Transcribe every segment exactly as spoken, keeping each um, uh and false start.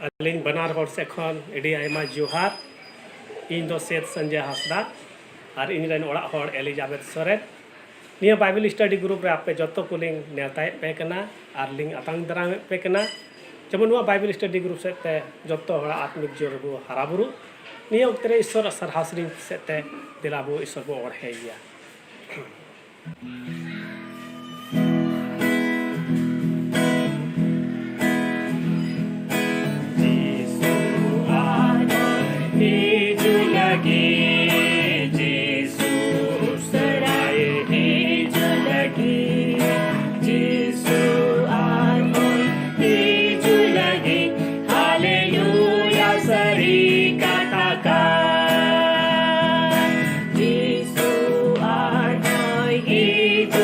ᱟᱹᱞᱤᱧ ᱵᱟᱱᱟᱨ ᱦᱚᱲ ᱥᱮᱫ ᱠᱷᱚᱱ ᱟᱹᱰᱤ ᱟᱭᱢᱟ ᱡᱚᱦᱟᱨ᱾ ᱤᱧ ᱫᱚ ᱥᱮᱫ ᱥᱚᱧᱡᱚᱭ ᱦᱟᱸᱥᱫᱟ ᱟᱨ ᱤᱧ ᱨᱮᱱ ᱚᱲᱟᱜ ᱦᱚᱲ ᱮᱞᱤᱡᱟᱵᱮᱛ ᱥᱚᱨᱮᱱ᱾ ᱱᱤᱭᱟᱹ ᱵᱟᱭᱵᱮᱞ ᱥᱴᱟᱰᱤ ᱜᱨᱩᱯ ᱨᱮ ᱟᱯᱮ ᱡᱚᱛᱚ ᱠᱚᱞᱤᱧ ᱱᱮᱣᱛᱟᱭᱮᱫ ᱯᱮ ᱠᱟᱱᱟ ᱟᱨ ᱞᱤᱧ ᱟᱛᱟᱝ ᱫᱟᱨᱟᱢᱮᱫ ᱯᱮ ᱠᱟᱱᱟ᱾ ᱡᱮᱢᱚᱱ ᱱᱚᱣᱟ ᱵᱟᱭᱵᱮᱞ ᱥᱴᱟᱰᱤ ᱜᱨᱩᱯ ᱥᱮᱫ ᱛᱮ ᱡᱚᱛᱚ ᱦᱚᱲᱟᱜ ᱟᱛᱢᱤᱠ ᱡᱤᱭᱚᱱ ᱨᱮᱵᱚ ᱦᱟᱨᱟ ᱵᱩᱨᱩᱜ᱾ ᱱᱤᱭᱟᱹ ᱚᱠᱛᱮ ᱨᱮ ᱤᱥᱥᱚᱨᱟᱜ ᱥᱟᱨᱦᱟᱣ ᱥᱮᱨᱮᱧ ᱥᱮᱫ ᱛᱮ ᱫᱮᱞᱟ ᱵᱚ ᱤᱥᱥᱚᱨ ᱵᱚ ᱚᱬᱦᱮᱭᱮᱭᱟ᱾ ᱡᱤᱥᱩ ᱟᱨᱦᱚᱸᱭ ᱦᱤᱡᱩᱜ ᱞᱟᱹᱜᱤᱫ, ᱡᱤᱥᱩ ᱩᱥᱟᱹᱨᱟᱭ ᱦᱤᱡᱩᱜ ᱞᱟᱹᱜᱤᱫ, ᱡᱤᱥᱩ ᱟᱨᱦᱚᱸᱭ ᱦᱤᱡᱩᱜ ᱞᱟᱹᱜᱤᱫ, ᱦᱟᱞᱮᱞᱩᱭᱟ ᱥᱟᱹᱨᱤ ᱠᱟᱛᱷᱟ ᱠᱟᱱ᱾ ᱡᱤᱥᱩ ᱟᱨᱦᱚᱸᱭ ᱦᱤᱡᱩᱜ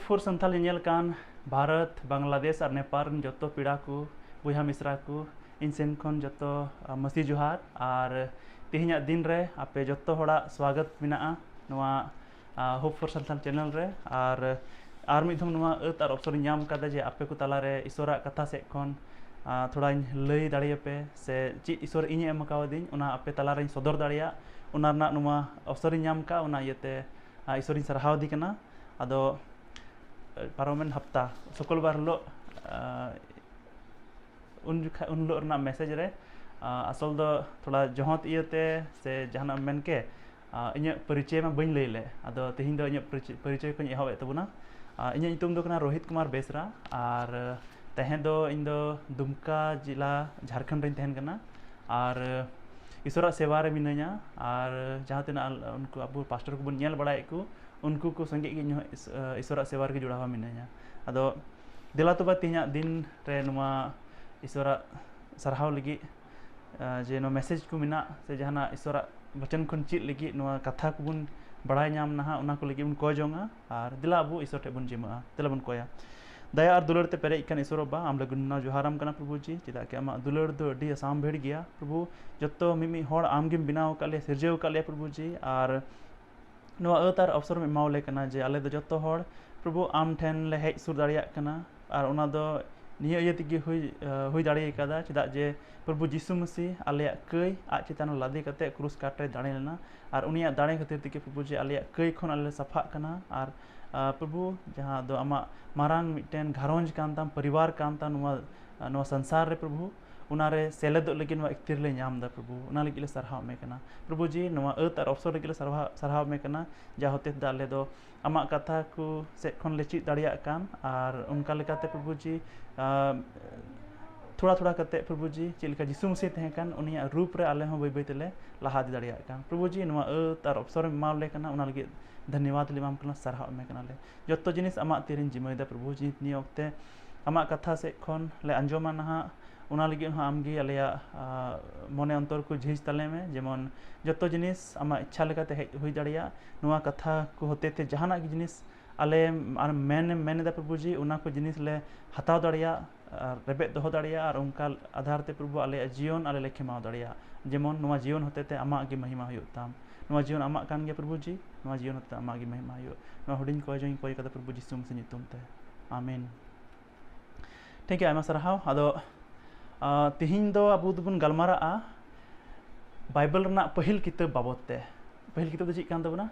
ᱯᱷᱳᱨ ᱥᱟᱱᱛᱷᱟᱞ ᱧᱮᱧᱮᱞ ᱠᱟᱱ ᱵᱷᱟᱨᱚᱛ, ᱵᱟᱝᱞᱟᱫᱮᱥ ᱟᱨ ᱱᱮᱯᱟᱞ ᱨᱮᱱ ᱡᱚᱛᱚ ᱯᱮᱲᱟ ᱠᱚ, ᱵᱚᱭᱦᱟ ᱢᱤᱥᱨᱟ ᱠᱚ, ᱤᱧ ᱥᱮᱱ ᱠᱷᱚᱱ ᱡᱚᱛᱚ, ᱟ, ᱢᱟᱹᱥᱤ ᱡᱚᱦᱟᱨ᱾ ᱟᱨ ᱛᱮᱦᱮᱧᱟᱜ ᱫᱤᱱ ᱨᱮ ᱟᱯᱮ ᱡᱚᱛᱚ ᱦᱚᱲᱟᱜ ᱥᱣᱟᱜᱚᱛ ᱢᱮᱱᱟᱜᱼᱟ ᱱᱚᱣᱟ, ᱟ, ᱦᱳᱯ ᱯᱷᱳᱨ ᱥᱟᱱᱛᱷᱟᱞ ᱪᱮᱱᱮᱞ ᱨᱮ᱾ ᱟᱨ ᱟᱨ ᱢᱤᱫ ᱫᱷᱚᱢ ᱱᱚᱣᱟ ᱟᱹᱛ ᱟᱨ ᱚᱯᱥᱚᱨ ᱤᱧ ᱧᱟᱢ ᱠᱟᱫᱟ ᱡᱮ ᱟᱯᱮ ᱠᱚ ᱛᱟᱞᱟᱨᱮ ᱤᱥᱚᱨᱟᱜ ᱠᱟᱛᱷᱟ ᱥᱮᱫ ᱠᱷᱚᱱ, ᱟ, ᱛᱷᱚᱲᱟᱧ ᱞᱟᱹᱭ ᱫᱟᱲᱮᱭᱟᱯᱮ ᱥᱮ ᱪᱮᱫ ᱤᱥᱚᱨ ᱤᱧᱮ ᱮᱢ ᱠᱟᱣᱫᱤᱧ, ᱚᱱᱟ ᱟᱯᱮ ᱛᱟᱞᱟᱨᱮᱧ ᱥᱚᱫᱚᱨ ᱫᱟᱲᱮᱭᱟᱜ, ᱚᱱᱟ ᱨᱮᱱᱟᱜ ᱱᱚᱣᱟ ᱚᱯᱥᱚᱨ ᱤᱧ ᱧᱟᱢ ᱠᱟᱜ, ᱚᱱᱟ ᱤᱭᱟᱹᱛᱮ, ᱟ, ᱤᱥᱚᱨᱤᱧ ᱥᱟᱨᱦᱟᱣ ᱫᱮ ᱠᱟᱱᱟ᱾ ᱟᱫᱚ, ᱮ, ᱯᱟᱨᱚᱢᱮᱱ ᱦᱟᱯᱛᱟ ᱥᱩᱠᱚᱞᱵᱟᱨ ᱦᱤᱞᱳᱜ, ᱟ, ᱩᱱ ᱡᱚᱠᱷᱟ-, ᱩᱱ ᱦᱤᱞᱳᱜ ᱨᱮᱱᱟᱜ ᱢᱮᱥᱮᱡᱽ ᱨᱮ, ᱟ, ᱟᱥᱚᱞ ᱫᱚ ᱛᱷᱚᱲᱟ ᱡᱚᱦᱚᱸᱛ ᱤᱭᱟᱹᱛᱮ ᱥᱮ ᱡᱟᱦᱟᱱᱟᱜ ᱮᱢ ᱢᱮᱱ ᱠᱮ, ᱟ, ᱤᱧᱟᱹᱜ ᱯᱚᱨᱤᱪᱚᱭ ᱢᱟ ᱵᱟᱹᱧ ᱞᱟᱹᱭ ᱞᱮᱫ᱾ ᱟᱫᱚ ᱛᱮᱦᱮᱧ ᱫᱚ ᱤᱧᱟᱹᱜ ᱯᱚᱨᱤᱪᱚᱭ, ᱯᱚᱨᱤᱪᱚᱭ ᱠᱷᱚᱱ ᱤᱧ ᱮᱦᱚᱵ ᱮᱫ ᱛᱟᱵᱚᱱᱟ᱾ ᱟ, ᱤᱧᱟᱹᱜ ᱧᱩᱛᱩᱢ ᱫᱚ ᱠᱟᱱᱟ ᱨᱳᱦᱤᱛ ᱠᱩᱢᱟᱨ ᱵᱮᱥᱨᱟ, ᱟᱨ ᱛᱟᱦᱮᱸ ᱫᱚ ᱤᱧ ᱫᱚ ᱫᱩᱢᱠᱟ ᱡᱮᱞᱟ, ᱡᱷᱟᱲᱠᱷᱚᱸᱰ ᱨᱤᱧ ᱛᱟᱦᱮᱱ ᱠᱟᱱᱟ᱾ ᱟᱨ ᱤᱥᱚᱨᱟᱜ ᱥᱮᱵᱟ ᱨᱮ ᱢᱤᱱᱟᱹᱧᱟ, ᱟᱨ ᱡᱟᱦᱟᱸ ᱛᱤᱱᱟᱹᱜ ᱟᱞ-, ᱩᱱᱠᱩ ᱟᱵᱚ ᱯᱟᱥᱴᱚᱨ ᱠᱚᱵᱚᱱ ᱧᱮᱞ ᱵᱟᱲᱟᱭᱮᱫ ᱠᱚ, ᱩᱱᱠᱩ ᱠᱚ ᱥᱚᱸᱜᱮ ᱜᱮ ᱤᱧ ᱦᱚᱸ ᱤᱥ-, ᱟ, ᱤᱥᱚᱨᱟᱜ ᱥᱮᱵᱟ ᱨᱮᱜᱮ ᱡᱚᱲᱟᱣ ᱢᱤᱱᱟᱹᱧᱟ᱾ ᱟᱫᱚ ᱫᱮᱞᱟ ᱛᱚᱵᱮ ᱛᱮᱦᱮᱧᱟᱜ ᱫᱤᱱ ᱨᱮ ᱱᱚᱣᱟ ᱤᱥᱚᱨᱟᱜ ᱥᱟᱨᱦᱟᱣ ᱞᱟᱹᱜᱤᱫ, ᱟ, ᱡᱮ ᱱᱚᱣᱟ ᱢᱮᱥᱮᱡᱽ ᱠᱚ ᱢᱮᱱᱟᱜ ᱥᱮ ᱡᱟᱦᱟᱱᱟᱜ ᱤᱥᱚᱨᱟᱜ ᱵᱚᱪᱚᱱ ᱠᱷᱚᱱ ᱪᱮᱫ ᱞᱟᱹᱜᱤᱫ ᱱᱚᱣᱟ ᱠᱟᱛᱷᱟ ᱠᱚᱵᱚᱱ ᱵᱟᱲᱟᱭ ᱧᱟᱢ ᱱᱟᱦᱟᱜ, ᱚᱱᱟ ᱠᱚ ᱞᱟᱹᱜᱤᱫ ᱵᱚᱱ ᱠᱚᱭ ᱡᱚᱝᱟ᱾ ᱟᱨ ᱫᱮᱞᱟ ᱟᱵᱚ ᱤᱥᱚᱨ ᱴᱷᱮᱱ ᱵᱚᱱ ᱡᱤᱢᱟᱹᱜᱼᱟ, ᱫᱮᱞᱟ ᱵᱚᱱ ᱠᱚᱭᱟ᱾ ᱫᱟᱭᱟ ᱟᱨ ᱫᱩᱞᱟᱹᱲ ᱛᱮ ᱯᱮᱨᱮᱡ ᱠᱟᱱ ᱤᱥᱚᱨ ᱵᱟᱵᱟ, ᱟᱢ ᱞᱟᱹᱜᱤᱫ ᱱᱚᱣᱟ ᱡᱚᱦᱟᱨᱟᱢ ᱠᱟᱱᱟ ᱯᱨᱚᱵᱷᱩ ᱡᱤ, ᱪᱮᱫᱟᱜ ᱠᱤ ᱟᱢᱟᱜ ᱫᱩᱞᱟᱹᱲ ᱫᱚ ᱟᱹᱰᱤ ᱟᱥᱟᱢᱵᱷᱮᱲ ᱜᱮᱭᱟ ᱯᱨᱚᱵᱷᱩ᱾ ᱡᱚᱛᱚ ᱢᱤᱢᱤᱫ ᱦᱚᱲ ᱟᱢ ᱜᱮᱢ ᱵᱮᱱᱟᱣ ᱟᱠᱟᱫ ᱞᱮᱭᱟ, ᱥᱤᱨᱡᱟᱹᱣ ᱟᱠᱟᱫ ᱞᱮᱭᱟ ᱯᱨᱚᱵᱷᱩ ᱡᱤ, ᱟᱨ ᱱᱚᱣᱟ ᱟᱹᱛ ᱟᱨ ᱚᱯᱥᱚᱨ ᱮᱢ ᱮᱢᱟᱣ ᱞᱮ ᱠᱟᱱᱟ ᱡᱮ ᱟᱞᱮ ᱫᱚ ᱡᱚᱛᱚ ᱦᱚᱲ ᱯᱨᱚᱵᱷᱩ ᱟᱢ ᱴᱷᱮᱱ ᱞᱮ ᱦᱮᱡ ᱥᱩᱨ ᱫᱟᱲᱮᱭᱟᱜ ᱠᱟᱱᱟ᱾ ᱟᱨ ᱚᱱᱟ ᱫᱚ ᱱᱤᱭᱟᱹ ᱤᱭᱟᱹ ᱛᱮᱜᱮ ᱦᱩᱭ, ᱟ, ᱦᱩᱭ ᱫᱟᱲᱮ ᱠᱟᱫᱟ, ᱪᱮᱫᱟᱜ ᱡᱮ ᱯᱨᱚᱵᱷᱩ ᱡᱤᱥᱩ ᱢᱟᱹᱥᱤ ᱟᱞᱮᱭᱟᱜ ᱠᱟᱹᱭ ᱟᱡ ᱪᱮᱛᱟᱱ ᱨᱮ ᱞᱟᱫᱮ ᱠᱟᱛᱮ ᱠᱨᱩᱥ ᱠᱟᱴ ᱨᱮ ᱫᱟᱲᱮ ᱞᱮᱱᱟ᱾ ᱟᱨ ᱩᱱᱤᱭᱟᱜ ᱫᱟᱲᱮ ᱠᱷᱟᱹᱛᱤᱨ ᱛᱮᱜᱮ ᱯᱨᱚᱵᱷᱩ ᱡᱮ ᱟᱞᱮᱭᱟᱜ ᱠᱟᱹᱭ ᱠᱷᱚᱱ ᱟᱞᱮ ᱞᱮ ᱥᱟᱯᱷᱟᱜ ᱠᱟᱱᱟ᱾ ᱟᱨ, ᱟ, ᱯᱨᱚᱵᱷᱩ, ᱡᱟᱦᱟᱸ ᱫᱚ ᱟᱢᱟᱜ ᱢᱟᱨᱟᱝ ᱢᱤᱫᱴᱮᱱ ᱜᱷᱟᱨᱚᱸᱡᱽ ᱠᱟᱱ ᱛᱟᱢ, ᱯᱚᱨᱤᱵᱟᱨ ᱠᱟᱱ ᱛᱟᱢ ᱱᱚᱣᱟ, ᱟ, ᱱᱚᱣᱟ ᱥᱚᱝᱥᱟᱨ ᱨᱮ ᱯᱨᱚᱵᱷᱩ, ᱚᱱᱟᱨᱮ ᱥᱮᱞᱮᱫᱚᱜ ᱞᱟᱹᱜᱤᱫ ᱱᱚᱣᱟ ᱤᱠᱛᱤᱨ ᱞᱮ ᱧᱟᱢ ᱮᱫᱟ ᱯᱨᱚᱵᱷᱩ, ᱚᱱᱟ ᱞᱟᱹᱜᱤᱫ ᱞᱮ ᱥᱟᱨᱦᱟᱣ ᱢᱮ ᱠᱟᱱᱟ᱾ ᱯᱨᱚᱵᱷᱩ ᱡᱤ, ᱱᱚᱣᱟ ᱟᱹᱛ ᱟᱨ ᱚᱯᱥᱚᱨ ᱞᱟᱹᱜᱤᱫ ᱞᱮ ᱥᱟᱨᱦᱟᱣ, ᱥᱟᱨᱦᱟᱣ ᱢᱮ ᱠᱟᱱᱟ, ᱡᱟ ᱦᱚᱛᱮ ᱛᱮ ᱟᱞᱮ ᱫᱚ ᱟᱢᱟᱜ ᱠᱟᱛᱷᱟ ᱠᱚ ᱥᱮᱫ ᱠᱷᱚᱱ ᱞᱮ ᱪᱮᱫ ᱫᱟᱲᱮᱭᱟᱜ ᱠᱟᱱ, ᱟᱨ ᱚᱱᱠᱟ ᱞᱮᱠᱟᱛᱮ ᱯᱨᱚᱵᱷᱩ ᱡᱤ, ᱟ, ᱛᱷᱚᱲᱟ ᱛᱷᱚᱲᱟ ᱠᱟᱛᱮ ᱯᱨᱚᱵᱷᱩ ᱡᱤ, ᱪᱮᱫ ᱞᱮᱠᱟ ᱡᱤᱥᱩ ᱢᱟᱹᱥᱤ ᱛᱟᱦᱮᱸ ᱠᱟᱱ, ᱩᱱᱤᱭᱟᱜ ᱨᱩᱯ ᱨᱮ ᱟᱞᱮ ᱦᱚᱸ ᱵᱟᱹᱭ ᱵᱟᱹᱭ ᱛᱮᱞᱮ ᱞᱟᱦᱟ ᱤᱫᱤ ᱫᱟᱲᱮᱭᱟᱜ ᱠᱟᱱ᱾ ᱯᱨᱚᱵᱷᱩ ᱡᱤ, ᱱᱚᱣᱟ ᱟᱹᱛ ᱟᱨ ᱚᱯᱥᱚᱨ ᱮᱢ ᱮᱢᱟᱣ ᱞᱮ ᱠᱟᱱᱟ, ᱚᱱᱟ ᱞᱟᱹᱜᱤᱫ ᱫᱷᱚᱱᱭᱚᱵᱟᱫ ᱞᱮ ᱮᱢᱟᱢ ᱠᱟᱱᱟ, ᱥᱟᱨᱦᱟᱣ ᱮᱢ ᱠᱟᱱᱟᱞᱮ᱾ ᱡᱚᱛᱚ ᱡᱤᱱᱤᱥ ᱟᱢᱟᱜ ᱛᱤᱨᱮᱧ ᱡᱤᱢᱟᱹᱭᱮᱫᱟ ᱯᱨᱚᱵᱷᱩ ᱡᱤ, ᱱᱤᱭᱟᱹ ᱚᱠᱛᱮ ᱟᱢᱟᱜ ᱠᱟᱛᱷᱟ ᱥᱮᱫ ᱠᱷᱚᱱ ᱞᱮ ᱟᱸᱡᱚᱢᱟ ᱱᱟᱦᱟᱜ, ᱚᱱᱟ ᱞᱟᱹᱜᱤᱫ ᱦᱚᱸ ᱟᱢᱜᱮ ᱟᱞᱮᱭᱟᱜ, ᱟ, ᱢᱚᱱᱮ ᱚᱱᱛᱚᱨ ᱠᱚ ᱡᱷᱤᱡᱽ ᱛᱟᱞᱮ ᱢᱮ, ᱡᱮᱢᱚᱱ ᱡᱚᱛᱚ ᱡᱤᱱᱤᱥ ᱟᱢᱟᱜ ᱤᱪᱪᱷᱟ ᱞᱮᱠᱟᱛᱮ ᱦᱮᱡ ᱦᱩᱭ ᱫᱟᱲᱮᱭᱟᱜ᱾ ᱱᱚᱣᱟ ᱠᱟᱛᱷᱟ ᱠᱚ ᱦᱚᱛᱮ ᱛᱮ ᱡᱟᱦᱟᱱᱟᱜ ᱜᱮ ᱡᱤᱱᱤᱥ ᱟᱞᱮ ᱟᱨ ᱢᱮᱱ ᱢᱮᱱ ᱮᱫᱟ ᱯᱨᱚᱵᱷᱩ ᱡᱤ, ᱚᱱᱟ ᱠᱚ ᱡᱤᱱᱤᱥ ᱞᱮ ᱦᱟᱛᱟᱣ ᱫᱟᱲᱮᱭᱟᱜ ᱟᱨ ᱨᱮᱵᱮᱫ ᱫᱚᱦᱚ ᱫᱟᱲᱮᱭᱟᱜ, ᱟᱨ ᱚᱱᱠᱟ ᱟᱫᱷᱟᱨ ᱛᱮ ᱯᱨᱚᱵᱷᱩ ᱟᱞᱮᱭᱟᱜ ᱡᱤᱭᱚᱱ ᱟᱞᱮ ᱞᱮ ᱠᱷᱮᱢᱟᱣ ᱫᱟᱲᱮᱭᱟᱜ᱾ ᱡᱮᱢᱚᱱ ᱱᱚᱣᱟ ᱡᱤᱭᱚᱱ ᱦᱚᱛᱮᱛᱮ ᱟᱢᱟᱜ ᱜᱮ ᱢᱚᱦᱤᱢᱟ ᱦᱩᱭᱩᱜ ᱛᱟᱢ᱾ ᱱᱚᱣᱟ ᱡᱤᱭᱚᱱ ᱟᱢᱟᱜ ᱠᱟᱱ ᱜᱮᱭᱟ ᱯᱨᱚᱵᱷᱩ ᱡᱤ, ᱱᱚᱣᱟ ᱡᱤᱭᱚᱱ ᱦᱚᱛᱮᱛᱮ ᱟᱢᱟᱜ ᱜᱮ ᱢᱚᱦᱤᱢᱟ ᱦᱩᱭᱩᱜ᱾ ᱱᱚᱣᱟ ᱦᱩᱰᱤᱧ ᱠᱚᱭ ᱡᱚᱝ ᱤᱧ ᱠᱚᱭ ᱠᱟᱫᱟ ᱯᱨᱚᱵᱷᱩ ᱡᱤᱥᱩ ᱢᱟᱹᱥᱤ ᱧᱩᱛᱩᱢ ᱛᱮ, ᱟᱢᱮᱱ᱾ ᱴᱷᱤᱠ ᱜᱮᱭᱟ, ᱟᱭᱢᱟ ᱥᱟᱨᱦᱟᱣ᱾ ᱟᱫᱚ ᱟᱸ, ᱛᱮᱦᱮᱧ ᱫᱚ ᱟᱵᱚ ᱫᱚᱵᱚᱱ ᱜᱟᱞᱢᱟᱨᱟᱜᱼᱟ ᱵᱟᱭᱵᱮᱞ ᱨᱮᱱᱟᱜ ᱯᱟᱹᱦᱤᱞ ᱠᱤᱛᱟᱹᱵ ᱵᱟᱵᱚᱫ ᱛᱮ᱾ ᱯᱟᱹᱦᱤᱞ ᱠᱤᱛᱟᱹᱵ ᱫᱚ ᱪᱮᱫ ᱠᱟᱱ ᱛᱟᱵᱚᱱᱟ?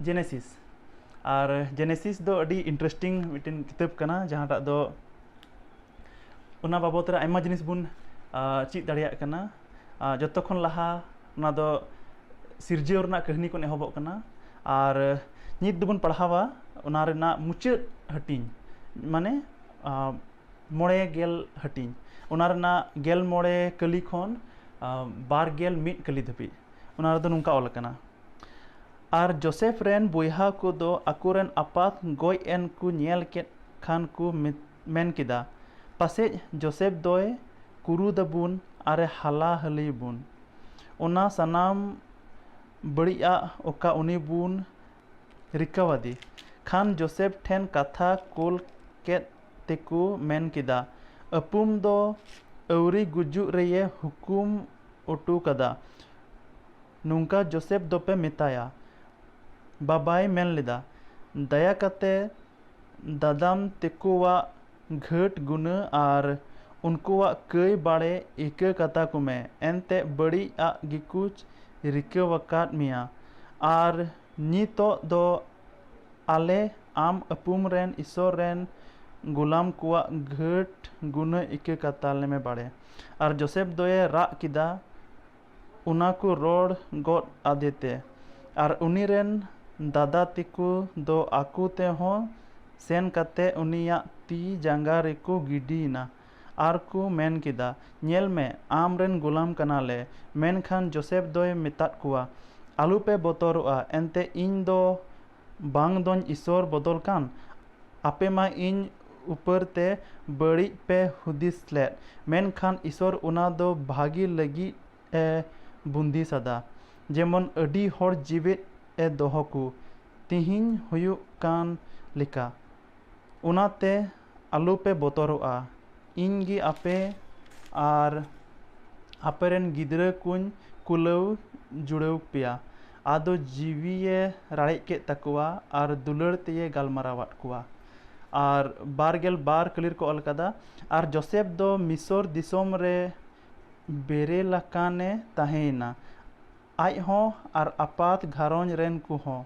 ᱡᱮᱱᱮᱥᱤᱥ᱾ ᱟᱨ ᱡᱮᱱᱮᱥᱤᱥ ᱫᱚ ᱟᱹᱰᱤ interesting ᱢᱤᱫᱴᱮᱱ ᱠᱤᱛᱟᱹᱵ ᱠᱟᱱᱟ, ᱡᱟᱦᱟᱸᱴᱟᱜ ᱫᱚ ᱚᱱᱟ ᱵᱟᱵᱚᱫ ᱨᱮ ᱟᱭᱢᱟ ᱡᱤᱱᱤᱥ ᱵᱚᱱ ᱟᱸ, ᱪᱮᱫ ᱫᱟᱲᱮᱭᱟᱜ ᱠᱟᱱᱟ᱾ ᱟᱸ, ᱡᱚᱛᱚ ᱠᱷᱚᱱ ᱞᱟᱦᱟ ᱚᱱᱟ ᱫᱚ ᱥᱤᱨᱡᱟᱹᱣ ᱨᱮᱱᱟᱜ ᱠᱟᱹᱦᱱᱤ ᱠᱷᱚᱱ ᱮᱦᱚᱵᱚᱜ ᱠᱟᱱᱟ᱾ ᱟᱨ ᱱᱤᱛ ᱫᱚᱵᱚᱱ ᱯᱟᱲᱦᱟᱣᱟ ᱚᱱᱟ ᱨᱮᱱᱟᱜ ᱢᱩᱪᱟᱹᱫ ᱦᱟᱹᱴᱤᱧ, ᱢᱟᱱᱮ ᱟᱸ, ᱢᱚᱬᱮ ᱜᱮᱞ ᱦᱟᱹᱴᱤᱧ, ᱚᱱᱟ ᱨᱮᱱᱟᱜ ᱜᱮᱞ ᱢᱚᱬᱮ ᱠᱟᱹᱞᱤ ᱠᱷᱚᱱ ᱟᱸ, ᱵᱟᱨ ᱜᱮᱞ ᱢᱤᱫ ᱠᱟᱹᱞᱤ ᱫᱷᱟᱹᱵᱤᱡ᱾ ᱚᱱᱟ ᱨᱮᱫᱚ ᱱᱚᱝᱠᱟ ᱚᱞ ᱟᱠᱟᱱᱟ, ᱟᱨ ᱡᱳᱥᱮᱯᱷ ᱨᱮᱱ ᱵᱚᱭᱦᱟ ᱠᱚᱫᱚ ᱟᱠᱚᱨᱮᱱ ᱟᱯᱟᱛ ᱜᱚᱡ ᱮᱱ ᱠᱚ ᱧᱮᱞ ᱠᱮᱫ ᱠᱷᱟᱱ ᱠᱚ ᱢᱮ-, ᱢᱮᱱ ᱠᱮᱫᱟ, ᱯᱟᱥᱮᱡ ᱡᱳᱥᱮᱯᱷ ᱫᱚᱭ ᱠᱩᱨᱩᱫ ᱟᱵᱚᱱ ᱟᱨᱮ ᱦᱟᱞᱟ ᱦᱟᱹᱞᱤ ᱵᱚᱱ᱾ ᱚᱱᱟ ᱥᱟᱱᱟᱢ ᱵᱟᱹᱲᱤᱡᱟᱜ ᱚᱠᱟ ᱩᱱᱤ ᱵᱚᱱ ᱨᱤᱠᱟᱹᱣᱟᱫᱮ ᱠᱷᱟᱱ ᱡᱳᱥᱮᱯᱷ ᱴᱷᱮᱱ ᱠᱟᱛᱷᱟ ᱠᱳᱞ ᱠᱮᱫ ᱛᱮᱠᱚ ᱢᱮᱱ ᱠᱮᱫᱟ, ᱟᱹᱯᱩᱢ ᱫᱚ ᱟᱹᱣᱨᱤ ᱜᱩᱡᱩᱜ ᱨᱮᱭᱮ ᱦᱩᱠᱩᱢ ᱚᱴᱚ ᱠᱟᱫᱟ, ᱱᱚᱝᱠᱟ ᱡᱳᱥᱮᱯᱷ ᱫᱚᱯᱮ ᱢᱮᱛᱟᱭᱟ᱾ ᱵᱟᱵᱟᱭ ᱢᱮᱱ ᱞᱮᱫᱟ, ᱫᱟᱭᱟ ᱠᱟᱛᱮ ᱫᱟᱫᱟᱢ ᱛᱮᱠᱚᱣᱟᱜ ᱜᱷᱟᱹᱴ ᱜᱩᱱᱟᱹ ᱟᱨ ᱩᱱᱠᱩᱣᱟᱜ ᱠᱟᱹᱭ ᱵᱟᱲᱮ ᱤᱠᱟᱹ ᱠᱟᱛᱟ ᱠᱚᱢᱮ, ᱮᱱᱛᱮ ᱵᱟᱹᱲᱤᱡ ᱟᱜ ᱜᱮᱠᱚ ᱨᱤᱠᱟᱹᱣᱟᱠᱟᱫ ᱢᱮᱭᱟ᱾ ᱟᱨ ᱱᱤᱛᱚᱜ ᱫᱚ ᱟᱞᱮ ᱟᱢ ᱟᱹᱯᱩᱢ ᱨᱮᱱ ᱤᱥᱚᱨ ᱨᱮᱱ ᱜᱩᱞᱟᱢ ᱠᱚᱣᱟᱜ ᱜᱷᱟᱹᱴ ᱜᱩᱱᱟᱹ ᱤᱠᱟᱹ ᱠᱟᱛᱟ ᱞᱮᱢᱮ ᱵᱟᱲᱮ᱾ ᱟᱨ ᱡᱳᱥᱮᱯᱷ ᱫᱚᱭᱮ ᱨᱟᱜ ᱠᱮᱫᱟ, ᱚᱱᱟ ᱠᱚ ᱨᱚᱲ ᱜᱚᱫ ᱟᱫᱮ ᱛᱮ᱾ ᱟᱨ ᱩᱱᱤ ᱨᱮᱱ ᱫᱟᱫᱟ ᱛᱮᱠᱚ ᱫᱚ ᱟᱠᱚ ᱛᱮᱦᱚᱸ ᱥᱮᱱ ᱠᱟᱛᱮ ᱩᱱᱤᱭᱟᱜ ᱛᱤ ᱡᱟᱸᱜᱟ ᱨᱮᱠᱚ ᱜᱤᱰᱤᱭᱮᱱᱟ᱾ ᱟᱨ ᱠᱚ ᱢᱮᱱ ᱠᱮᱫᱟ, ᱧᱮᱞ ᱢᱮ, ᱟᱢ ᱨᱮᱱ ᱜᱩᱞᱟᱢ ᱠᱟᱱᱟᱞᱮ᱾ ᱢᱮᱱᱠᱷᱟᱱ ᱡᱳᱥᱮᱯᱷ ᱫᱚᱭ ᱢᱮᱛᱟᱫ ᱠᱚᱣᱟ, ᱟᱞᱚᱯᱮ ᱵᱚᱛᱚᱨᱚᱜᱼᱟ, ᱮᱱᱛᱮ ᱤᱧ ᱫᱚ ᱵᱟᱝ ᱫᱚᱧ ᱤᱥᱚᱨ ᱵᱚᱫᱚᱞ ᱠᱟᱱ? ᱟᱯᱮ ᱢᱟ ᱤᱧ ᱩᱯᱟᱹᱨ ᱛᱮ ᱵᱟᱹᱲᱤᱡ ᱯᱮ ᱦᱩᱫᱤᱥ ᱞᱮᱫ, ᱢᱮᱱᱠᱷᱟᱱ ᱤᱥᱚᱨ ᱚᱱᱟ ᱫᱚ ᱵᱷᱟᱹᱜᱤ ᱞᱟᱹᱜᱤᱫ ᱮ ᱵᱩᱸᱫᱤ ᱥᱟᱫᱟ, ᱡᱮᱢᱚᱱ ᱟᱹᱰᱤ ᱦᱚᱲ ᱡᱤᱣᱮᱫ ᱮ ᱫᱚᱦᱚ ᱠᱚ᱾ ᱛᱤᱦᱤᱧ ᱦᱩᱭᱩᱜ ᱠᱟᱱ ᱞᱮᱠᱟ᱾ ᱚᱱᱟᱛᱮ ᱟᱞᱚᱯᱮ ᱵᱚᱛᱚᱨᱚᱜᱼᱟ, ᱤᱧ ᱜᱮ ᱟᱯᱮ ᱟᱨ ᱟᱯᱮ ᱨᱮᱱ ᱜᱤᱫᱽᱨᱟᱹ ᱠᱚᱧ ᱠᱩᱞᱟᱹᱣ ᱡᱩᱲᱟᱹᱣ ᱯᱮᱭᱟ᱾ ᱟᱫᱚ ᱡᱤᱣᱤᱭᱮ ᱨᱟᱲᱮᱡ ᱠᱮᱫ ᱛᱟᱠᱚᱣᱟ ᱟᱨ ᱫᱩᱞᱟᱹᱲ ᱛᱮᱭᱮ ᱜᱟᱞᱢᱟᱨᱟᱣᱟᱫ ᱠᱚᱣᱟ᱾ ᱟᱨ ᱵᱟᱨ ᱜᱮᱞ ᱵᱟᱨ ᱠᱟᱹᱞᱤ ᱨᱮᱠᱚ ᱚᱞ ᱠᱟᱫᱟ, ᱟᱨ ᱡᱳᱥᱮᱯ ᱫᱚ ᱢᱤᱥᱚᱨ ᱫᱤᱥᱚᱢ ᱨᱮ ᱵᱮᱨᱮᱞᱟᱠᱟᱱᱮ ᱛᱟᱦᱮᱸᱭᱮᱱᱟ, ᱟᱡ ᱦᱚᱸ ᱟᱨ ᱟᱯᱟᱛ ᱜᱷᱟᱨᱚᱸᱡᱽ ᱨᱮᱱ ᱠᱚᱦᱚᱸ᱾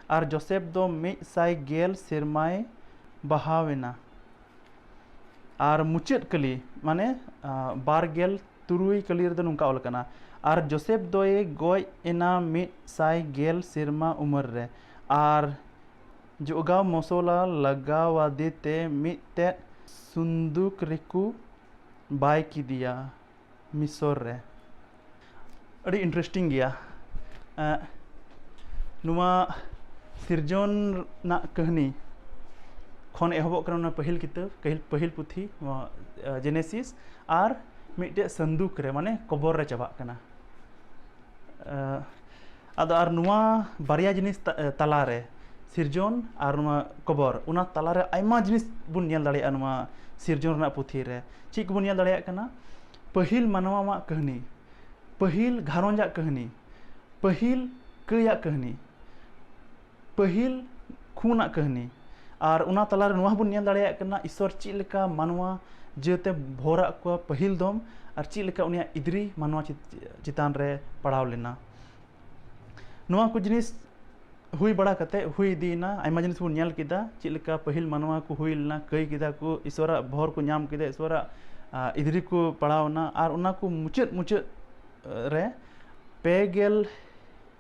ᱟᱨ ᱡᱳᱥᱮᱯ ᱫᱚ ᱢᱤᱫ ᱥᱟᱭ ᱜᱮᱞ ᱥᱮᱨᱢᱟᱭ ᱵᱟᱦᱟᱣᱮᱱᱟ᱾ ᱟᱨ ᱢᱩᱪᱟᱹᱫ ᱠᱟᱹᱞᱤ, ᱢᱟᱱᱮ, ᱟᱸ, ᱵᱟᱨ ᱜᱮᱞ ᱛᱩᱨᱩᱭ ᱠᱟᱹᱞᱤ ᱨᱮᱫᱚ ᱱᱚᱝᱠᱟ ᱚᱞ ᱟᱠᱟᱱᱟ, "ᱟᱨ ᱡᱳᱥᱮᱯ ᱫᱚᱭ ᱜᱚᱡ ᱮᱱᱟ ᱢᱤᱫ ᱥᱟᱭ ᱜᱮᱞ ᱥᱮᱨᱢᱟ ᱩᱢᱮᱨ ᱨᱮ, ᱟᱨ ᱡᱚᱜᱟᱣ ᱢᱚᱥᱚᱞᱟ ᱞᱟᱜᱟᱣᱟᱫᱮ ᱛᱮ ᱢᱤᱫᱴᱮᱡ ᱥᱩᱱᱫᱩᱠ ᱨᱮᱠᱚ ᱵᱟᱭ ᱠᱮᱫᱮᱭᱟ ᱢᱤᱥᱚᱨ ᱨᱮ᱾" ᱟᱹᱰᱤ interesting ᱜᱮᱭᱟ᱾ ᱮᱸ, ᱱᱚᱣᱟ ᱥᱤᱨᱡᱚᱱ ᱨᱮᱱᱟᱜ ᱠᱟᱹᱦᱱᱤ ᱠᱷᱚᱱ ᱮᱦᱚᱵᱚᱜ ᱠᱟᱱᱟ, ᱚᱱᱟ ᱯᱟᱹᱦᱤᱞ ᱠᱤᱛᱟᱹᱵ, ᱯᱟᱹᱦᱤᱞ, ᱯᱟᱹᱦᱤᱞ ᱯᱩᱛᱷᱤ, ᱱᱚᱣᱟ, ᱮ, ᱡᱮᱱᱮᱥᱤᱥ, ᱟᱨ ᱢᱤᱫᱴᱮᱡ ᱥᱟᱱᱫᱩᱠ ᱨᱮ, ᱢᱟᱱᱮ ᱠᱚᱵᱚᱨ ᱨᱮ ᱪᱟᱵᱟᱜ ᱠᱟᱱᱟ᱾ ᱮ, ᱟᱫᱚ ᱟᱨ ᱱᱚᱣᱟ ᱵᱟᱨᱭᱟ ᱡᱤᱱᱤᱥ ᱛᱟ-, ᱮ, ᱛᱟᱞᱟᱨᱮ, ᱥᱤᱨᱡᱚᱱ ᱟᱨ ᱱᱚᱣᱟ ᱠᱚᱵᱚᱨ, ᱚᱱᱟ ᱛᱟᱞᱟᱨᱮ ᱟᱭᱢᱟ ᱡᱤᱱᱤᱥ ᱵᱚᱱ ᱧᱮᱞ ᱫᱟᱲᱮᱭᱟᱜᱼᱟ ᱱᱚᱣᱟ ᱥᱤᱨᱡᱚᱱ ᱨᱮᱱᱟᱜ ᱯᱩᱛᱷᱤ ᱨᱮ᱾ ᱪᱮᱫ ᱠᱚᱵᱚᱱ ᱧᱮᱞ ᱫᱟᱲᱮᱭᱟᱜ ᱠᱟᱱᱟ? ᱯᱟᱹᱦᱤᱞ ᱢᱟᱱᱣᱟᱣᱟᱜ ᱠᱟᱹᱦᱱᱤ, ᱯᱟᱹᱦᱤᱞ ᱜᱷᱟᱨᱚᱸᱡᱽ ᱟᱜ ᱠᱟᱹᱦᱱᱤ, ᱯᱟᱹᱦᱤᱞ ᱠᱟᱹᱭ ᱟᱜ ᱠᱟᱹᱦᱱᱤ, ᱯᱟᱹᱦᱤᱞ ᱠᱷᱩᱱᱟᱜ ᱠᱟᱹᱦᱱᱤ᱾ ᱟᱨ ᱚᱱᱟ ᱛᱟᱞᱟᱨᱮ ᱱᱚᱣᱟ ᱦᱚᱸᱵᱚᱱ ᱧᱮᱞ ᱫᱟᱲᱮᱭᱟᱜ ᱠᱟᱱᱟ, ᱤᱥᱚᱨ ᱪᱮᱫ ᱞᱮᱠᱟ ᱢᱟᱱᱣᱟ ᱡᱟᱹᱛ ᱮ ᱵᱷᱚᱨᱟᱜ ᱠᱚᱣᱟ ᱯᱟᱹᱦᱤᱞ ᱫᱚᱢ, ᱟᱨ ᱪᱮᱫ ᱞᱮᱠᱟ ᱩᱱᱤᱭᱟᱜ ᱤᱫᱽᱨᱤ ᱢᱟᱱᱣᱟ ᱪᱮᱛ-, ᱪᱮᱛᱟᱱ ᱨᱮ ᱯᱟᱲᱟᱣ ᱞᱮᱱᱟ᱾ ᱱᱚᱣᱟ ᱠᱚ ᱡᱤᱱᱤᱥ ᱦᱩᱭ ᱵᱟᱲᱟ ᱠᱟᱛᱮ, ᱦᱩᱭ ᱤᱫᱤᱭᱮᱱᱟ, ᱟᱭᱢᱟ ᱡᱤᱱᱤᱥ ᱵᱚᱱ ᱧᱮᱞ ᱠᱮᱫᱟ, ᱪᱮᱫ ᱞᱮᱠᱟ ᱯᱟᱹᱦᱤᱞ ᱢᱟᱱᱣᱟ ᱠᱚ ᱦᱩᱭ ᱞᱮᱱᱟ, ᱠᱟᱹᱭ ᱠᱮᱫᱟ ᱠᱚ, ᱤᱥᱚᱨᱟᱜ ᱵᱷᱚᱨ ᱠᱚ ᱧᱟᱢ ᱠᱮᱫᱟ, ᱤᱥᱚᱨᱟᱜ, ᱟ, ᱤᱫᱽᱨᱤ ᱠᱚ ᱯᱟᱲᱟᱣ ᱮᱱᱟ, ᱟᱨ ᱚᱱᱟ ᱠᱚ ᱢᱩᱪᱟᱹᱫ, ᱢᱩᱪᱟᱹᱫ, ᱟ, ᱨᱮ ᱯᱮ ᱜᱮᱞ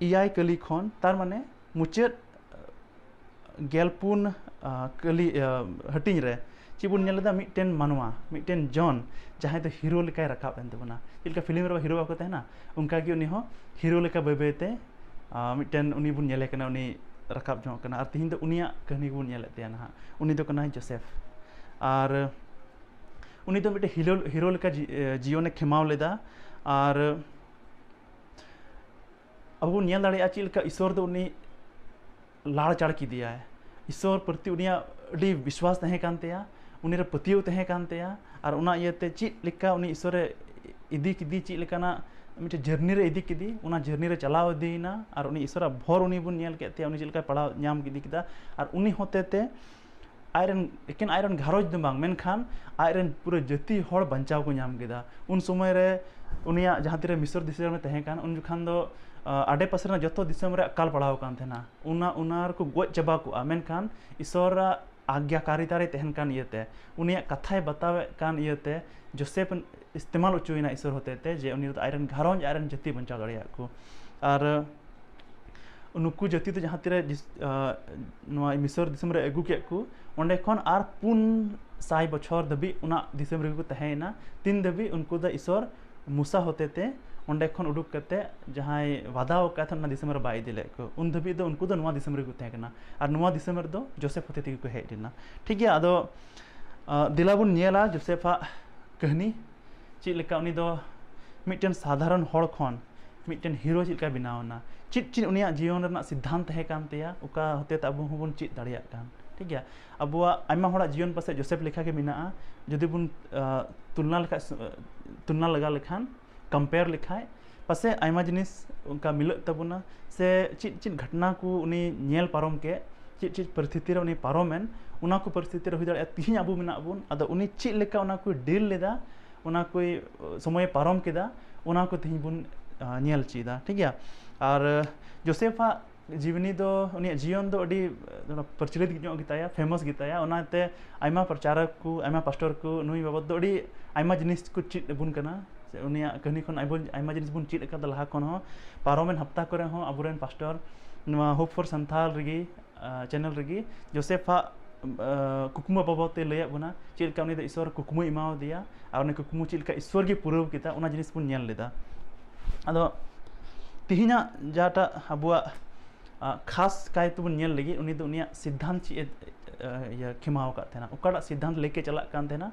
ᱮᱭᱟᱭ ᱠᱟᱹᱞᱤ ᱠᱷᱚᱱ, ᱛᱟᱨ ᱢᱟᱱᱮ ᱢᱩᱪᱟᱹᱫ, ᱟ, ᱜᱮᱞ ᱯᱩᱱ, ᱟ, ᱠᱟᱹᱞᱤ, ᱟ, ᱦᱟᱹᱴᱤᱧ ᱨᱮ ᱪᱮᱫ ᱵᱚᱱ ᱧᱮᱞ ᱞᱮᱫᱟ? ᱢᱤᱫᱴᱮᱱ ᱢᱟᱱᱣᱟ, ᱢᱤᱫᱴᱮᱱ ᱡᱚᱱ, ᱡᱟᱦᱟᱸᱭ ᱫᱚ ᱦᱤᱨᱳ ᱞᱮᱠᱟᱭ ᱨᱟᱠᱟᱵ ᱮᱱ ᱛᱟᱵᱚᱱᱟ᱾ ᱪᱮᱫ ᱞᱮᱠᱟ ᱯᱷᱤᱞᱢ ᱨᱮ ᱦᱤᱨᱳ ᱵᱟᱠᱚ ᱛᱟᱦᱮᱱᱟ, ᱚᱱᱠᱟ ᱜᱮ ᱩᱱᱤ ᱦᱚᱸ ᱦᱤᱨᱳ ᱞᱮᱠᱟ ᱵᱟᱹᱭ ᱵᱟᱹᱭ ᱛᱮ, ᱟ, ᱢᱤᱫᱴᱮᱱ ᱩᱱᱤ ᱵᱚᱱ ᱧᱮᱞᱮ ᱠᱟᱱᱟ, ᱩᱱᱤ ᱨᱟᱠᱟᱵ ᱡᱚᱝ ᱠᱟᱱᱟ᱾ ᱟᱨ ᱛᱤᱦᱤᱧ ᱫᱚ ᱩᱱᱤᱭᱟᱜ ᱠᱟᱹᱦᱱᱤ ᱜᱮᱵᱚᱱ ᱧᱮᱞᱮᱫ ᱛᱟᱭᱟ ᱱᱟᱦᱟᱜ᱾ ᱩᱱᱤ ᱫᱚ ᱠᱟᱱᱟᱭ ᱡᱳᱥᱮᱯᱷ᱾ ᱟᱨ ᱩᱱᱤ ᱫᱚ ᱢᱤᱫᱴᱮᱱ ᱦᱤᱨᱳ, ᱦᱤᱨᱳ ᱞᱮᱠᱟ ᱡᱤ-, ᱮ, ᱡᱤᱭᱚᱱᱮ ᱠᱷᱮᱢᱟᱣ ᱞᱮᱫᱟ᱾ ᱟᱨ ᱟᱵᱚ ᱵᱚᱱ ᱧᱮᱞ ᱫᱟᱲᱮᱭᱟᱜᱼᱟ ᱪᱮᱫ ᱞᱮᱠᱟ ᱤᱥᱚᱨ ᱫᱚ ᱩᱱᱤ ᱞᱟᱲᱪᱟᱲ ᱠᱮᱫᱮᱭᱟᱭ᱾ ᱤᱥᱥᱚᱨ ᱯᱨᱚᱛᱤ ᱩᱱᱤᱭᱟᱜ ᱟᱹᱰᱤ ᱵᱤᱥᱣᱟᱥ ᱛᱟᱦᱮᱸ ᱠᱟᱱ ᱛᱟᱭᱟ, ᱩᱱᱤᱨᱮ ᱯᱟᱹᱛᱭᱟᱹᱣ ᱛᱟᱦᱮᱸ ᱠᱟᱱ ᱛᱟᱭᱟ, ᱟᱨ ᱚᱱᱟ ᱤᱭᱟᱹᱛᱮ ᱪᱮᱫ ᱞᱮᱠᱟ ᱩᱱᱤ ᱤᱥᱥᱚᱨᱮ ᱤᱫᱤ ᱠᱮᱫᱮ, ᱪᱮᱫ ᱞᱮᱠᱟᱱᱟᱜ ᱢᱤᱫᱴᱮᱱ ᱡᱟᱹᱨᱱᱤ ᱨᱮ ᱤᱫᱤ ᱠᱮᱫᱮ, ᱚᱱᱟ ᱡᱟᱹᱨᱱᱤ ᱨᱮ ᱪᱟᱞᱟᱣ ᱤᱫᱤᱭᱮᱱᱟ, ᱟᱨ ᱩᱱᱤ ᱤᱥᱥᱚᱨᱟᱜ ᱵᱷᱚᱨ ᱩᱱᱤ ᱵᱚᱱ ᱧᱮᱞ ᱠᱮᱫ ᱛᱟᱭᱟ, ᱩᱱᱤ ᱪᱮᱫ ᱞᱮᱠᱟᱭ ᱯᱟᱲᱟᱣ ᱧᱟᱢ ᱤᱫᱤ ᱠᱮᱫᱟ, ᱟᱨ ᱩᱱᱤ ᱦᱚᱛᱮ ᱛᱮ ᱟᱡᱨᱮᱱ, ᱮᱠᱮᱱ ᱟᱡᱨᱮᱱ ᱜᱷᱟᱨᱚᱸᱡᱽ ᱫᱚ ᱵᱟᱝ, ᱢᱮᱱᱠᱷᱟᱱ ᱟᱡᱨᱮᱱ ᱯᱩᱨᱟᱹ ᱡᱟᱹᱛᱤ ᱦᱚᱲ ᱵᱟᱧᱪᱟᱣ ᱠᱚ ᱧᱟᱢ ᱠᱮᱫᱟ᱾ ᱩᱱ ᱥᱚᱢᱚᱭ ᱨᱮ ᱩᱱᱤᱭᱟᱜ ᱡᱟᱦᱟᱸ ᱛᱤᱨᱮ ᱢᱤᱥᱚᱨ ᱫᱤᱥᱚᱢ ᱨᱮ ᱛᱟᱦᱮᱸ ᱠᱟᱱ, ᱩᱱ ᱡᱚᱠᱷᱟᱱ ᱫᱚ, ᱟ, ᱟᱰᱮ ᱯᱟᱥᱮ ᱨᱮᱱᱟᱜ ᱡᱚᱛᱚ ᱫᱤᱥᱚᱢ ᱨᱮ ᱟᱠᱟᱞ ᱯᱟᱲᱟᱣ ᱟᱠᱟᱱ ᱛᱟᱦᱮᱱᱟ᱾ ᱚᱱᱟ, ᱚᱱᱟ ᱨᱮᱠᱚ ᱜᱚᱡ ᱪᱟᱵᱟ ᱠᱚᱜᱼᱟ, ᱢᱮᱱᱠᱷᱟᱱ ᱤᱥᱚᱨᱟᱜ ᱟᱜᱽᱜᱟᱠᱟᱨᱤᱛᱟ ᱨᱮ ᱛᱟᱦᱮᱱ ᱠᱟᱱ ᱤᱭᱟᱹᱛᱮ, ᱩᱱᱤᱭᱟᱜ ᱠᱟᱛᱷᱟᱭ ᱵᱟᱛᱟᱣᱮᱫ ᱠᱟᱱ ᱤᱭᱟᱹᱛᱮ, ᱡᱳᱥᱮᱯ ᱤᱥᱛᱮᱢᱟᱞ ᱦᱚᱪᱚᱭᱮᱱᱟ ᱤᱥᱚᱨ ᱦᱚᱛᱮ ᱛᱮ, ᱡᱮ ᱩᱱᱤ ᱫᱚ ᱟᱡᱨᱮᱱ ᱜᱷᱟᱨᱚᱸᱡᱽ, ᱟᱡᱨᱮᱱ ᱡᱟᱹᱛᱤ ᱵᱟᱧᱪᱟᱣ ᱫᱟᱲᱮᱭᱟᱜ ᱠᱚ᱾ ᱟᱨ ᱱᱩᱠᱩ ᱡᱟᱹᱛᱤ ᱫᱚ ᱡᱟᱦᱟᱸ ᱛᱤᱨᱮ ᱡᱤᱥ-, ᱟ, ᱱᱚᱣᱟ ᱢᱤᱥᱚᱨ ᱫᱤᱥᱚᱢ ᱨᱮ ᱟᱹᱜᱩ ᱠᱮᱫ ᱠᱚ, ᱚᱸᱰᱮ ᱠᱷᱚᱱ ᱟᱨ ᱯᱩᱱ ᱥᱟᱭ ᱵᱚᱪᱷᱚᱨ ᱫᱷᱟᱹᱵᱤᱡ ᱚᱱᱟ ᱫᱤᱥᱚᱢ ᱨᱮᱜᱮ ᱠᱚ ᱛᱟᱦᱮᱸᱭᱮᱱᱟ, ᱛᱤᱱ ᱫᱷᱟᱹᱵᱤᱡ ᱩᱱᱠᱩ ᱫᱚ ᱤᱥᱚᱨ ᱢᱩᱥᱟ ᱦᱚᱛᱮ ᱛᱮ ᱚᱸᱰᱮ ᱠᱷᱚᱱ ᱩᱰᱩᱠ ᱠᱟᱛᱮ ᱡᱟᱦᱟᱸᱭ ᱣᱟᱫᱟ ᱟᱠᱟᱫ ᱛᱟᱦᱮᱸ, ᱚᱱᱟ ᱫᱤᱥᱚᱢ ᱨᱮ ᱵᱟᱭ ᱤᱫᱤ ᱞᱮᱫ ᱠᱚ, ᱩᱱ ᱫᱷᱟᱹᱵᱤᱡ ᱫᱚ ᱩᱱᱠᱩ ᱫᱚ ᱱᱚᱣᱟ ᱫᱤᱥᱚᱢ ᱨᱮᱜᱮ ᱠᱚ ᱛᱟᱦᱮᱸ ᱠᱟᱱᱟ᱾ ᱟᱨ ᱱᱚᱣᱟ ᱫᱤᱥᱚᱢ ᱨᱮᱫᱚ ᱡᱳᱥᱮᱯ ᱦᱚᱛᱮ ᱛᱮᱜᱮ ᱠᱚ ᱦᱮᱡ ᱞᱮᱱᱟ᱾ ᱴᱷᱤᱠ ᱜᱮᱭᱟ, ᱟᱫᱚ, ᱟ, ᱫᱮᱞᱟ ᱵᱚᱱ ᱧᱮᱞᱟ ᱡᱳᱥᱮᱯᱷᱟᱜ ᱠᱟᱹᱦᱱᱤ, ᱪᱮᱫ ᱞᱮᱠᱟ ᱩᱱᱤ ᱫᱚ ᱢᱤᱫᱴᱮᱱ ᱥᱟᱫᱷᱟᱨᱚᱱ ᱦᱚᱲ ᱠᱷᱚᱱ ᱢᱤᱫᱴᱮᱱ ᱦᱤᱨᱳ ᱪᱮᱫ ᱞᱮᱠᱟ ᱵᱮᱱᱟᱣ ᱮᱱᱟ, ᱪᱮᱫ ᱪᱮᱫ ᱩᱱᱤᱭᱟᱜ ᱡᱤᱭᱚᱱ ᱨᱮᱱᱟᱜ ᱥᱤᱫᱽᱫᱷᱟᱱᱛ ᱛᱟᱦᱮᱸ ᱠᱟᱱ ᱛᱟᱭᱟ, ᱚᱠᱟ ᱦᱚᱛᱮ ᱛᱮ ᱟᱵᱚ ᱦᱚᱸᱵᱚᱱ ᱪᱮᱫ ᱫᱟᱲᱮᱭᱟᱜ ᱠᱟᱱ᱾ ᱴᱷᱤᱠ ᱜᱮᱭᱟ, ᱟᱵᱚᱣᱟᱜ ᱟᱭᱢᱟ ᱦᱚᱲᱟᱜ ᱡᱤᱭᱚᱱ ᱯᱟᱥᱮᱡ ᱡᱳᱥᱮᱯ ᱞᱮᱠᱟ ᱜᱮ ᱢᱮᱱᱟᱜᱼᱟ᱾ ᱡᱩᱫᱤ ᱵᱚᱱ, ᱟ, ᱛᱩᱞᱱᱟ ᱞᱮᱠᱷᱟᱡ, ᱛᱩᱞᱱᱟ ᱞᱟᱜᱟ ᱞᱮᱠᱷᱟᱱ, ᱠᱚᱢᱯᱮᱭᱟᱨ ᱞᱮᱠᱷᱟᱡ, ᱯᱟᱥᱮᱡ ᱟᱭᱢᱟ ᱡᱤᱱᱤᱥ ᱚᱱᱠᱟ ᱢᱤᱞᱟᱹᱜ ᱛᱟᱵᱚᱱᱟ, ᱥᱮ ᱪᱮᱫ ᱪᱮᱫ ᱜᱷᱚᱴᱱᱟ ᱠᱚ ᱩᱱᱤ ᱧᱮᱞ ᱯᱟᱨᱚᱢ ᱠᱮᱫ, ᱪᱮᱫ ᱪᱮᱫ ᱯᱚᱨᱤᱥᱛᱷᱤᱛᱤ ᱨᱮ ᱩᱱᱤ ᱯᱟᱨᱚᱢᱮᱱ, ᱚᱱᱟ ᱠᱚ ᱯᱚᱨᱤᱥᱛᱷᱤᱛᱤ ᱨᱮ ᱦᱩᱭ ᱫᱟᱲᱮᱭᱟᱜᱼᱟ ᱛᱤᱦᱤᱧ ᱟᱵᱚ ᱢᱮᱱᱟᱜ ᱵᱚᱱ, ᱟᱫᱚ ᱩᱱᱤ ᱪᱮᱫ ᱞᱮᱠᱟ ᱚᱱᱟ ᱠᱚᱭ ᱰᱤᱞ ᱞᱮᱫᱟ, ᱚᱱᱟ ᱠᱚᱭ, ᱥᱚᱢᱚᱭᱮ ᱯᱟᱨᱚᱢ ᱠᱮᱫᱟ, ᱚᱱᱟ ᱠᱚ ᱛᱤᱦᱤᱧ ᱵᱚᱱ, ᱟ, ᱧᱮᱞ ᱪᱮᱫᱟ᱾ ᱴᱷᱤᱠ ᱜᱮᱭᱟ, ᱟᱨ ᱡᱳᱥᱮᱯᱷᱟᱜ ᱡᱤᱵᱽᱱᱤ ᱫᱚ, ᱩᱱᱤᱭᱟᱜ ᱡᱤᱭᱚᱱ ᱫᱚ ᱟᱹᱰᱤ, ᱟ, ᱯᱨᱚᱪᱚᱞᱤᱛ ᱧᱚᱜ ᱜᱮᱛᱟᱭᱟ, ᱯᱷᱮᱢᱟᱥ ᱜᱮᱛᱟᱭᱟ, ᱚᱱᱟᱛᱮ ᱟᱭᱢᱟ ᱯᱨᱚᱪᱟᱨᱚᱠ ᱠᱚ, ᱟᱭᱢᱟ ᱯᱟᱥᱴᱚᱨ ᱠᱚ ᱱᱩᱭ ᱵᱟᱵᱚᱫ ᱫᱚ ᱟᱹᱰᱤ ᱟᱭᱢᱟ ᱡᱤᱱᱤᱥ ᱠᱚ ᱪᱮᱫ ᱟᱵᱚᱱ ᱠᱟᱱᱟ, ᱥᱮ ᱩᱱᱤᱭᱟᱜ ᱠᱟᱹᱦᱱᱤ ᱠᱷᱚᱱ ᱟᱭᱢᱟ, ᱟᱭᱢᱟ ᱡᱤᱱᱤᱥ ᱵᱚᱱ ᱪᱮᱫ ᱟᱠᱟᱫᱟ ᱞᱟᱦᱟ ᱠᱷᱚᱱ ᱦᱚᱸ᱾ ᱯᱟᱨᱚᱢᱮᱱ ᱦᱟᱯᱛᱟ ᱠᱚᱨᱮ ᱦᱚᱸ ᱟᱵᱚᱨᱮᱱ ᱯᱟᱥᱴᱚᱨ ᱱᱚᱣᱟ Hope for Santhal ᱨᱮᱜᱮ, ᱟ, ᱪᱮᱱᱮᱞ ᱨᱮᱜᱮ ᱡᱳᱥᱮᱯᱷᱟᱜ, ᱟ, ᱠᱩᱠᱢᱩ ᱵᱟᱵᱚᱫ ᱛᱮ ᱞᱟᱹᱭᱟᱫ ᱵᱚᱱᱟ, ᱪᱮᱫ ᱞᱮᱠᱟ ᱩᱱᱤ ᱫᱚ ᱤᱥᱚᱨ ᱠᱩᱠᱢᱩᱭ ᱮᱢᱟᱣᱟᱫᱮᱭᱟ ᱟᱨ ᱩᱱᱤ ᱠᱩᱠᱢᱩ ᱪᱮᱫ ᱞᱮᱠᱟ ᱤᱥᱚᱨ ᱜᱮ ᱯᱩᱨᱟᱹᱣ ᱠᱮᱫᱟ, ᱚᱱᱟ ᱡᱤᱱᱤᱥ ᱵᱚᱱ ᱧᱮᱞ ᱞᱮᱫᱟ᱾ ᱟᱫᱚ ᱛᱤᱦᱤᱧᱟᱜ ᱡᱟᱦᱟᱸᱴᱟᱜ ᱟᱵᱚᱣᱟᱜ, ᱟ, ᱠᱷᱟᱥ ᱠᱟᱭ ᱛᱮᱵᱚᱱ ᱧᱮᱞ ᱞᱟᱹᱜᱤᱫ, ᱩᱱᱤ ᱫᱚ ᱩᱱᱤᱭᱟᱜ ᱥᱤᱫᱽᱫᱷᱟᱱᱛ ᱪᱮᱫ ᱮ, ᱟ, ᱤᱭᱟᱹ, ᱠᱷᱮᱢᱟᱣ ᱟᱠᱟᱫ ᱛᱟᱦᱮᱱᱟ, ᱚᱠᱟᱴᱟᱜ ᱥᱤᱫᱽᱫᱷᱟᱱᱛ ᱞᱮᱠᱮ ᱪᱟᱞᱟᱜ ᱠᱟᱱ ᱛᱟᱦᱮᱱᱟ,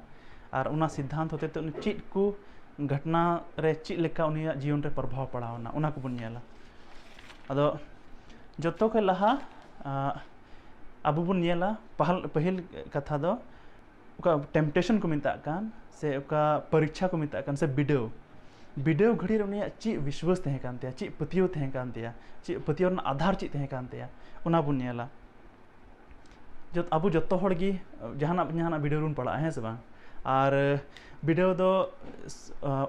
ᱟᱨ ᱚᱱᱟ ᱥᱤᱫᱽᱫᱷᱟᱱᱛ ᱦᱚᱛᱮ ᱛᱮ ᱩᱱᱤ ᱪᱮᱫ ᱠᱚ ᱜᱷᱚᱴᱱᱟ ᱨᱮ ᱪᱮᱫ ᱞᱮᱠᱟ ᱩᱱᱤᱭᱟᱜ ᱡᱤᱭᱚᱱ ᱨᱮ ᱯᱨᱚᱵᱷᱟᱵᱽ ᱯᱟᱲᱟᱣ ᱮᱱᱟ, ᱚᱱᱟ ᱠᱚᱵᱚᱱ ᱧᱮᱞᱟ᱾ ᱟᱫᱚ ᱡᱚᱛᱚ ᱠᱷᱚᱱ ᱞᱟᱦᱟ ᱟᱵᱚ ᱵᱚᱱ ᱧᱮᱞᱟ, ᱯᱟᱦᱞ- ᱯᱟᱹᱦᱤᱞ ᱠᱟᱛᱷᱟ ᱫᱚ ᱚᱠᱟ ᱴᱮᱢᱯᱴᱮᱥᱚᱱ ᱠᱚ ᱢᱮᱛᱟᱜ ᱠᱟᱱ, ᱥᱮ ᱚᱠᱟ ᱯᱚᱨᱤᱠᱠᱷᱟ ᱠᱚ ᱢᱮᱛᱟᱜ ᱠᱟᱱ, ᱥᱮ ᱵᱤᱰᱟᱹᱣ, ᱵᱤᱰᱟᱹᱣ ᱜᱷᱟᱹᱲᱤ ᱨᱮ ᱩᱱᱤᱭᱟᱜ ᱪᱮᱫ ᱵᱤᱥᱣᱟᱹᱥ ᱛᱟᱦᱮᱸ ᱠᱟᱱ ᱛᱟᱭᱟ, ᱪᱮᱫ ᱯᱟᱹᱛᱭᱟᱹᱣ ᱛᱟᱦᱮᱸ ᱠᱟᱱ ᱛᱟᱭᱟ, ᱪᱮᱫ ᱯᱟᱹᱛᱭᱟᱹᱣ ᱨᱮᱱᱟᱜ ᱟᱫᱷᱟᱨ ᱪᱮᱫ ᱛᱟᱦᱮᱸ ᱠᱟᱱ ᱛᱟᱭᱟ, ᱚᱱᱟ ᱵᱚᱱ ᱧᱮᱞᱟ᱾ ᱡᱚᱛ- ᱟᱵᱚ ᱡᱚᱛᱚ ᱦᱚᱲ ᱜᱮ ᱡᱟᱦᱟᱱᱟᱜ ᱡᱟᱦᱟᱱᱟᱜ ᱵᱤᱰᱟᱹᱣ ᱨᱮᱵᱚᱱ ᱯᱟᱲᱟᱜᱼᱟ, ᱦᱮᱸ ᱥᱮ ᱵᱟᱝ? ᱟᱨ ᱵᱤᱰᱟᱹᱣ ᱫᱚ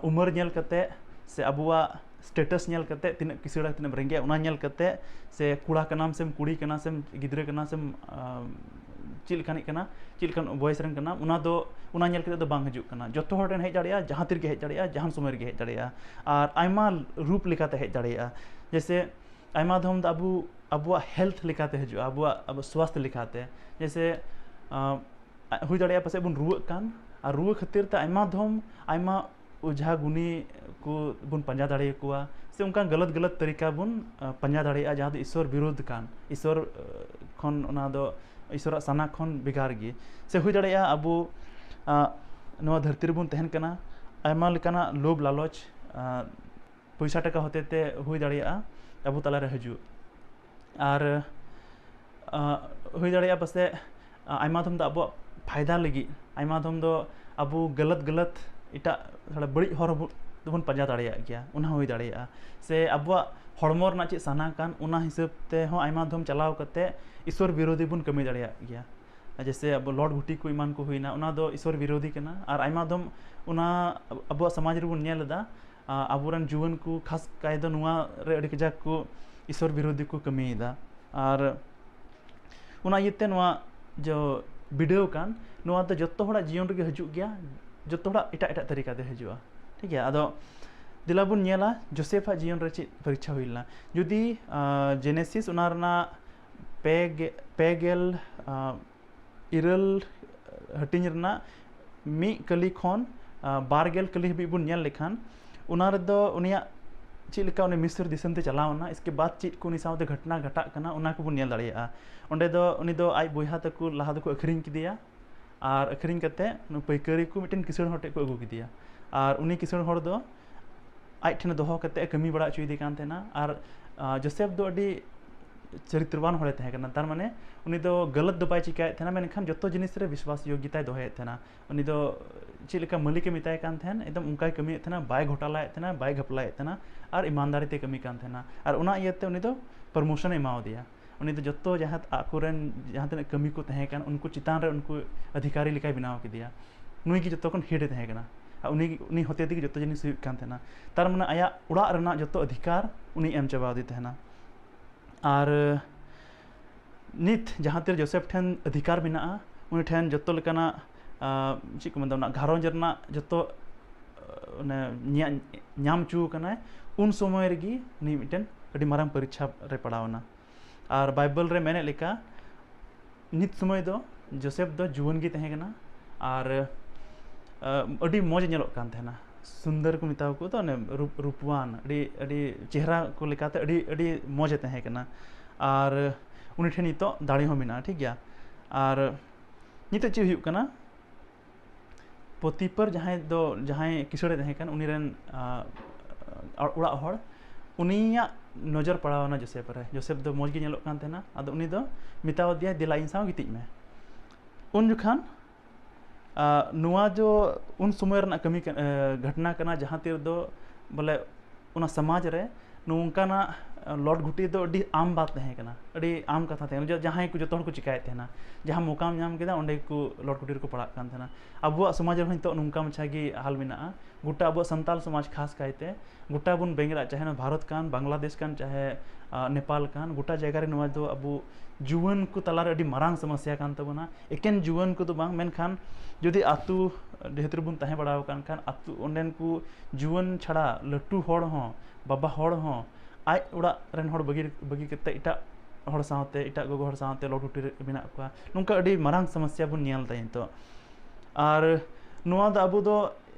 ᱩᱢᱮᱨ ᱧᱮᱞ ᱠᱟᱛᱮ, ᱥᱮ ᱟᱵᱚᱣᱟᱜ ᱥᱴᱮᱴᱟᱥ ᱧᱮᱞ ᱠᱟᱛᱮ, ᱛᱤᱱᱟᱹᱜ ᱠᱤᱥᱟᱹᱬᱟ ᱛᱤᱱᱟᱹᱜ ᱨᱮᱸᱜᱮᱡ, ᱚᱱᱟ ᱧᱮᱞ ᱠᱟᱛᱮ, ᱥᱮ ᱠᱚᱲᱟ ᱠᱟᱱᱟᱢ ᱥᱮᱢ ᱠᱩᱲᱤ ᱠᱟᱱᱟ ᱥᱮᱢ ᱜᱤᱫᱽᱨᱟᱹ ᱠᱟᱱᱟ ᱥᱮᱢ ᱪᱮᱫ ᱞᱮᱠᱟᱱᱤᱡ ᱠᱟᱱᱟ, ᱪᱮᱫ ᱞᱮᱠᱟᱱ ᱵᱚᱭᱮᱥ ᱨᱮᱱ ᱠᱟᱱᱟᱢ, ᱚᱱᱟ ᱫᱚ, ᱚᱱᱟ ᱧᱮᱞ ᱠᱟᱛᱮ ᱫᱚ ᱵᱟᱝ ᱦᱤᱡᱩᱜ ᱠᱟᱱᱟ᱾ ᱡᱚᱛᱚ ᱦᱚᱲ ᱴᱷᱮᱱ ᱦᱮᱡ ᱫᱟᱲᱮᱭᱟᱜᱼᱟ, ᱡᱟᱦᱟᱸ ᱛᱤ ᱨᱮᱜᱮ ᱦᱮᱡ ᱫᱟᱲᱮᱭᱟᱜᱼᱟ, ᱡᱟᱦᱟᱱ ᱥᱚᱢᱚᱭ ᱨᱮᱜᱮ ᱦᱮᱡ ᱫᱟᱲᱮᱭᱟᱜᱼᱟ᱾ ᱟᱨ ᱟᱭᱢᱟ ᱨᱩᱯ ᱞᱮᱠᱟᱛᱮ ᱦᱮᱡ ᱫᱟᱲᱮᱭᱟᱜᱼᱟ᱾ ᱡᱮᱭᱥᱮ ᱟᱭᱢᱟ ᱫᱷᱚᱢ ᱫᱚ ᱟᱵᱚ ᱟᱵᱚᱣᱟᱜ ᱦᱮᱞᱛᱷ ᱞᱮᱠᱟᱛᱮ ᱦᱤᱡᱩᱜᱼᱟ, ᱟᱵᱚᱣᱟᱜ ᱟᱵᱚ ᱥᱣᱟᱥᱛᱷ ᱞᱮᱠᱟᱛᱮ᱾ ᱡᱮᱭᱥᱮ ᱦᱩᱭ ᱫᱟᱲᱮᱭᱟᱜᱼᱟ ᱯᱟᱥᱮᱡ ᱵᱚᱱ ᱨᱩᱣᱟᱹᱜ ᱠᱟᱱ, ᱟᱨ ᱨᱩᱣᱟᱹ ᱠᱷᱟᱹᱛᱤᱨ ᱛᱮ ᱟᱭᱢᱟ ᱫᱷᱚᱢ ᱟᱭᱢᱟ ᱚᱡᱷᱟ ᱜᱩᱱᱤ ᱠᱚ ᱵᱚᱱ ᱯᱟᱸᱡᱟ ᱫᱟᱲᱮᱭᱟᱠᱚᱣᱟ, ᱥᱮ ᱚᱱᱠᱟᱱ ᱜᱟᱞᱟᱛ ᱜᱟᱞᱟᱛ ᱛᱟᱹᱨᱤᱠᱟ ᱵᱚᱱ ᱯᱟᱸᱡᱟ ᱫᱟᱲᱮᱭᱟᱜᱼᱟ, ᱡᱟᱦᱟᱸ ᱫᱚ ᱤᱥᱥᱚᱨ ᱵᱤᱨᱳᱫᱷ ᱠᱟᱱ, ᱤᱥᱥᱚᱨ ᱠᱷᱚᱱ, ᱚᱱᱟ ᱫᱚ ᱤᱥᱥᱚᱨᱟᱜ ᱥᱟᱱᱟ ᱠᱷᱚᱱ ᱵᱷᱮᱜᱟᱨ ᱜᱮ᱾ ᱥᱮ ᱦᱩᱭ ᱫᱟᱲᱮᱭᱟᱜᱼᱟ ᱟᱵᱚ ᱱᱚᱣᱟ ᱫᱷᱟᱹᱨᱛᱤ ᱨᱮᱵᱚᱱ ᱛᱟᱦᱮᱱ ᱠᱟᱱᱟ, ᱟᱭᱢᱟ ᱞᱮᱠᱟᱱᱟᱜ ᱞᱳᱵᱷ ᱞᱟᱞᱚᱪ, ᱯᱚᱭᱥᱟ ᱴᱟᱠᱟ ᱦᱚᱛᱮ ᱛᱮ ᱦᱩᱭ ᱫᱟᱲᱮᱭᱟᱜᱼᱟ ᱟᱵᱚ ᱛᱟᱞᱟᱨᱮ ᱦᱤᱡᱩᱜ᱾ ᱟᱨ ᱦᱩᱭ ᱫᱟᱲᱮᱭᱟᱜᱼᱟ ᱯᱟᱥᱮᱡ ᱟᱭᱢᱟ ᱫᱷᱚᱢ ᱫᱚ ᱟᱵᱚᱣᱟᱜ ᱯᱷᱟᱭᱫᱟ ᱞᱟᱹᱜᱤᱫ, ᱟᱭᱢᱟ ᱫᱷᱚᱢ ᱫᱚ ᱟᱵᱚ ᱜᱟᱞᱟᱛ ᱜᱟᱞᱟᱛ ᱮᱴᱟᱜ ᱛᱷᱚᱲᱟ ᱵᱟᱹᱲᱤᱡ ᱦᱚᱨ ᱵᱚ- ᱛᱮᱵᱚᱱ ᱯᱟᱸᱡᱟ ᱫᱟᱲᱮᱭᱟᱜ ᱜᱮᱭᱟ, ᱚᱱᱟ ᱦᱚᱸ ᱦᱩᱭ ᱫᱟᱲᱮᱭᱟᱜᱼᱟ᱾ ᱥᱮ ᱟᱵᱚᱣᱟᱜ ᱦᱚᱲᱢᱚ ᱨᱮᱱᱟᱜ ᱪᱮᱫ ᱥᱟᱱᱟ ᱠᱟᱱ, ᱚᱱᱟ ᱦᱤᱥᱟᱹᱵ ᱛᱮᱦᱚᱸ ᱟᱭᱢᱟ ᱫᱷᱚᱢ ᱪᱟᱞᱟᱣ ᱠᱟᱛᱮ ᱤᱥᱥᱚᱨ ᱵᱤᱨᱳᱫᱷᱤ ᱵᱚᱱ ᱠᱟᱹᱢᱤ ᱫᱟᱲᱮᱭᱟᱜ ᱜᱮᱭᱟ᱾ ᱡᱮᱭᱥᱮ ᱟᱵᱚ ᱞᱚᱴ ᱜᱷᱩᱴᱤ ᱠᱚ ᱮᱢᱟᱱ ᱠᱚ ᱦᱩᱭᱱᱟ, ᱚᱱᱟ ᱫᱚ ᱤᱥᱥᱚᱨ ᱵᱤᱨᱳᱫᱷᱤ ᱠᱟᱱᱟ᱾ ᱟᱨ ᱟᱭᱢᱟ ᱫᱷᱚᱢ ᱚᱱᱟ ᱟᱵᱚᱣᱟᱜ ᱥᱚᱢᱟᱡᱽ ᱨᱮᱵᱚᱱ ᱧᱮᱞ ᱮᱫᱟ, ᱟᱵᱚᱨᱮᱱ ᱡᱩᱣᱟᱹᱱ ᱠᱚ ᱠᱷᱟᱥ ᱠᱟᱭ ᱫᱚ ᱱᱚᱣᱟ ᱨᱮ ᱟᱹᱰᱤ ᱠᱟᱡᱟᱠ ᱠᱚ ᱤᱥᱥᱚᱨ ᱵᱤᱨᱳᱫᱷᱤ ᱠᱚ ᱠᱟᱹᱢᱤᱭᱮᱫᱟ᱾ ᱟᱨ ᱚᱱᱟ ᱤᱭᱟᱹᱛᱮ ᱱᱚᱣᱟ ᱡᱮ ᱵᱤᱰᱟᱹᱣ ᱠᱟᱱ, ᱱᱚᱣᱟ ᱫᱚ ᱡᱚᱛᱚ ᱦᱚᱲᱟᱜ ᱡᱤᱭᱚᱱ ᱨᱮᱜᱮ ᱦᱤᱡᱩᱜ ᱜᱮᱭᱟ, ᱡᱚᱛᱚ ᱦᱚᱲᱟᱜ ᱮᱴᱟᱜ ᱮᱴᱟᱜ ᱛᱟᱹᱨᱤᱠᱟ ᱛᱮ ᱦᱤᱡᱩᱜᱼᱟ᱾ ᱴᱷᱤᱠ ᱜᱮᱭᱟ, ᱟᱫᱚ ᱫᱮᱞᱟ ᱵᱚᱱ ᱧᱮᱞᱟ ᱡᱳᱥᱮᱯᱷᱟᱜ ᱡᱤᱭᱚᱱ ᱨᱮ ᱪᱮᱫ ᱯᱚᱨᱤᱠᱠᱷᱟ ᱦᱩᱭ ᱞᱮᱱᱟ᱾ ᱡᱩᱫᱤ ᱡᱮᱱᱮᱥᱤᱥ ᱚᱱᱟ ᱨᱮᱱᱟᱜ ᱯᱮ ᱜᱮ- ᱯᱮ ᱜᱮᱞ ᱤᱨᱟᱹᱞ ᱦᱟᱹᱴᱤᱧ ᱨᱮᱱᱟᱜ ᱢᱤᱫ ᱠᱟᱹᱞᱤ ᱠᱷᱚᱱ ᱵᱟᱨ ᱜᱮᱞ ᱠᱟᱹᱞᱤ ᱦᱟᱹᱵᱤᱡ ᱵᱚᱱ ᱧᱮᱞ ᱞᱮᱠᱷᱟᱱ, ᱚᱱᱟ ᱨᱮᱫᱚ ᱩᱱᱤᱭᱟᱜ ᱪᱮᱫ ᱞᱮᱠᱟ ᱩᱱᱤ ᱢᱤᱥᱨ ᱫᱤᱥᱚᱢ ᱛᱮ ᱪᱟᱞᱟᱣ ᱮᱱᱟ, ᱤᱥᱠᱮ ᱵᱟᱫ ᱪᱮᱫ ᱠᱚ ᱩᱱᱤ ᱥᱟᱶᱛᱮ ᱜᱷᱚᱴᱱᱟ ᱜᱷᱟᱴᱟᱜ ᱠᱟᱱᱟ, ᱚᱱᱟ ᱠᱚᱵᱚᱱ ᱧᱮᱞ ᱫᱟᱲᱮᱭᱟᱜᱼᱟ᱾ ᱚᱸᱰᱮ ᱫᱚ ᱩᱱᱤ ᱫᱚ ᱟᱡ ᱵᱚᱭᱦᱟ ᱛᱟᱠᱚ ᱞᱟᱦᱟ ᱫᱚᱠᱚ ᱟᱹᱠᱷᱨᱤᱧ ᱠᱮᱫᱮᱭᱟ, ᱟᱨ ᱟᱹᱠᱷᱨᱤᱧ ᱠᱟᱛᱮ ᱯᱟᱹᱭᱠᱟᱹᱨᱤ ᱠᱚ ᱢᱤᱫᱴᱮᱱ ᱠᱤᱥᱟᱹᱬ ᱦᱚᱲ ᱴᱷᱮᱱ ᱠᱚ ᱟᱹᱜᱩ ᱠᱮᱫᱮᱭᱟ᱾ ᱟᱨ ᱩᱱᱤ ᱠᱤᱥᱟᱹᱬ ᱦᱚᱲ ᱫᱚ ᱟᱡ ᱴᱷᱮᱱ ᱫᱚᱦᱚ ᱠᱟᱛᱮ ᱮ ᱠᱟᱹᱢᱤ ᱵᱟᱲᱟ ᱦᱚᱪᱚᱭᱮᱫᱮ ᱠᱟᱱ ᱛᱟᱦᱮᱱᱟ᱾ ᱟᱨ ᱡᱳᱥᱮᱯᱷ ᱫᱚ ᱟᱹᱰᱤ ᱪᱚᱨᱤᱛᱨᱚᱵᱟᱱ ᱦᱚᱲᱮ ᱛᱟᱦᱮᱸ ᱠᱟᱱᱟ᱾ ᱛᱟᱨ ᱢᱟᱱᱮ ᱩᱱᱤ ᱫᱚ ᱜᱟᱞᱟᱛ ᱫᱚ ᱵᱟᱭ ᱪᱤᱠᱟᱭᱮᱫ ᱛᱟᱦᱮᱱᱟ, ᱢᱮᱱᱠᱷᱟᱱ ᱡᱚᱛᱚ ᱡᱤᱱᱤᱥ ᱨᱮ ᱵᱤᱥᱣᱟᱥ ᱡᱳᱜᱽᱭᱚᱛᱟᱭ ᱫᱚᱦᱚᱭᱮᱫ ᱛᱟᱦᱮᱱᱟ᱾ ᱩᱱᱤ ᱫᱚ ᱪᱮᱫ ᱞᱮᱠᱟ ᱢᱟᱹᱞᱤᱠᱮ ᱢᱮᱛᱟᱭ ᱠᱟᱱ ᱛᱟᱦᱮᱱ, ᱮᱠᱫᱚᱢ ᱚᱱᱠᱟᱭ ᱠᱟᱹᱢᱤᱭᱮᱫ ᱛᱟᱦᱮᱱᱟ, ᱵᱟᱭ ᱜᱷᱚᱴᱟᱞᱟᱭᱮᱫ ᱛᱟᱦᱮᱱᱟ, ᱵᱟᱭ ᱜᱷᱟᱯᱞᱟᱭᱮᱫ ᱛᱟᱦᱮᱱᱟ, ᱟᱨ ᱤᱢᱟᱱᱫᱟᱨᱤ ᱛᱮ ᱠᱟᱹᱢᱤ ᱠᱟᱱ ᱛᱟᱦᱮᱱᱟ᱾ ᱟᱨ ᱚᱱᱟ ᱤᱭᱟᱹᱛᱮ ᱩᱱᱤ ᱫᱚ ᱯᱨᱚᱢᱳᱥᱚᱱᱮ ᱮᱢᱟᱣᱟᱫᱮᱭᱟ᱾ ᱩᱱᱤ ᱫᱚ ᱡᱚᱛᱚ ᱡᱟᱦᱟᱸ ᱟᱠᱚᱨᱮᱱ ᱡᱟᱦᱟᱸ ᱛᱤᱱᱟᱹᱜ ᱠᱟᱹᱢᱤ ᱠᱚ ᱛᱟᱦᱮᱸ ᱠᱟᱱ, ᱩᱱᱠᱩ ᱪᱮᱛᱟᱱ ᱨᱮ ᱩᱱᱠᱩ ᱚᱫᱷᱤᱠᱟᱨᱤ ᱞᱮᱠᱟᱭ ᱵᱮᱱᱟᱣ ᱠᱮᱫᱮᱭᱟ᱾ ᱱᱩᱭ ᱜᱮ ᱡᱚᱛᱚ ᱠᱷᱚᱱ ᱦᱮᱰ ᱮ ᱛᱟᱦᱮᱸ ᱠᱟᱱᱟ᱾ ᱟᱨ ᱩᱱᱤ, ᱩᱱᱤ ᱦᱚᱛᱮ ᱛᱮᱜᱮ ᱡᱚᱛᱚ ᱡᱤᱱᱤᱥ ᱦᱩᱭᱩᱜ ᱠᱟᱱ ᱛᱟᱦᱮᱱᱟ᱾ ᱛᱟᱨ ᱢᱟᱱᱮ ᱟᱭᱟᱜ ᱚᱲᱟᱜ ᱨᱮᱱᱟᱜ ᱡᱚᱛᱚ ᱚᱫᱷᱤᱠᱟᱨ ᱩᱱᱤ ᱮᱢ ᱪᱟᱵᱟ ᱟᱫᱮ ᱛᱟᱦᱮᱱᱟ᱾ ᱟᱨ ᱱᱤᱛ ᱡᱟᱦᱟᱸ ᱛᱤᱨᱮ ᱡᱳᱥᱮᱯ ᱴᱷᱮᱱ ᱚᱫᱷᱤᱠᱟᱨ ᱢᱮᱱᱟᱜᱼᱟ, ᱩᱱᱤ ᱴᱷᱮᱱ ᱡᱚᱛᱚ ᱞᱮᱠᱟᱱᱟᱜ, ᱟᱸ, ᱪᱮᱫ ᱠᱚ ᱢᱮᱱᱫᱟ, ᱚᱱᱟ ᱜᱷᱟᱨᱚᱸᱡᱽ ᱨᱮᱱᱟᱜ ᱡᱚᱛᱚ, ᱟᱸ, ᱚᱱᱮ ᱧᱟ-, ᱧᱟᱢ ᱦᱚᱪᱚ ᱠᱟᱱᱟᱭ, ᱩᱱ ᱥᱚᱢᱚᱭ ᱨᱮᱜᱮ ᱩᱱᱤ ᱢᱤᱫᱴᱮᱱ ᱟᱹᱰᱤ ᱢᱟᱨᱟᱝ ᱯᱚᱨᱤᱠᱷᱟ ᱨᱮ ᱯᱟᱲᱟᱣ ᱮᱱᱟ᱾ ᱟᱨ ᱵᱟᱭᱵᱮᱞ ᱨᱮ ᱢᱮᱱᱮᱫ ᱞᱮᱠᱟ, ᱱᱤᱛ ᱥᱚᱢᱚᱭ ᱫᱚ ᱡᱳᱥᱮᱯ ᱫᱚ ᱡᱩᱣᱟᱹᱱ ᱜᱮ ᱛᱟᱦᱮᱸ ᱠᱟᱱᱟ᱾ ᱟᱨ, ᱟᱸ, ᱟᱹᱰᱤ ᱢᱚᱡᱽ ᱧᱮᱞᱚᱜ ᱠᱟᱱ ᱛᱟᱦᱮᱱᱟ᱾ ᱥᱩᱱᱫᱚᱨ ᱠᱚ ᱢᱮᱛᱟᱣ ᱠᱚ ᱫᱚ, ᱚᱱᱮ ᱨᱩᱯ-, ᱨᱩᱯᱣᱟᱱ, ᱟᱹᱰᱤ, ᱟᱹᱰᱤ ᱪᱮᱦᱨᱟ ᱠᱚ ᱞᱮᱠᱟᱛᱮ ᱟᱹᱰᱤ, ᱟᱹᱰᱤ ᱢᱚᱡᱽ ᱮ ᱛᱟᱦᱮᱸ ᱠᱟᱱᱟ᱾ ᱟᱨ ᱩᱱᱤ ᱴᱷᱮᱱ ᱱᱤᱛᱚᱜ ᱫᱟᱲᱮ ᱦᱚᱸ ᱢᱮᱱᱟᱜᱼᱟ, ᱴᱷᱤᱠ ᱜᱮᱭᱟ᱾ ᱟᱨ ᱱᱤᱛᱚᱜ ᱪᱮᱫ ᱦᱩᱭᱩᱜ ᱠᱟᱱᱟ, ᱯᱚᱛᱤᱯᱚᱨ ᱡᱟᱦᱟᱸᱭ ᱫᱚ, ᱡᱟᱦᱟᱸᱭ ᱠᱤᱥᱟᱹᱬᱮ ᱛᱟᱦᱮᱸ ᱠᱟᱱ, ᱩᱱᱤ ᱨᱮᱱ, ᱟᱸ, ᱚᱲᱟᱜ ᱦᱚᱲ, ᱩᱱᱤᱭᱟᱜ ᱱᱚᱡᱚᱨ ᱯᱟᱲᱟᱣ ᱮᱱᱟ ᱡᱳᱥᱮᱯ ᱨᱮ᱾ ᱡᱳᱥᱮᱯ ᱫᱚ ᱢᱚᱡᱽ ᱜᱮ ᱧᱮᱞᱚᱜ ᱠᱟᱱ ᱛᱟᱦᱮᱱᱟ, ᱟᱫᱚ ᱩᱱᱤ ᱫᱚ ᱢᱮᱛᱟᱣ ᱫᱮᱭᱟᱭ, "ᱫᱮᱞᱟ ᱤᱧ ᱥᱟᱶ ᱜᱤᱛᱤᱡ ᱢᱮ᱾" ᱩᱱ ᱡᱚᱠᱷᱟᱱ, ᱟᱸ, ᱱᱚᱣᱟ ᱫᱚ ᱩᱱ ᱥᱚᱢᱚᱭ ᱨᱮᱱᱟᱜ ᱠᱟᱹᱢᱤ ᱠᱟ-, ᱮ, ᱜᱷᱚᱴᱚᱱᱟ ᱠᱟᱱᱟ, ᱡᱟᱦᱟᱸ ᱛᱤ ᱨᱮᱫᱚ ᱵᱚᱞᱮ ᱚᱱᱟ ᱥᱚᱢᱟᱡᱽ ᱨᱮ ᱱᱚᱝᱠᱟᱱᱟᱜ, ᱮ, ᱞᱚᱴ ᱜᱷᱩᱴᱤ ᱫᱚ ᱟᱹᱰᱤ ᱟᱢ ᱵᱟᱛ ᱛᱟᱦᱮᱸ ᱠᱟᱱᱟ, ᱟᱹᱰᱤ ᱟᱢ ᱠᱟᱛᱷᱟ ᱛᱟᱦᱮᱸ ᱠᱟᱱᱟ, ᱡᱟ-, ᱡᱟᱦᱟᱸᱭ ᱠᱚ ᱡᱚᱛᱚ ᱦᱚᱲ ᱠᱚ ᱪᱤᱠᱟᱭᱮᱫ ᱛᱟᱦᱮᱱᱟ, ᱡᱟᱦᱟᱸ ᱢᱚᱠᱟᱢ ᱧᱟᱢ ᱠᱮᱫᱟ, ᱚᱸᱰᱮ ᱜᱮᱠᱚ ᱞᱚᱴ ᱜᱷᱩᱴᱤ ᱨᱮᱠᱚ ᱯᱟᱲᱟᱜ ᱠᱟᱱ ᱛᱟᱦᱮᱱᱟ᱾ ᱟᱵᱚᱣᱟᱜ ᱥᱚᱢᱟᱡᱽ ᱨᱮᱦᱚᱸ ᱱᱤᱛᱚᱜ ᱱᱚᱝᱠᱟ ᱢᱟᱪᱷᱟ ᱜᱮ ᱦᱟᱞ ᱢᱮᱱᱟᱜᱼᱟ᱾ ᱜᱚᱴᱟ ᱟᱵᱚᱣᱟᱜ ᱥᱟᱱᱛᱟᱞ ᱥᱚᱢᱟᱡᱽ ᱠᱷᱟᱥ ᱠᱟᱭᱛᱮ, ᱜᱚᱴᱟ ᱵᱚᱱ ᱵᱮᱸᱜᱮᱫ, ᱪᱟᱦᱮ ᱱᱚᱣᱟ ᱵᱷᱟᱨᱚᱛ ᱠᱟᱱ, ᱵᱟᱝᱞᱟᱫᱮᱥ ᱠᱟᱱ, ᱪᱟᱦᱮ, ᱟ, ᱱᱮᱯᱟᱞ ᱠᱟᱱ, ᱜᱚᱴᱟ ᱡᱟᱭᱜᱟ ᱨᱮ ᱱᱚᱣᱟ ᱫᱚ ᱟᱵᱚ ᱡᱩᱣᱟᱹᱱ ᱠᱚ ᱛᱟᱞᱟᱨᱮ ᱟᱹᱰᱤ ᱢᱟᱨᱟᱝ ᱥᱚᱢᱚᱥᱥᱟ ᱠᱟᱱ ᱛᱟᱵᱚᱱᱟ᱾ ᱮᱠᱮᱱ ᱡᱩᱣᱟᱹᱱ ᱠᱚᱫᱚ ᱵᱟᱝ, ᱢᱮᱱᱠᱷᱟᱱ ᱡᱩᱫᱤ ᱟᱹᱛᱩ ᱰᱤᱦᱟᱹᱛ ᱨᱮᱵᱚᱱ ᱛᱟᱦᱮᱸ ᱵᱟᱲᱟ ᱟᱠᱟᱱ ᱠᱷᱟᱱ, ᱟᱹᱛᱩ ᱚᱸᱰᱮᱱ ᱠᱚ ᱡᱩᱣᱟᱹᱱ ᱪᱷᱟᱲᱟ ᱞᱟᱹᱴᱩ ᱦᱚᱲ ᱦᱚᱸ, ᱵᱟᱵᱟ ᱦᱚᱲ ᱦᱚᱸ, ᱟᱡ ᱚᱲᱟᱜ ᱨᱮᱱ ᱦᱚᱲ ᱵᱟᱹᱜᱤ, ᱵᱟᱹᱜᱤ ᱠᱟᱛᱮ ᱮᱴᱟᱜ ᱦᱚᱲ ᱥᱟᱶᱛᱮ, ᱮᱴᱟᱜ ᱜᱚᱜᱚ ᱦᱚᱲ ᱥᱟᱶᱛᱮ ᱞᱚᱴ ᱜᱷᱩᱴᱤ ᱨᱮ ᱢᱮᱱᱟᱜ ᱠᱚᱣᱟ᱾ ᱱᱚᱝᱠᱟ ᱟᱹᱰᱤ ᱢᱟᱨᱟᱝ ᱥᱚᱢᱚᱥᱥᱟ ᱵᱚᱱ ᱧᱮᱞ ᱮᱫᱟ ᱱᱤᱛᱚᱜ᱾ ᱟᱨ ᱱᱚᱣᱟ ᱫᱚ ᱟᱵᱚ ᱫᱚ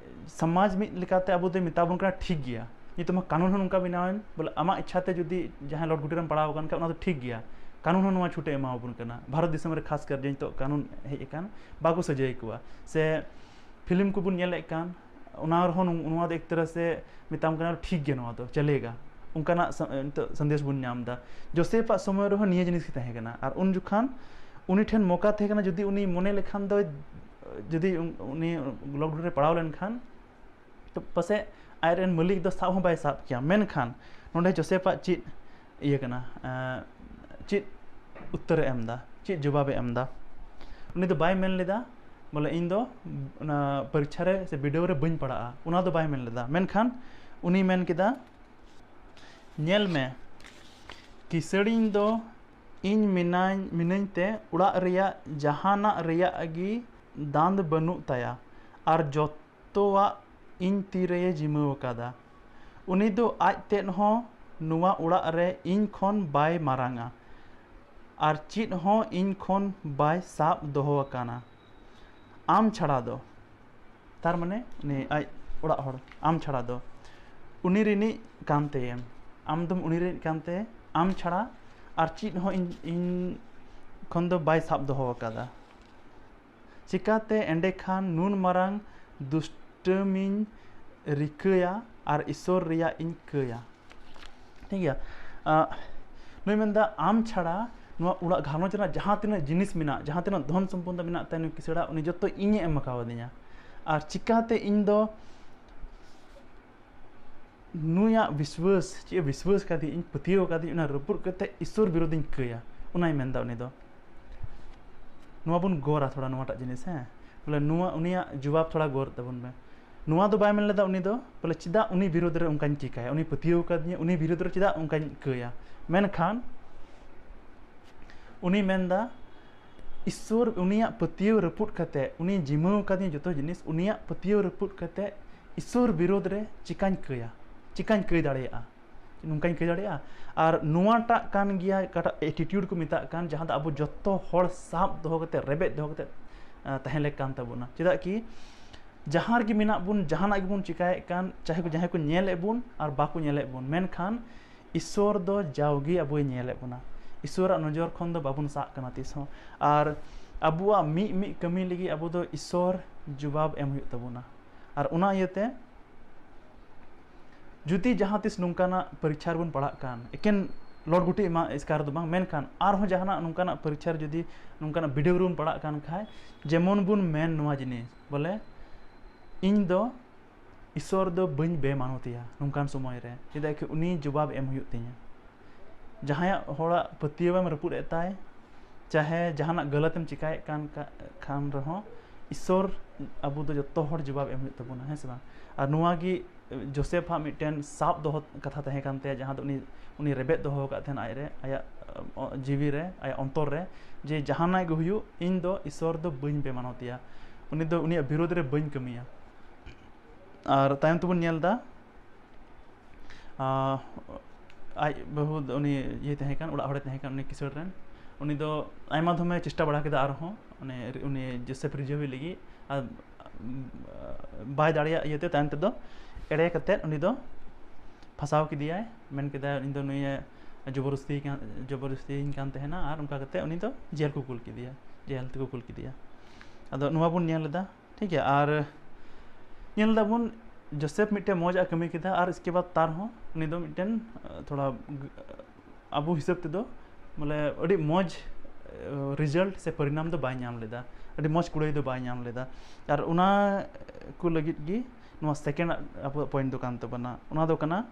ᱥᱚᱢᱟᱡᱽ ᱢᱤᱫ ᱞᱮᱠᱟᱛᱮ ᱟᱵᱚ ᱫᱚᱭ ᱢᱮᱛᱟ ᱵᱚᱱ ᱠᱟᱱᱟ, "ᱴᱷᱤᱠ ᱜᱮᱭᱟ, ᱱᱤᱛᱚᱜ ᱢᱟ ᱠᱟᱹᱱᱩᱱ ᱦᱚᱸ ᱱᱚᱝᱠᱟ ᱵᱮᱱᱟᱣᱮᱱ, ᱵᱚᱞᱮ ᱟᱢᱟᱜ ᱤᱪᱪᱷᱟ ᱛᱮ ᱡᱩᱫᱤ ᱡᱟᱦᱟᱸᱭ ᱞᱚᱴ ᱜᱷᱩᱴᱤ ᱨᱮᱢ ᱯᱟᱲᱟᱣ ᱟᱠᱟᱱ ᱠᱷᱟᱱ, ᱚᱱᱟ ᱫᱚ ᱴᱷᱤᱠ ᱜᱮᱭᱟ, ᱠᱟᱹᱱᱩᱱ ᱦᱚᱸ ᱱᱚᱣᱟ ᱪᱷᱩᱴ ᱮ ᱮᱢᱟ ᱵᱚᱱ ᱠᱟᱱᱟ, ᱵᱷᱟᱨᱚᱛ ᱫᱤᱥᱚᱢ ᱨᱮ ᱠᱷᱟᱥ ᱠᱟᱨ ᱡᱮ ᱱᱤᱛᱚᱜ ᱠᱟᱹᱱᱩᱱ ᱦᱮᱡ ᱟᱠᱟᱱ, ᱵᱟᱠᱚ ᱥᱟᱹᱡᱟᱹᱭ ᱠᱚᱣᱟ, ᱥᱮ ᱯᱷᱤᱞᱢ ᱠᱚᱵᱚᱱ ᱧᱮᱞᱮᱫ ᱠᱟᱱ, ᱚᱱᱟ ᱨᱮᱦᱚᱸ ᱱᱚ-, ᱱᱚᱣᱟ ᱫᱚ ᱮᱠ ᱛᱚᱨᱦ ᱥᱮ ᱢᱮᱛᱟᱢ ᱠᱟᱱᱟ, ᱴᱷᱤᱠ ᱜᱮᱭᱟ, ᱱᱚᱣᱟ ᱫᱚ ᱪᱟᱞᱮᱜᱟ, ᱚᱱᱠᱟᱱᱟᱜ ᱥᱟ- ᱱᱤᱛᱚᱜ ᱥᱟᱸᱫᱮᱥ ᱵᱚᱱ ᱧᱟᱢ ᱮᱫᱟ᱾ ᱡᱳᱥᱮᱯᱷᱟᱜ ᱥᱚᱢᱚᱭ ᱨᱮᱦᱚᱸ ᱱᱤᱭᱟᱹ ᱡᱤᱱᱤᱥ ᱜᱮ ᱛᱟᱦᱮᱸ ᱠᱟᱱᱟ, ᱟᱨ ᱩᱱ ᱡᱚᱠᱷᱟᱱ ᱩᱱᱤ ᱴᱷᱮᱱ ᱢᱚᱠᱟ ᱛᱟᱦᱮᱸ ᱠᱟᱱᱟ, ᱡᱩᱫᱤ ᱩᱱᱤ ᱢᱚᱱᱮ ᱞᱮᱠᱷᱟᱱ ᱫᱚ, ᱡᱩᱫᱤ ᱩᱱ- ᱩᱱᱤ ᱞᱚᱠᱰᱟᱣᱩᱱ ᱨᱮ ᱯᱟᱲᱟᱣ ᱞᱮᱱᱠᱷᱟᱱ, ᱛᱚ ᱯᱟᱥᱮᱡ ᱟᱡᱨᱮᱱ ᱢᱟᱹᱞᱤᱠ ᱫᱚ ᱥᱟᱵ ᱦᱚᱸ ᱵᱟᱭ ᱥᱟᱵ ᱠᱮᱭᱟ᱾ ᱢᱮᱱᱠᱷᱟᱱ ᱱᱚᱰᱮ ᱡᱳᱥᱮᱯᱷᱟᱜ ᱪᱮᱫ ᱤᱭᱟᱹ ᱠᱟᱱᱟ, ᱮᱸ, ᱪᱮᱫ ᱩᱛᱛᱚᱨᱮ ᱮᱢ ᱮᱫᱟ, ᱪᱮᱫ ᱡᱚᱵᱟᱵᱮ ᱮᱢ ᱮᱫᱟ? ᱩᱱᱤ ᱫᱚ ᱵᱟᱭ ᱢᱮᱱ ᱞᱮᱫᱟ ᱵᱚᱞᱮ, "ᱤᱧ ᱫᱚ ᱚᱱᱟ ᱯᱚᱨᱤᱠᱷᱟ ᱨᱮ ᱥᱮ ᱵᱤᱰᱟᱹᱣ ᱨᱮ ᱵᱟᱹᱧ ᱯᱟᱲᱟᱜᱼᱟ", ᱚᱱᱟ ᱫᱚ ᱵᱟᱭ ᱢᱮᱱ ᱞᱮᱫᱟ᱾ ᱢᱮᱱᱠᱷᱟᱱ ᱩᱱᱤ ᱢᱮᱱ ᱠᱮᱫᱟ, "ᱧᱮᱞ ᱢᱮ, ᱠᱤᱥᱟᱹᱲᱤᱧ ᱫᱚ ᱤᱧ ᱢᱤᱱᱟᱹᱧ ᱢᱤᱱᱟᱹᱧ ᱛᱮ ᱚᱲᱟᱜ ᱨᱮᱭᱟᱜ ᱡᱟᱦᱟᱱᱟᱜ ᱨᱮᱭᱟᱜ ᱜᱮ ᱫᱟᱸᱫ ᱵᱟᱹᱱᱩᱜ ᱛᱟᱭᱟ, ᱟᱨ ᱡᱚᱛᱚᱣᱟᱜ ᱤᱧ ᱛᱤ ᱨᱮᱭᱮ ᱡᱤᱢᱟᱹᱣ ᱟᱠᱟᱫᱟ᱾ ᱩᱱᱤ ᱫᱚ ᱟᱡ ᱛᱮᱫ ᱦᱚᱸ ᱱᱚᱣᱟ ᱚᱲᱟᱜ ᱨᱮ ᱤᱧ ᱠᱷᱚᱱ ᱵᱟᱭ ᱢᱟᱨᱟᱝᱟ, ᱟᱨ ᱪᱮᱫ ᱦᱚᱸ ᱤᱧ ᱠᱷᱚᱱ ᱵᱟᱭ ᱥᱟᱵ ᱫᱚᱦᱚ ᱟᱠᱟᱱᱟ, ᱟᱢ ᱪᱷᱟᱲᱟ ᱫᱚ", ᱛᱟᱨ ᱢᱟᱱᱮ ᱩᱱᱤ ᱟᱡ ᱚᱲᱟᱜ ᱦᱚᱲ, "ᱟᱢ ᱪᱷᱟᱲᱟ ᱫᱚ ᱩᱱᱤ ᱨᱤᱱᱤᱡ ᱠᱟᱱ ᱛᱮᱭᱮᱢ, ᱟᱢ ᱫᱚᱢ ᱩᱱᱤ ᱨᱤᱱᱤᱡ ᱠᱟᱱ ᱛᱮ, ᱟᱢ ᱪᱷᱟᱲᱟ ᱟᱨ ᱪᱮᱫ ᱦᱚᱸ ᱤᱧ, ᱤᱧ ᱠᱷᱚᱱ ᱫᱚ ᱵᱟᱭ ᱥᱟᱵ ᱫᱚᱦᱚ ᱟᱠᱟᱫᱟ᱾ ᱪᱤᱠᱟᱹᱛᱮ ᱮᱸᱰᱮᱠᱷᱟᱱ ᱱᱩᱱ ᱢᱟᱨᱟᱝ ᱫᱩᱥᱴᱟᱹᱢᱤᱧ ᱨᱤᱠᱟᱹᱭᱟ ᱟᱨ ᱤᱥᱚᱨ ᱨᱮᱭᱟᱜ ᱤᱧ ᱠᱟᱹᱭᱟ?" ᱴᱷᱤᱠ ᱜᱮᱭᱟ᱾ ᱟᱜ, ᱱᱩᱭ ᱢᱮᱱᱫᱟ, ᱟᱢ ᱪᱷᱟᱲᱟ ᱱᱚᱣᱟ ᱚᱲᱟᱜ ᱜᱷᱟᱨᱚᱸᱡᱽ ᱨᱮᱱᱟᱜ ᱡᱟᱦᱟᱸ ᱛᱤᱱᱟᱹᱜ ᱡᱤᱱᱤᱥ ᱢᱮᱱᱟᱜ, ᱡᱟᱦᱟᱸ ᱛᱤᱱᱟᱹᱜ ᱫᱷᱚᱱ ᱥᱚᱢᱯᱚᱫ ᱢᱮᱱᱟᱜ ᱛᱟᱭ ᱱᱩᱭ ᱠᱤᱥᱟᱹᱲᱟᱜ, ᱩᱱᱤ ᱡᱚᱛᱚ ᱤᱧᱮ ᱮᱢ ᱟᱠᱟᱣᱫᱤᱧᱟ᱾ ᱟᱨ ᱪᱤᱠᱟᱹᱛᱮ ᱤᱧ ᱫᱚ ᱱᱩᱭᱟᱜ ᱵᱤᱥᱣᱟᱹᱥ, ᱪᱮᱫ ᱵᱤᱥᱣᱟᱹᱥ ᱠᱟᱫᱤᱧ, ᱤᱧ ᱯᱟᱹᱛᱭᱟᱹᱣ ᱠᱟᱫᱤᱧ, ᱚᱱᱟ ᱨᱟᱹᱯᱩᱫ ᱠᱟᱛᱮ ᱤᱥᱚᱨ ᱵᱤᱨᱳᱫᱤᱧ ᱠᱟᱹᱭᱟ, ᱚᱱᱟᱭ ᱢᱮᱱᱫᱟ ᱩᱱᱤ ᱫᱚ᱾ ᱱᱚᱣᱟ ᱵᱚᱱ ᱜᱚᱨᱟ ᱛᱷᱚᱲᱟ, ᱱᱚᱣᱟᱴᱟᱜ ᱡᱤᱱᱤᱥ, ᱦᱮᱸ, ᱵᱚᱞᱮ ᱱᱚᱣᱟ ᱩᱱᱤᱭᱟᱜ ᱡᱚᱵᱟᱵ ᱛᱷᱚᱲᱟ ᱜᱚᱨ ᱛᱟᱵᱚᱱ ᱢᱮ᱾ ᱱᱚᱣᱟ ᱫᱚ ᱵᱟᱭ ᱢᱮᱱ ᱞᱮᱫᱟ ᱩᱱᱤ ᱫᱚ ᱵᱚᱞᱮ, ᱪᱮᱫᱟᱜ ᱩᱱᱤ ᱵᱤᱨᱳᱫᱷ ᱨᱮ ᱚᱱᱠᱟᱧ ᱪᱤᱠᱟᱹᱭᱟ, ᱩᱱᱤ ᱯᱟᱹᱛᱭᱟᱹᱣ ᱠᱟᱫᱤᱧᱟ, ᱩᱱᱤ ᱵᱤᱨᱳᱫᱷ ᱨᱮ ᱪᱮᱫᱟᱜ ᱚᱱᱠᱟᱧ ᱠᱟᱹᱭᱟ᱾ ᱢᱮᱱᱠᱷᱟᱱ ᱩᱱᱤ ᱢᱮᱱᱫᱟ, ᱤᱥᱥᱚᱨ, ᱩᱱᱤᱭᱟᱜ ᱯᱟᱹᱛᱭᱟᱹᱣ ᱨᱟᱹᱯᱩᱫ ᱠᱟᱛᱮ, ᱩᱱᱤ ᱡᱤᱢᱟᱹᱣ ᱠᱟᱫᱤᱧ ᱡᱚᱛᱚ ᱡᱤᱱᱤᱥ, ᱩᱱᱤᱭᱟᱜ ᱯᱟᱹᱛᱭᱟᱹᱣ ᱨᱟᱹᱯᱩᱫ ᱠᱟᱛᱮ ᱤᱥᱥᱚᱨ ᱵᱤᱨᱳᱫᱷ ᱨᱮ ᱪᱤᱠᱟᱹᱧ ᱠᱟᱹᱭᱟ, ᱪᱤᱠᱟᱹᱧ ᱠᱟᱹᱭ ᱫᱟᱲᱮᱭᱟᱜᱼᱟ, ᱱᱚᱝᱠᱟᱧ ᱠᱟᱹᱭ ᱫᱟᱲᱮᱭᱟᱜᱼᱟ? ᱟᱨ ᱱᱚᱣᱟᱴᱟᱜ ᱠᱟᱱ ᱜᱮᱭᱟ ᱚᱠᱟᱴᱟᱜ attitude ᱠᱚ ᱢᱮᱛᱟᱜ ᱠᱟᱱ, ᱡᱟᱦᱟᱸ ᱫᱚ ᱟᱵᱚ ᱡᱚᱛᱚ ᱦᱚᱲ ᱥᱟᱵ ᱫᱚᱦᱚ ᱠᱟᱛᱮ, ᱨᱮᱵᱮᱫ ᱫᱚᱦᱚ ᱠᱟᱛᱮ, ᱟᱸ, ᱛᱟᱦᱮᱸ ᱞᱮᱠ ᱠᱟᱱ ᱛᱟᱵᱚᱱᱟ᱾ ᱪᱮᱫᱟᱜ ᱠᱤ ᱡᱟᱦᱟᱸ ᱨᱮᱜᱮ ᱢᱮᱱᱟᱜ ᱵᱚᱱ, ᱡᱟᱦᱟᱱᱟᱜ ᱜᱮᱵᱚᱱ ᱪᱤᱠᱟᱭᱮᱫ ᱠᱟᱱ, ᱪᱟᱦᱮ ᱠᱚ ᱡᱟᱦᱟᱸᱭ ᱠᱚ ᱧᱮᱞᱮᱫ ᱵᱚᱱ ᱟᱨ ᱵᱟᱠᱚ ᱧᱮᱞᱮᱫ ᱵᱚᱱ, ᱢᱮᱱᱠᱷᱟᱱ ᱤᱥᱥᱚᱨ ᱫᱚ ᱡᱟᱣᱜᱮ ᱟᱵᱚᱭ ᱧᱮᱞᱮᱫ ᱵᱚᱱᱟ᱾ ᱤᱥᱥᱚᱨᱟᱜ ᱱᱚᱡᱚᱨ ᱠᱷᱚᱱ ᱫᱚ ᱵᱟᱵᱚᱱ ᱥᱟᱦᱟᱜ ᱠᱟᱱᱟ ᱛᱤᱥ ᱦᱚᱸ᱾ ᱟᱨ ᱟᱵᱚᱣᱟᱜ ᱢᱤᱫ ᱢᱤᱫ ᱠᱟᱹᱢᱤ ᱞᱟᱹᱜᱤᱫ ᱟᱵᱚ ᱫᱚ ᱤᱥᱥᱚᱨ ᱡᱚᱵᱟᱵ ᱮᱢ ᱦᱩᱭᱩᱜ ᱛᱟᱵᱚᱱᱟ᱾ ᱟᱨ ᱚᱱᱟ ᱤᱭᱟᱹᱛᱮ ᱡᱩᱫᱤ ᱡᱟᱦᱟᱸ ᱛᱤᱥ ᱱᱚᱝᱠᱟᱱᱟᱜ ᱯᱚᱨᱤᱠᱠᱷᱟ ᱨᱮᱵᱚᱱ ᱯᱟᱲᱟᱜ ᱠᱟᱱ, ᱮᱠᱮᱱ ᱞᱚᱴ ᱜᱩᱴᱤ ᱮᱢᱟ ᱮᱥᱠᱟᱨ ᱫᱚ ᱵᱟᱝ, ᱢᱮᱱᱠᱷᱟᱱ ᱟᱨᱦᱚᱸ ᱡᱟᱦᱟᱱᱟᱜ ᱱᱚᱝᱠᱟᱱᱟᱜ ᱯᱚᱨᱤᱠᱠᱷᱟ ᱨᱮ ᱡᱩᱫᱤ ᱱᱚᱝᱠᱟᱱᱟᱜ ᱵᱤᱰᱟᱹᱣ ᱨᱮᱵᱚᱱ ᱯᱟᱲᱟᱜ ᱠᱟᱱ ᱠᱷᱟᱡ, ᱡᱮᱢᱚᱱ ᱵᱚᱱ ᱢᱮᱱ ᱱᱚᱣᱟ ᱡᱤᱱᱤᱥ ᱵᱚᱞᱮ, ᱤᱧ ᱫᱚ ᱤᱥᱚᱨ ᱫᱚ ᱵᱟᱹᱧ ᱵᱮᱢᱟᱱᱚᱛᱮᱭᱟ ᱱᱚᱝᱠᱟᱱ ᱥᱚᱢᱚᱭ ᱨᱮ, ᱪᱮᱫᱟᱜ ᱠᱤ ᱩᱱᱤ ᱡᱚᱵᱟᱵ ᱮᱢ ᱦᱩᱭᱩᱜ ᱛᱤᱧᱟ᱾ ᱡᱟᱦᱟᱸᱭᱟᱜ ᱦᱚᱲᱟᱜ ᱯᱟᱹᱛᱭᱟᱹᱣᱮᱢ ᱨᱟᱹᱯᱩᱫ ᱮᱫ ᱛᱟᱭ, ᱪᱟᱦᱮ ᱡᱟᱦᱟᱱᱟᱜ ᱜᱟᱹᱞᱟᱹᱛ ᱮᱢ ᱪᱤᱠᱟᱭᱮᱫ ᱠᱟᱱ ᱠᱟ-, ᱠᱷᱟᱱ ᱨᱮᱦᱚᱸ, ᱤᱥᱚᱨ ᱟᱵᱚ ᱫᱚ ᱡᱚᱛᱚ ᱦᱚᱲ ᱡᱚᱵᱟᱵ ᱮᱢ ᱦᱩᱭᱩᱜ ᱛᱟᱵᱚᱱᱟ, ᱦᱮᱸ ᱥᱮ ᱵᱟᱝ? ᱟᱨ ᱱᱚᱣᱟ ᱜᱮ ᱡᱳᱥᱮᱯ ᱟᱜ ᱢᱤᱫᱴᱮᱱ ᱥᱟᱵ ᱫᱚᱦᱚ ᱠᱟᱛᱷᱟ ᱛᱟᱦᱮᱸ ᱠᱟᱱ ᱛᱟᱭᱟ, ᱡᱟᱦᱟᱸ ᱫᱚ ᱩᱱᱤ, ᱩᱱᱤ ᱨᱮᱵᱮᱫ ᱫᱚᱦᱚ ᱟᱠᱟᱫ ᱛᱟᱦᱮᱱᱟ ᱟᱡ ᱨᱮ, ᱟᱭᱟᱜ, ᱚ, ᱡᱤᱣᱤ ᱨᱮ, ᱟᱭᱟᱜ ᱚᱱᱛᱚᱨ ᱨᱮ, ᱡᱮ ᱡᱟᱦᱟᱱᱟᱜ ᱜᱮ ᱦᱩᱭᱩᱜ, ᱤᱧ ᱫᱚ ᱤᱥᱚᱨ ᱫᱚ ᱵᱟᱹᱧ ᱵᱮᱢᱟᱱᱚᱛᱮᱭᱟ᱾ ᱩᱱᱤ ᱫᱚ, ᱩᱱᱤᱭᱟᱜ ᱵᱤᱨᱳᱫᱷ ᱨᱮ ᱵᱟᱹᱧ ᱠᱟᱹᱢᱤᱭᱟ᱾ ᱟᱨ ᱛᱟᱭᱚᱢ ᱛᱮᱵᱚᱱ ᱧᱮᱞ ᱮᱫᱟ, ᱟᱸ, ᱟᱡ ᱵᱟᱹᱦᱩ ᱫᱚ ᱩᱱᱤ ᱤᱭᱟᱹ ᱛᱟᱦᱮᱸ ᱠᱟᱱ, ᱚᱲᱟᱜ ᱦᱚᱲᱮ ᱛᱟᱦᱮᱸ ᱠᱟᱱ ᱩᱱᱤ ᱠᱤᱥᱟᱹᱬ ᱨᱮᱱ᱾ ᱩᱱᱤ ᱫᱚ ᱟᱭᱢᱟ ᱫᱷᱚᱢᱮ ᱪᱮᱥᱴᱟ ᱵᱟᱲᱟ ᱠᱮᱫᱟ ᱟᱨᱦᱚᱸ, ᱩᱱᱤ, ᱩᱱᱤ ᱡᱳᱥᱮᱯ ᱨᱤᱡᱷᱟᱹᱣ ᱞᱟᱹᱜᱤᱫ, ᱟᱨ, ᱩᱢ, ᱵᱟᱭ ᱫᱟᱲᱮᱭᱟᱜ ᱤᱭᱟᱹᱛᱮ ᱛᱟᱭᱚᱢ ᱛᱮᱫᱚ ᱮᱲᱮ ᱠᱟᱛᱮᱫ ᱩᱱᱤ ᱫᱚ ᱯᱷᱟᱸᱥᱟᱣ ᱠᱮᱫᱮᱭᱟᱭ, ᱢᱮᱱ ᱠᱮᱫᱟᱭ, "ᱤᱧ ᱫᱚ ᱱᱩᱭᱮ ᱡᱚᱵᱚᱨᱫᱚᱥᱛᱤ ᱠᱟᱱ, ᱡᱚᱵᱚᱨᱫᱚᱥᱛᱤᱭᱟᱹᱧ ᱠᱟᱱ ᱛᱟᱦᱮᱱᱟ", ᱟᱨ ᱚᱱᱠᱟ ᱠᱟᱛᱮᱫ ᱩᱱᱤ ᱫᱚ ᱡᱮᱞ ᱠᱚ ᱠᱩᱞ ᱠᱮᱫᱮᱭᱟ, ᱡᱮᱞ ᱛᱮᱠᱚ ᱠᱩᱞ ᱠᱮᱫᱮᱭᱟ᱾ ᱟᱫᱚ ᱱᱚᱣᱟ ᱵᱚᱱ ᱧᱮᱞ ᱮᱫᱟ, ᱴᱷᱤᱠ ᱜᱮᱭᱟ᱾ ᱟᱨ ᱧᱮᱞ ᱫᱟᱵᱚᱱ, ᱡᱳᱥᱮᱯ ᱢᱤᱫᱴᱮᱱ ᱢᱚᱡᱽ ᱟᱜ ᱠᱟᱹᱢᱤ ᱠᱮᱫᱟ, ᱟᱨ ᱤᱥᱠᱮ ᱵᱟᱫ ᱛᱟᱨ ᱦᱚᱸ ᱩᱱᱤ ᱫᱚ ᱢᱤᱫᱴᱮᱱ, ᱟᱸ, ᱛᱷᱚᱲᱟ ᱜ-, ᱟᱵᱚ ᱦᱤᱥᱟᱹᱵ ᱛᱮᱫᱚ ᱵᱚᱞᱮ ᱟᱹᱰᱤ ᱢᱚᱡᱽ, ᱟᱸ, ᱨᱮᱡᱟᱞᱴ ᱥᱮ ᱯᱚᱨᱤᱱᱟᱢ ᱫᱚ ᱵᱟᱭ ᱧᱟᱢ ᱞᱮᱫᱟ, ᱟᱹᱰᱤ ᱢᱚᱡᱽ ᱠᱩᱲᱟᱹᱭ ᱫᱚ ᱵᱟᱭ ᱧᱟᱢ ᱞᱮᱫᱟ᱾ ᱟᱨ ᱚᱱᱟ ᱠᱚ ᱞᱟᱹᱜᱤᱫ ᱜᱮ ᱱᱚᱣᱟ ᱥᱮᱠᱮᱱᱰ ᱟᱵᱚᱣᱟᱜ ᱯᱚᱭᱮᱱᱴ ᱫᱚ ᱠᱟᱱ ᱛᱟᱵᱚᱱᱟ, ᱚᱱᱟ ᱫᱚ ᱠᱟᱱᱟ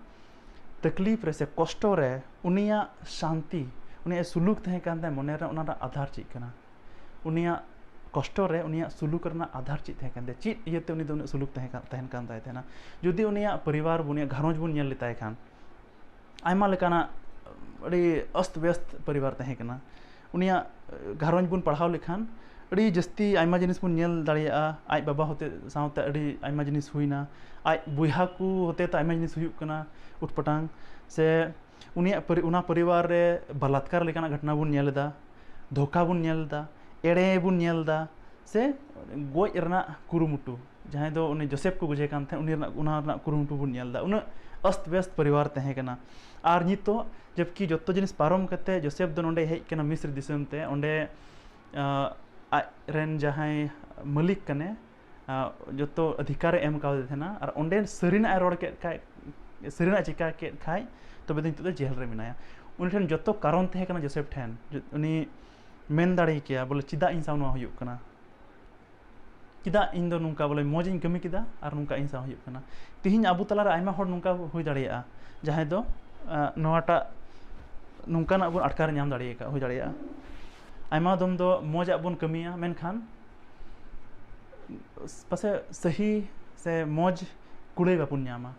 ᱛᱟᱠᱞᱤᱯ ᱨᱮ ᱥᱮ ᱠᱚᱥᱴᱚ ᱨᱮ ᱩᱱᱤᱭᱟᱜ ᱥᱟᱱᱛᱤ, ᱩᱱᱤᱭᱟᱜ ᱥᱩᱞᱩᱠ ᱛᱟᱦᱮᱸ ᱠᱟᱱ ᱛᱟᱭᱟ ᱢᱚᱱᱮ ᱨᱮ, ᱚᱱᱟ ᱨᱮᱱᱟᱜ ᱟᱫᱷᱟᱨ ᱪᱮᱫ ᱠᱟᱱᱟ? ᱩᱱᱤᱭᱟᱜ ᱠᱚᱥᱴᱚ ᱨᱮ ᱩᱱᱤᱭᱟᱜ ᱥᱩᱞᱩᱠ ᱨᱮᱱᱟᱜ ᱟᱫᱷᱟᱨ ᱪᱮᱫ ᱛᱟᱦᱮᱸ ᱠᱟᱱ ᱛᱟᱭᱟ? ᱪᱮᱫ ᱤᱭᱟᱹᱛᱮ ᱩᱱᱤ ᱫᱚ ᱩᱱᱟᱹᱜ ᱥᱩᱞᱩᱠ ᱛᱟᱦᱮᱸ ᱠᱟᱱ, ᱛᱟᱦᱮᱱ ᱠᱟᱱ ᱛᱟᱭ ᱛᱟᱦᱮᱱᱟ? ᱡᱩᱫᱤ ᱩᱱᱤᱭᱟᱜ ᱯᱚᱨᱤᱵᱟᱨ, ᱩᱱᱤᱭᱟᱜ ᱜᱷᱟᱨᱚᱸᱡᱽ ᱵᱚᱱ ᱧᱮᱞ ᱞᱮᱛᱟᱭ ᱠᱷᱟᱱ, ᱟᱭᱢᱟ ᱞᱮᱠᱟᱱᱟᱜ ᱟᱹᱰᱤ ᱚᱥᱛ ᱵᱮᱥᱛ ᱯᱚᱨᱤᱵᱟᱨ ᱛᱟᱦᱮᱸ ᱠᱟᱱᱟ᱾ ᱩᱱᱤᱭᱟᱜ, ᱮ, ᱜᱷᱟᱨᱚᱸᱡᱽ ᱵᱚᱱ ᱯᱟᱲᱦᱟᱣ ᱞᱮᱠᱷᱟᱱ, ᱟᱹᱰᱤ ᱡᱟᱹᱥᱛᱤ ᱟᱭᱢᱟ ᱡᱤᱱᱤᱥ ᱵᱚᱱ ᱧᱮᱞ ᱫᱟᱲᱮᱭᱟᱜᱼᱟ᱾ ᱟᱡ ᱵᱟᱵᱟ ᱦᱚᱛᱮ ᱥᱟᱶᱛᱮ ᱟᱹᱰᱤ ᱟᱭᱢᱟ ᱡᱤᱱᱤᱥ ᱦᱩᱭᱱᱟ, ᱟᱡ ᱵᱚᱭᱦᱟ ᱠᱚ ᱦᱚᱛᱮ ᱛᱮ ᱟᱭᱢᱟ ᱡᱤᱱᱤᱥ ᱦᱩᱭᱩᱜ ᱠᱟᱱᱟ ᱩᱴᱯᱟᱴᱟᱝ, ᱥᱮ ᱩᱱᱤᱭᱟᱜ ᱯᱚᱨᱤ-, ᱚᱱᱟ ᱯᱚᱨᱤᱵᱟᱨ ᱨᱮ ᱵᱟᱞᱟᱛᱠᱟᱨ ᱞᱮᱠᱟᱱᱟᱜ ᱜᱷᱚᱴᱚᱱᱟ ᱵᱚᱱ ᱧᱮᱞ ᱮᱫᱟ, ᱫᱷᱳᱠᱟ ᱵᱚᱱ ᱧᱮᱞ ᱮᱫᱟ, ᱮᱲᱮ ᱵᱚᱱ ᱧᱮᱞ ᱮᱫᱟ, ᱥᱮ ᱜᱚᱡ ᱨᱮᱱᱟᱜ ᱠᱩᱨᱩᱢᱩᱴᱩ, ᱡᱟᱦᱟᱸᱭ ᱫᱚ ᱩᱱᱤ ᱡᱳᱥᱮᱯ ᱠᱚ ᱜᱚᱡᱮ ᱠᱟᱱ ᱛᱟᱦᱮᱸᱫ, ᱩᱱᱤ ᱨᱮᱱᱟᱜ, ᱚᱱᱟ ᱨᱮᱱᱟᱜ ᱠᱩᱨᱩᱢᱩᱴᱩ ᱵᱚᱱ ᱧᱮᱞ ᱮᱫᱟ᱾ ᱩᱱᱟᱹᱜ ᱚᱥᱛ ᱵᱮᱥᱛ ᱯᱚᱨᱤᱵᱟᱨ ᱛᱟᱦᱮᱸ ᱠᱟᱱᱟ᱾ ᱟᱨ ᱱᱤᱛᱚᱜ ᱡᱚᱵᱠᱤ ᱡᱚᱛᱚ ᱡᱤᱱᱤᱥ ᱯᱟᱨᱚᱢ ᱠᱟᱛᱮ ᱡᱳᱥᱮᱯ ᱫᱚ ᱱᱚᱸᱰᱮ ᱦᱮᱡ ᱠᱟᱱᱟ ᱢᱤᱥᱨ ᱫᱤᱥᱚᱢ ᱛᱮ, ᱚᱸᱰᱮ, ᱟᱸ, ᱟᱡ ᱨᱮᱱ ᱡᱟᱦᱟᱸᱭ ᱢᱟᱹᱞᱤᱠ ᱠᱟᱱᱮ, ᱟᱸ, ᱡᱚᱛᱚ ᱚᱫᱷᱤᱠᱟᱨᱮ ᱮᱢ ᱠᱟᱣᱫᱮ ᱛᱟᱦᱮᱱᱟ, ᱟᱨ ᱚᱸᱰᱮ ᱥᱟᱹᱨᱤᱱᱟᱜ ᱮ ᱨᱚᱲ ᱠᱮᱫ ᱠᱷᱟᱡ, ᱥᱟᱹᱨᱤᱱᱟᱜ ᱪᱤᱠᱟ ᱠᱮᱫ ᱠᱷᱟᱡ, ᱛᱚᱵᱮ ᱫᱚ ᱱᱤᱛᱚᱜ ᱫᱚ ᱡᱮᱞ ᱨᱮ ᱢᱮᱱᱟᱭᱟ᱾ ᱩᱱᱤ ᱴᱷᱮᱱ ᱡᱚᱛᱚ ᱠᱟᱨᱚᱱ ᱛᱟᱦᱮᱸ ᱠᱟᱱᱟ ᱡᱳᱥᱮᱯ ᱴᱷᱮᱱ᱾ ᱡᱚ-, ᱩᱱᱤ ᱢᱮᱱ ᱫᱟᱲᱮ ᱠᱮᱭᱟ ᱵᱚᱞᱮ, ᱪᱮᱫᱟᱜ ᱤᱧ ᱥᱟᱶ ᱱᱚᱣᱟ ᱦᱩᱭᱩᱜ ᱠᱟᱱᱟ? ᱪᱮᱫᱟᱜ ᱤᱧ ᱫᱚ ᱱᱚᱝᱠᱟ ᱵᱚᱞᱮ ᱢᱚᱡᱽ ᱤᱧ ᱠᱟᱹᱢᱤ ᱠᱮᱫᱟ ᱟᱨ ᱱᱚᱝᱠᱟ ᱤᱧ ᱥᱟᱶ ᱦᱩᱭᱩᱜ ᱠᱟᱱᱟ? ᱛᱤᱦᱤᱧ ᱟᱵᱚ ᱛᱟᱞᱟᱨᱮ ᱟᱭᱢᱟ ᱦᱚᱲ ᱱᱚᱝᱠᱟ ᱦᱩᱭ ᱫᱟᱲᱮᱭᱟᱜᱼᱟ, ᱡᱟᱦᱟᱸᱭ ᱫᱚ, ᱟᱸ, ᱱᱚᱣᱟᱴᱟᱜ ᱱᱚᱝᱠᱟᱱᱟᱜ ᱵᱚᱱ ᱟᱴᱠᱟᱨ ᱧᱟᱢ ᱫᱟᱲᱮ ᱟᱠᱟᱫ, ᱦᱩᱭ ᱫᱟᱲᱮᱭᱟᱜᱼᱟ᱾ ᱟᱭᱢᱟ ᱫᱚᱢ ᱫᱚ ᱢᱚᱡᱽ ᱟᱜ ᱵᱚᱱ ᱠᱟᱹᱢᱤᱭᱟ, ᱢᱮᱱᱠᱷᱟᱱ ᱯᱟᱥᱮᱡ ᱥᱟᱹᱦᱤ ᱥᱮ ᱢᱚᱡᱽ ᱠᱩᱲᱟᱹᱭ ᱵᱟᱵᱚᱱ ᱧᱟᱢᱟ᱾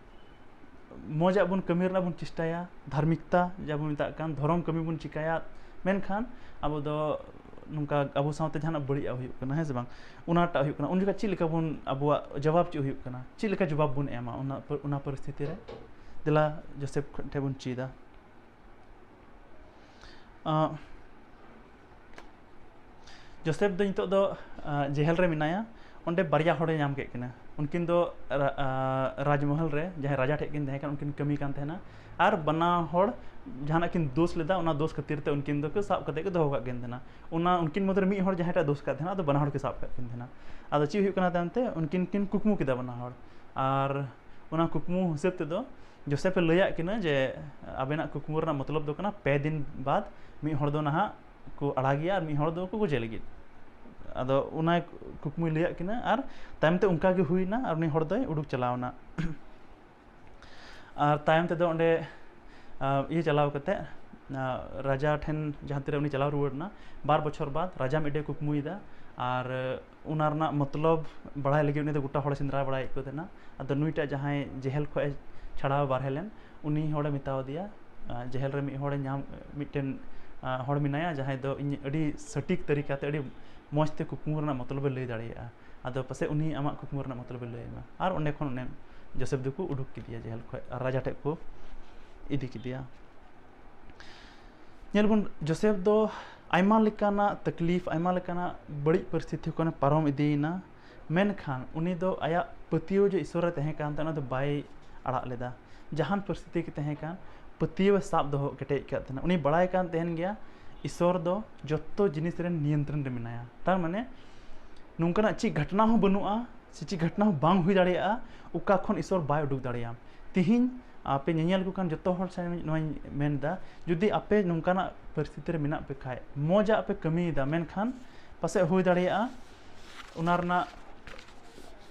ᱢᱚᱡᱽ ᱟᱜ ᱵᱚᱱ ᱠᱟᱹᱢᱤ ᱨᱮᱱᱟᱜ ᱵᱚᱱ ᱪᱮᱥᱴᱟᱭᱟ, ᱫᱷᱟᱨᱢᱤᱠᱛᱟ ᱡᱟ ᱵᱚᱱ ᱢᱮᱛᱟᱜ ᱠᱟᱱ, ᱫᱷᱚᱨᱚᱢ ᱠᱟᱹᱢᱤ ᱵᱚᱱ ᱪᱤᱠᱟᱭᱟ, ᱢᱮᱱᱠᱷᱟᱱ ᱟᱵᱚ ᱫᱚ ᱱᱚᱝᱠᱟ ᱟᱵᱚ ᱥᱟᱶᱛᱮ ᱡᱟᱦᱟᱱᱟᱜ ᱵᱟᱹᱲᱤᱡ ᱟᱜ ᱦᱩᱭᱩᱜ ᱠᱟᱱᱟ, ᱦᱮᱸ ᱥᱮ ᱵᱟᱝ? ᱚᱱᱟᱴᱟᱜ ᱦᱩᱭᱩᱜ ᱠᱟᱱᱟ᱾ ᱩᱱ ᱡᱚᱠᱷᱟᱜ ᱪᱮᱫ ᱞᱮᱠᱟ ᱵᱚᱱ, ᱟᱵᱚᱣᱟᱜ ᱡᱚᱵᱟᱵ ᱪᱮᱫ ᱦᱩᱭᱩᱜ ᱠᱟᱱᱟ? ᱪᱮᱫ ᱞᱮᱠᱟ ᱡᱚᱵᱟᱵ ᱵᱚᱱ ᱮᱢᱟ ᱚᱱᱟ ᱯᱚ-, ᱚᱱᱟ ᱯᱚᱨᱤᱥᱛᱷᱤᱛᱤ ᱨᱮ? ᱫᱮᱞᱟ ᱡᱳᱥᱮᱯ ᱴᱷᱮᱱ ᱵᱚᱱ ᱪᱮᱫᱟ᱾ ᱟᱸ, ᱡᱳᱥᱮᱯ ᱫᱚ ᱱᱤᱛᱚᱜ ᱫᱚ, ᱟᱸ, ᱡᱮᱦᱮᱞ ᱨᱮ ᱢᱮᱱᱟᱭᱟ᱾ ᱚᱸᱰᱮ ᱵᱟᱨᱭᱟ ᱦᱚᱲᱮ ᱧᱟᱢ ᱠᱮᱫ ᱠᱤᱱᱟ᱾ ᱩᱱᱠᱤᱱ ᱫᱚ ᱨᱟ-, ᱟᱸ, ᱨᱟᱡᱽᱢᱚᱦᱚᱞ ᱨᱮ ᱡᱟᱦᱟᱸᱭ ᱨᱟᱡᱟ ᱴᱷᱮᱡ ᱠᱤᱱ ᱛᱟᱦᱮᱸ ᱠᱟᱱᱟ, ᱩᱱᱠᱤᱱ ᱠᱟᱹᱢᱤ ᱠᱟᱱ ᱛᱟᱦᱮᱱᱟ᱾ ᱟᱨ ᱵᱟᱱᱟ ᱦᱚᱲ ᱡᱟᱦᱟᱱᱟᱜ ᱠᱤᱱ ᱫᱳᱥ ᱞᱮᱫᱟ, ᱚᱱᱟ ᱫᱳᱥ ᱠᱷᱟᱹᱛᱤᱨ ᱛᱮ ᱩᱱᱠᱤᱱ ᱫᱚᱠᱚ ᱥᱟᱵ ᱠᱟᱛᱮ ᱠᱚ ᱫᱚᱦᱚ ᱠᱟᱜ ᱠᱤᱱ ᱛᱟᱦᱮᱱᱟ᱾ ᱚᱱᱟ ᱩᱱᱠᱤᱱ ᱢᱚᱫᱽᱫᱷᱮ ᱨᱮ ᱢᱤᱫ ᱦᱚᱲ ᱡᱟᱦᱟᱸᱭᱴᱟᱜ ᱫᱳᱥ ᱠᱟᱫ ᱛᱟᱦᱮᱱᱟ, ᱟᱫᱚ ᱵᱟᱱᱟ ᱦᱚᱲ ᱠᱚ ᱥᱟᱵ ᱠᱟᱜ ᱠᱤᱱ ᱛᱟᱦᱮᱱᱟ᱾ ᱟᱫᱚ ᱪᱮᱫ ᱦᱩᱭᱩᱜ ᱠᱟᱱᱟ ᱛᱟᱭᱚᱢ ᱛᱮ, ᱩᱱᱠᱤᱱ ᱠᱤᱱ ᱠᱩᱠᱢᱩ ᱠᱮᱫᱟ ᱵᱟᱱᱟ ᱦᱚᱲ᱾ ᱟᱨ ᱚᱱᱟ ᱠᱩᱠᱢᱩ ᱦᱤᱥᱟᱹᱵ ᱛᱮᱫᱚ ᱡᱳᱥᱮᱯᱷ ᱮ ᱞᱟᱹᱭᱟᱫ ᱠᱤᱱᱟ ᱡᱮ ᱟᱵᱮᱱᱟᱜ ᱠᱩᱠᱢᱩ ᱨᱮᱱᱟᱜ ᱢᱚᱛᱞᱚᱵ ᱫᱚ ᱠᱟᱱᱟ, ᱯᱮ ᱫᱤᱱ ᱵᱟᱫ ᱢᱤᱫ ᱦᱚᱲ ᱫᱚ ᱱᱟᱦᱟᱜ ᱠᱚ ᱟᱲᱟᱜᱮᱭᱟ ᱟᱨ ᱢᱤᱫ ᱦᱚᱲ ᱫᱚᱠᱚ ᱜᱚᱡᱮ ᱞᱟᱹᱜᱤᱫ᱾ ᱟᱫᱚ ᱚᱱᱟ ᱠᱩᱠᱢᱩᱭ ᱞᱟᱹᱭᱟᱫ ᱠᱤᱱᱟ ᱟᱨ ᱛᱟᱭᱚᱢ ᱛᱮ ᱚᱱᱠᱟ ᱜᱮ ᱦᱩᱭᱱᱟ ᱟᱨ ᱩᱱᱤ ᱦᱚᱲ ᱫᱚᱭ ᱩᱰᱩᱠ ᱪᱟᱞᱟᱣᱱᱟ᱾ ᱟᱨ ᱛᱟᱭᱚᱢ ᱛᱮᱫᱚ ᱚᱸᱰᱮ, ᱟᱸ, ᱤᱭᱟᱹ ᱪᱟᱞᱟᱣ ᱠᱟᱛᱮ, ᱟᱸ, ᱨᱟᱡᱟ ᱴᱷᱮᱱ ᱡᱟᱦᱟᱸ ᱛᱤᱨᱮ ᱩᱱᱤ ᱪᱟᱞᱟᱣ ᱨᱩᱣᱟᱹᱲ ᱮᱱᱟ, ᱵᱟᱨ ᱵᱚᱪᱷᱚᱨ ᱵᱟᱫ ᱨᱟᱡᱟ ᱢᱤᱫᱴᱮᱡ ᱠᱩᱠᱢᱩᱭᱮᱫᱟ᱾ ᱟᱨ ᱚᱱᱟ ᱨᱮᱱᱟᱜ ᱢᱚᱛᱞᱚᱵ ᱵᱟᱲᱟᱭ ᱞᱟᱹᱜᱤᱫ ᱩᱱᱤ ᱫᱚ ᱜᱚᱴᱟ ᱦᱚᱲᱮ ᱥᱮᱸᱫᱽᱨᱟ ᱵᱟᱲᱟᱭᱮᱫ ᱠᱚ ᱛᱟᱦᱮᱱᱟ᱾ ᱟᱫᱚ ᱱᱩᱭᱴᱟᱜ ᱡᱟᱦᱟᱸᱭ ᱡᱮᱦᱮᱞ ᱠᱷᱚᱱ ᱮ ᱪᱷᱟᱲᱟᱣ ᱵᱟᱨᱦᱮ ᱞᱮᱱ, ᱩᱱᱤ ᱦᱚᱲᱮ ᱢᱮᱛᱟᱣ ᱫᱮᱭᱟ, ᱟᱸ, ᱡᱮᱦᱮᱞ ᱨᱮ ᱢᱤᱫ ᱦᱚᱲᱮ ᱧᱟᱢ, ᱢᱤᱫᱴᱮᱱ, ᱟᱸ, ᱦᱚᱲ ᱢᱮᱱᱟᱭᱟ ᱡᱟᱦᱟᱸᱭ ᱫᱚ ᱤᱧ ᱟᱹᱰᱤ ᱥᱚᱴᱷᱤᱠ ᱛᱟᱹᱨᱤᱠᱟ ᱛᱮ ᱟᱹᱰᱤ ᱢᱚᱡᱽ ᱛᱮ ᱠᱩᱠᱢᱩ ᱨᱮᱱᱟᱜ ᱢᱚᱛᱞᱚᱵ ᱮ ᱞᱟᱹᱭ ᱫᱟᱲᱮᱭᱟᱜᱼᱟ᱾ ᱟᱫᱚ ᱯᱟᱥᱮᱡ ᱩᱱᱤ ᱟᱢᱟᱜ ᱠᱩᱠᱢᱩ ᱨᱮᱱᱟᱜ ᱢᱚᱛᱞᱚᱵ ᱮ ᱞᱟᱹᱭ ᱟᱢᱟ᱾ ᱟᱨ ᱚᱸᱰᱮ ᱠᱷᱚᱱ ᱩᱱᱤ ᱡᱳᱥᱮᱯᱷ ᱫᱚᱠᱚ ᱩᱰᱩᱠ ᱠᱮᱫᱮᱭᱟ ᱡᱮᱦᱮᱞ ᱠᱷᱚᱱ, ᱟᱨ ᱨᱟᱡᱟ ᱴᱷᱮᱡ ᱠᱚ ᱤᱫᱤ ᱠᱮᱫᱮᱭᱟ᱾ ᱧᱮᱞ ᱵᱚᱱ, ᱡᱳᱥᱮᱯᱷ ᱫᱚ ᱟᱭᱢᱟ ᱞᱮᱠᱟᱱᱟᱜ ᱛᱟᱠᱞᱤᱯ, ᱟᱭᱢᱟ ᱞᱮᱠᱟᱱᱟᱜ ᱵᱟᱹᱲᱤᱡ ᱯᱚᱨᱤᱥᱛᱷᱤᱛᱤ ᱠᱷᱚᱱᱮ ᱯᱟᱨᱚᱢ ᱤᱫᱤᱭᱮᱱᱟ, ᱢᱮᱱᱠᱷᱟᱱ ᱩᱱᱤ ᱫᱚ ᱟᱭᱟᱜ ᱯᱟᱹᱛᱭᱟᱹᱣ ᱡᱮ ᱤᱥᱥᱚᱨ ᱨᱮ ᱛᱟᱦᱮᱸ ᱠᱟᱱ ᱛᱟᱭᱟ, ᱚᱱᱟ ᱫᱚ ᱵᱟᱭ ᱟᱲᱟᱜ ᱞᱮᱫᱟ᱾ ᱡᱟᱦᱟᱱ ᱯᱚᱨᱤᱥᱛᱷᱤᱛᱤ ᱜᱮ ᱛᱟᱦᱮᱸ ᱠᱟᱱ, ᱯᱟᱹᱛᱭᱟᱹᱣ ᱮ ᱥᱟᱵ ᱫᱚᱦᱚ ᱠᱮᱴᱮᱡ ᱠᱟᱫ ᱛᱟᱦᱮᱱᱟ᱾ ᱩᱱᱤ ᱵᱟᱲᱟᱭ ᱠᱟᱱ ᱛᱟᱦᱮᱱ ᱜᱮᱭᱟ ᱤᱥᱥᱚᱨ ᱫᱚ ᱡᱚᱛᱚ ᱡᱤᱱᱤᱥ ᱨᱮᱱ ᱱᱤᱭᱚᱱᱛᱨᱚᱱ ᱨᱮ ᱢᱮᱱᱟᱭᱟ᱾ ᱛᱟᱨ ᱢᱟᱱᱮ ᱱᱚᱝᱠᱟᱱᱟᱜ ᱪᱮᱫ ᱜᱷᱚᱴᱚᱱᱟ ᱦᱚᱸ ᱵᱟᱹᱱᱩᱜᱼᱟ ᱥᱮ ᱪᱮᱫ ᱜᱷᱚᱴᱚᱱᱟ ᱦᱚᱸ ᱵᱟᱝ ᱦᱩᱭ ᱫᱟᱲᱮᱭᱟᱜᱼᱟ ᱚᱠᱟ ᱠᱷᱚᱱ ᱤᱥᱥᱚᱨ ᱵᱟᱭ ᱩᱰᱩᱠ ᱫᱟᱲᱮᱭᱟᱜᱼᱟ᱾ ᱛᱤᱦᱤᱧ ᱟᱯᱮ ᱧᱮᱧᱮᱞ ᱠᱚ ᱠᱟᱱ ᱡᱚᱛᱚ ᱦᱚᱲ ᱥᱟᱶ ᱱᱚᱣᱟᱧ ᱢᱮᱱᱫᱟ, ᱡᱩᱫᱤ ᱟᱯᱮ ᱱᱚᱝᱠᱟᱱᱟᱜ ᱯᱚᱨᱤᱥᱛᱷᱤᱛᱤ ᱨᱮ ᱢᱮᱱᱟᱜ ᱯᱮ ᱠᱷᱟᱡ, ᱢᱚᱡᱟᱜ ᱯᱮ ᱠᱟᱹᱢᱤᱭᱮᱫᱟ, ᱢᱮᱱᱠᱷᱟᱱ ᱯᱟᱥᱮᱡ ᱦᱩᱭ ᱫᱟᱲᱮᱭᱟᱜᱼᱟ ᱚᱱᱟ ᱨᱮᱱᱟᱜ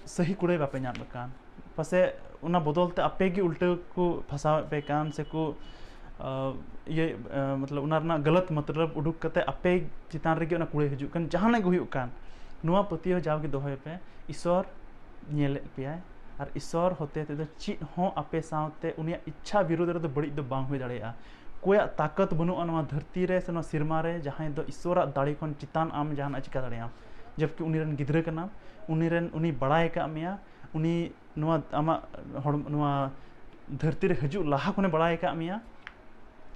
ᱥᱟᱹᱦᱤ ᱠᱩᱲᱟᱹᱭ ᱵᱟᱯᱮ ᱧᱟᱢ ᱠᱟᱱ, ᱯᱟᱥᱮᱡ ᱚᱱᱟ ᱵᱚᱫᱚᱞ ᱛᱮ ᱟᱯᱮ ᱜᱮ ᱩᱞᱴᱟᱹ ᱠᱚ ᱯᱷᱟᱥᱟᱣᱮᱫ ᱯᱮ ᱠᱟᱱ ᱥᱮ ᱠᱚ, ᱟ, ᱤᱭᱟᱹ, ᱟ, ᱢᱚᱛᱞᱚᱵ ᱚᱱᱟ ᱨᱮᱱᱟᱜ ᱜᱟᱞᱟᱛ ᱢᱚᱛᱞᱚᱵ ᱩᱰᱩᱠ ᱠᱟᱛᱮ ᱟᱯᱮ ᱪᱮᱛᱟᱱ ᱨᱮᱜᱮ ᱚᱱᱟ ᱠᱩᱲᱟᱹᱭ ᱦᱤᱡᱩᱜ ᱠᱟᱱ, ᱡᱟᱦᱟᱱᱟᱜ ᱜᱮ ᱦᱩᱭᱩᱜ ᱠᱟᱱ, ᱱᱚᱣᱟ ᱯᱟᱹᱛᱭᱟᱹᱣ ᱡᱟᱣᱜᱮ ᱫᱚᱦᱚᱭ ᱯᱮ᱾ ᱤᱥᱚᱨ ᱧᱮᱞᱮᱫ ᱯᱮᱭᱟᱭ, ᱟᱨ ᱤᱥᱚᱨ ᱦᱚᱛᱮ ᱛᱮᱫᱚ ᱪᱮᱫ ᱦᱚᱸ ᱟᱯᱮ ᱥᱟᱶᱛᱮ ᱩᱱᱤᱭᱟᱜ ᱤᱪᱪᱷᱟ ᱵᱤᱨᱩᱫᱷ ᱨᱮᱫᱚ ᱵᱟᱹᱲᱤᱡ ᱫᱚ ᱵᱟᱝ ᱦᱩᱭ ᱫᱟᱲᱮᱭᱟᱜᱼᱟ᱾ ᱚᱠᱚᱭᱟᱜ ᱛᱟᱠᱚᱛ ᱵᱟᱹᱱᱩᱜᱼᱟ ᱱᱚᱣᱟ ᱫᱷᱟᱹᱨᱛᱤ ᱨᱮ ᱥᱮ ᱱᱚᱣᱟ ᱥᱮᱨᱢᱟ ᱨᱮ, ᱡᱟᱦᱟᱸᱭ ᱫᱚ ᱤᱥᱚᱨᱟᱜ ᱫᱟᱲᱮ ᱠᱷᱚᱱ ᱪᱮᱛᱟᱱ ᱟᱢ ᱡᱟᱦᱟᱱᱟᱜ ᱪᱤᱠᱟ ᱫᱟᱲᱮᱭᱟᱜᱼᱟᱢ, ᱡᱚᱵᱠᱤ ᱩᱱᱤ ᱨᱮᱱ ᱜᱤᱫᱽᱨᱟᱹ ᱠᱟᱱᱟᱢ, ᱩᱱᱤ ᱨᱮᱱ, ᱩᱱᱤ ᱵᱟᱲᱟᱭ ᱟᱠᱟᱫ ᱢᱮᱭᱟ, ᱩᱱᱤ ᱱᱚᱣᱟ ᱟᱢᱟᱜ ᱦᱚᱲ-, ᱱᱚᱣᱟ ᱫᱷᱟᱹᱨᱛᱤ ᱨᱮ ᱦᱤᱡᱩᱜ ᱞᱟᱦᱟ ᱠᱷᱚᱱᱮ ᱵᱟᱲᱟᱭ ᱟᱠᱟᱫ ᱢᱮᱭᱟ,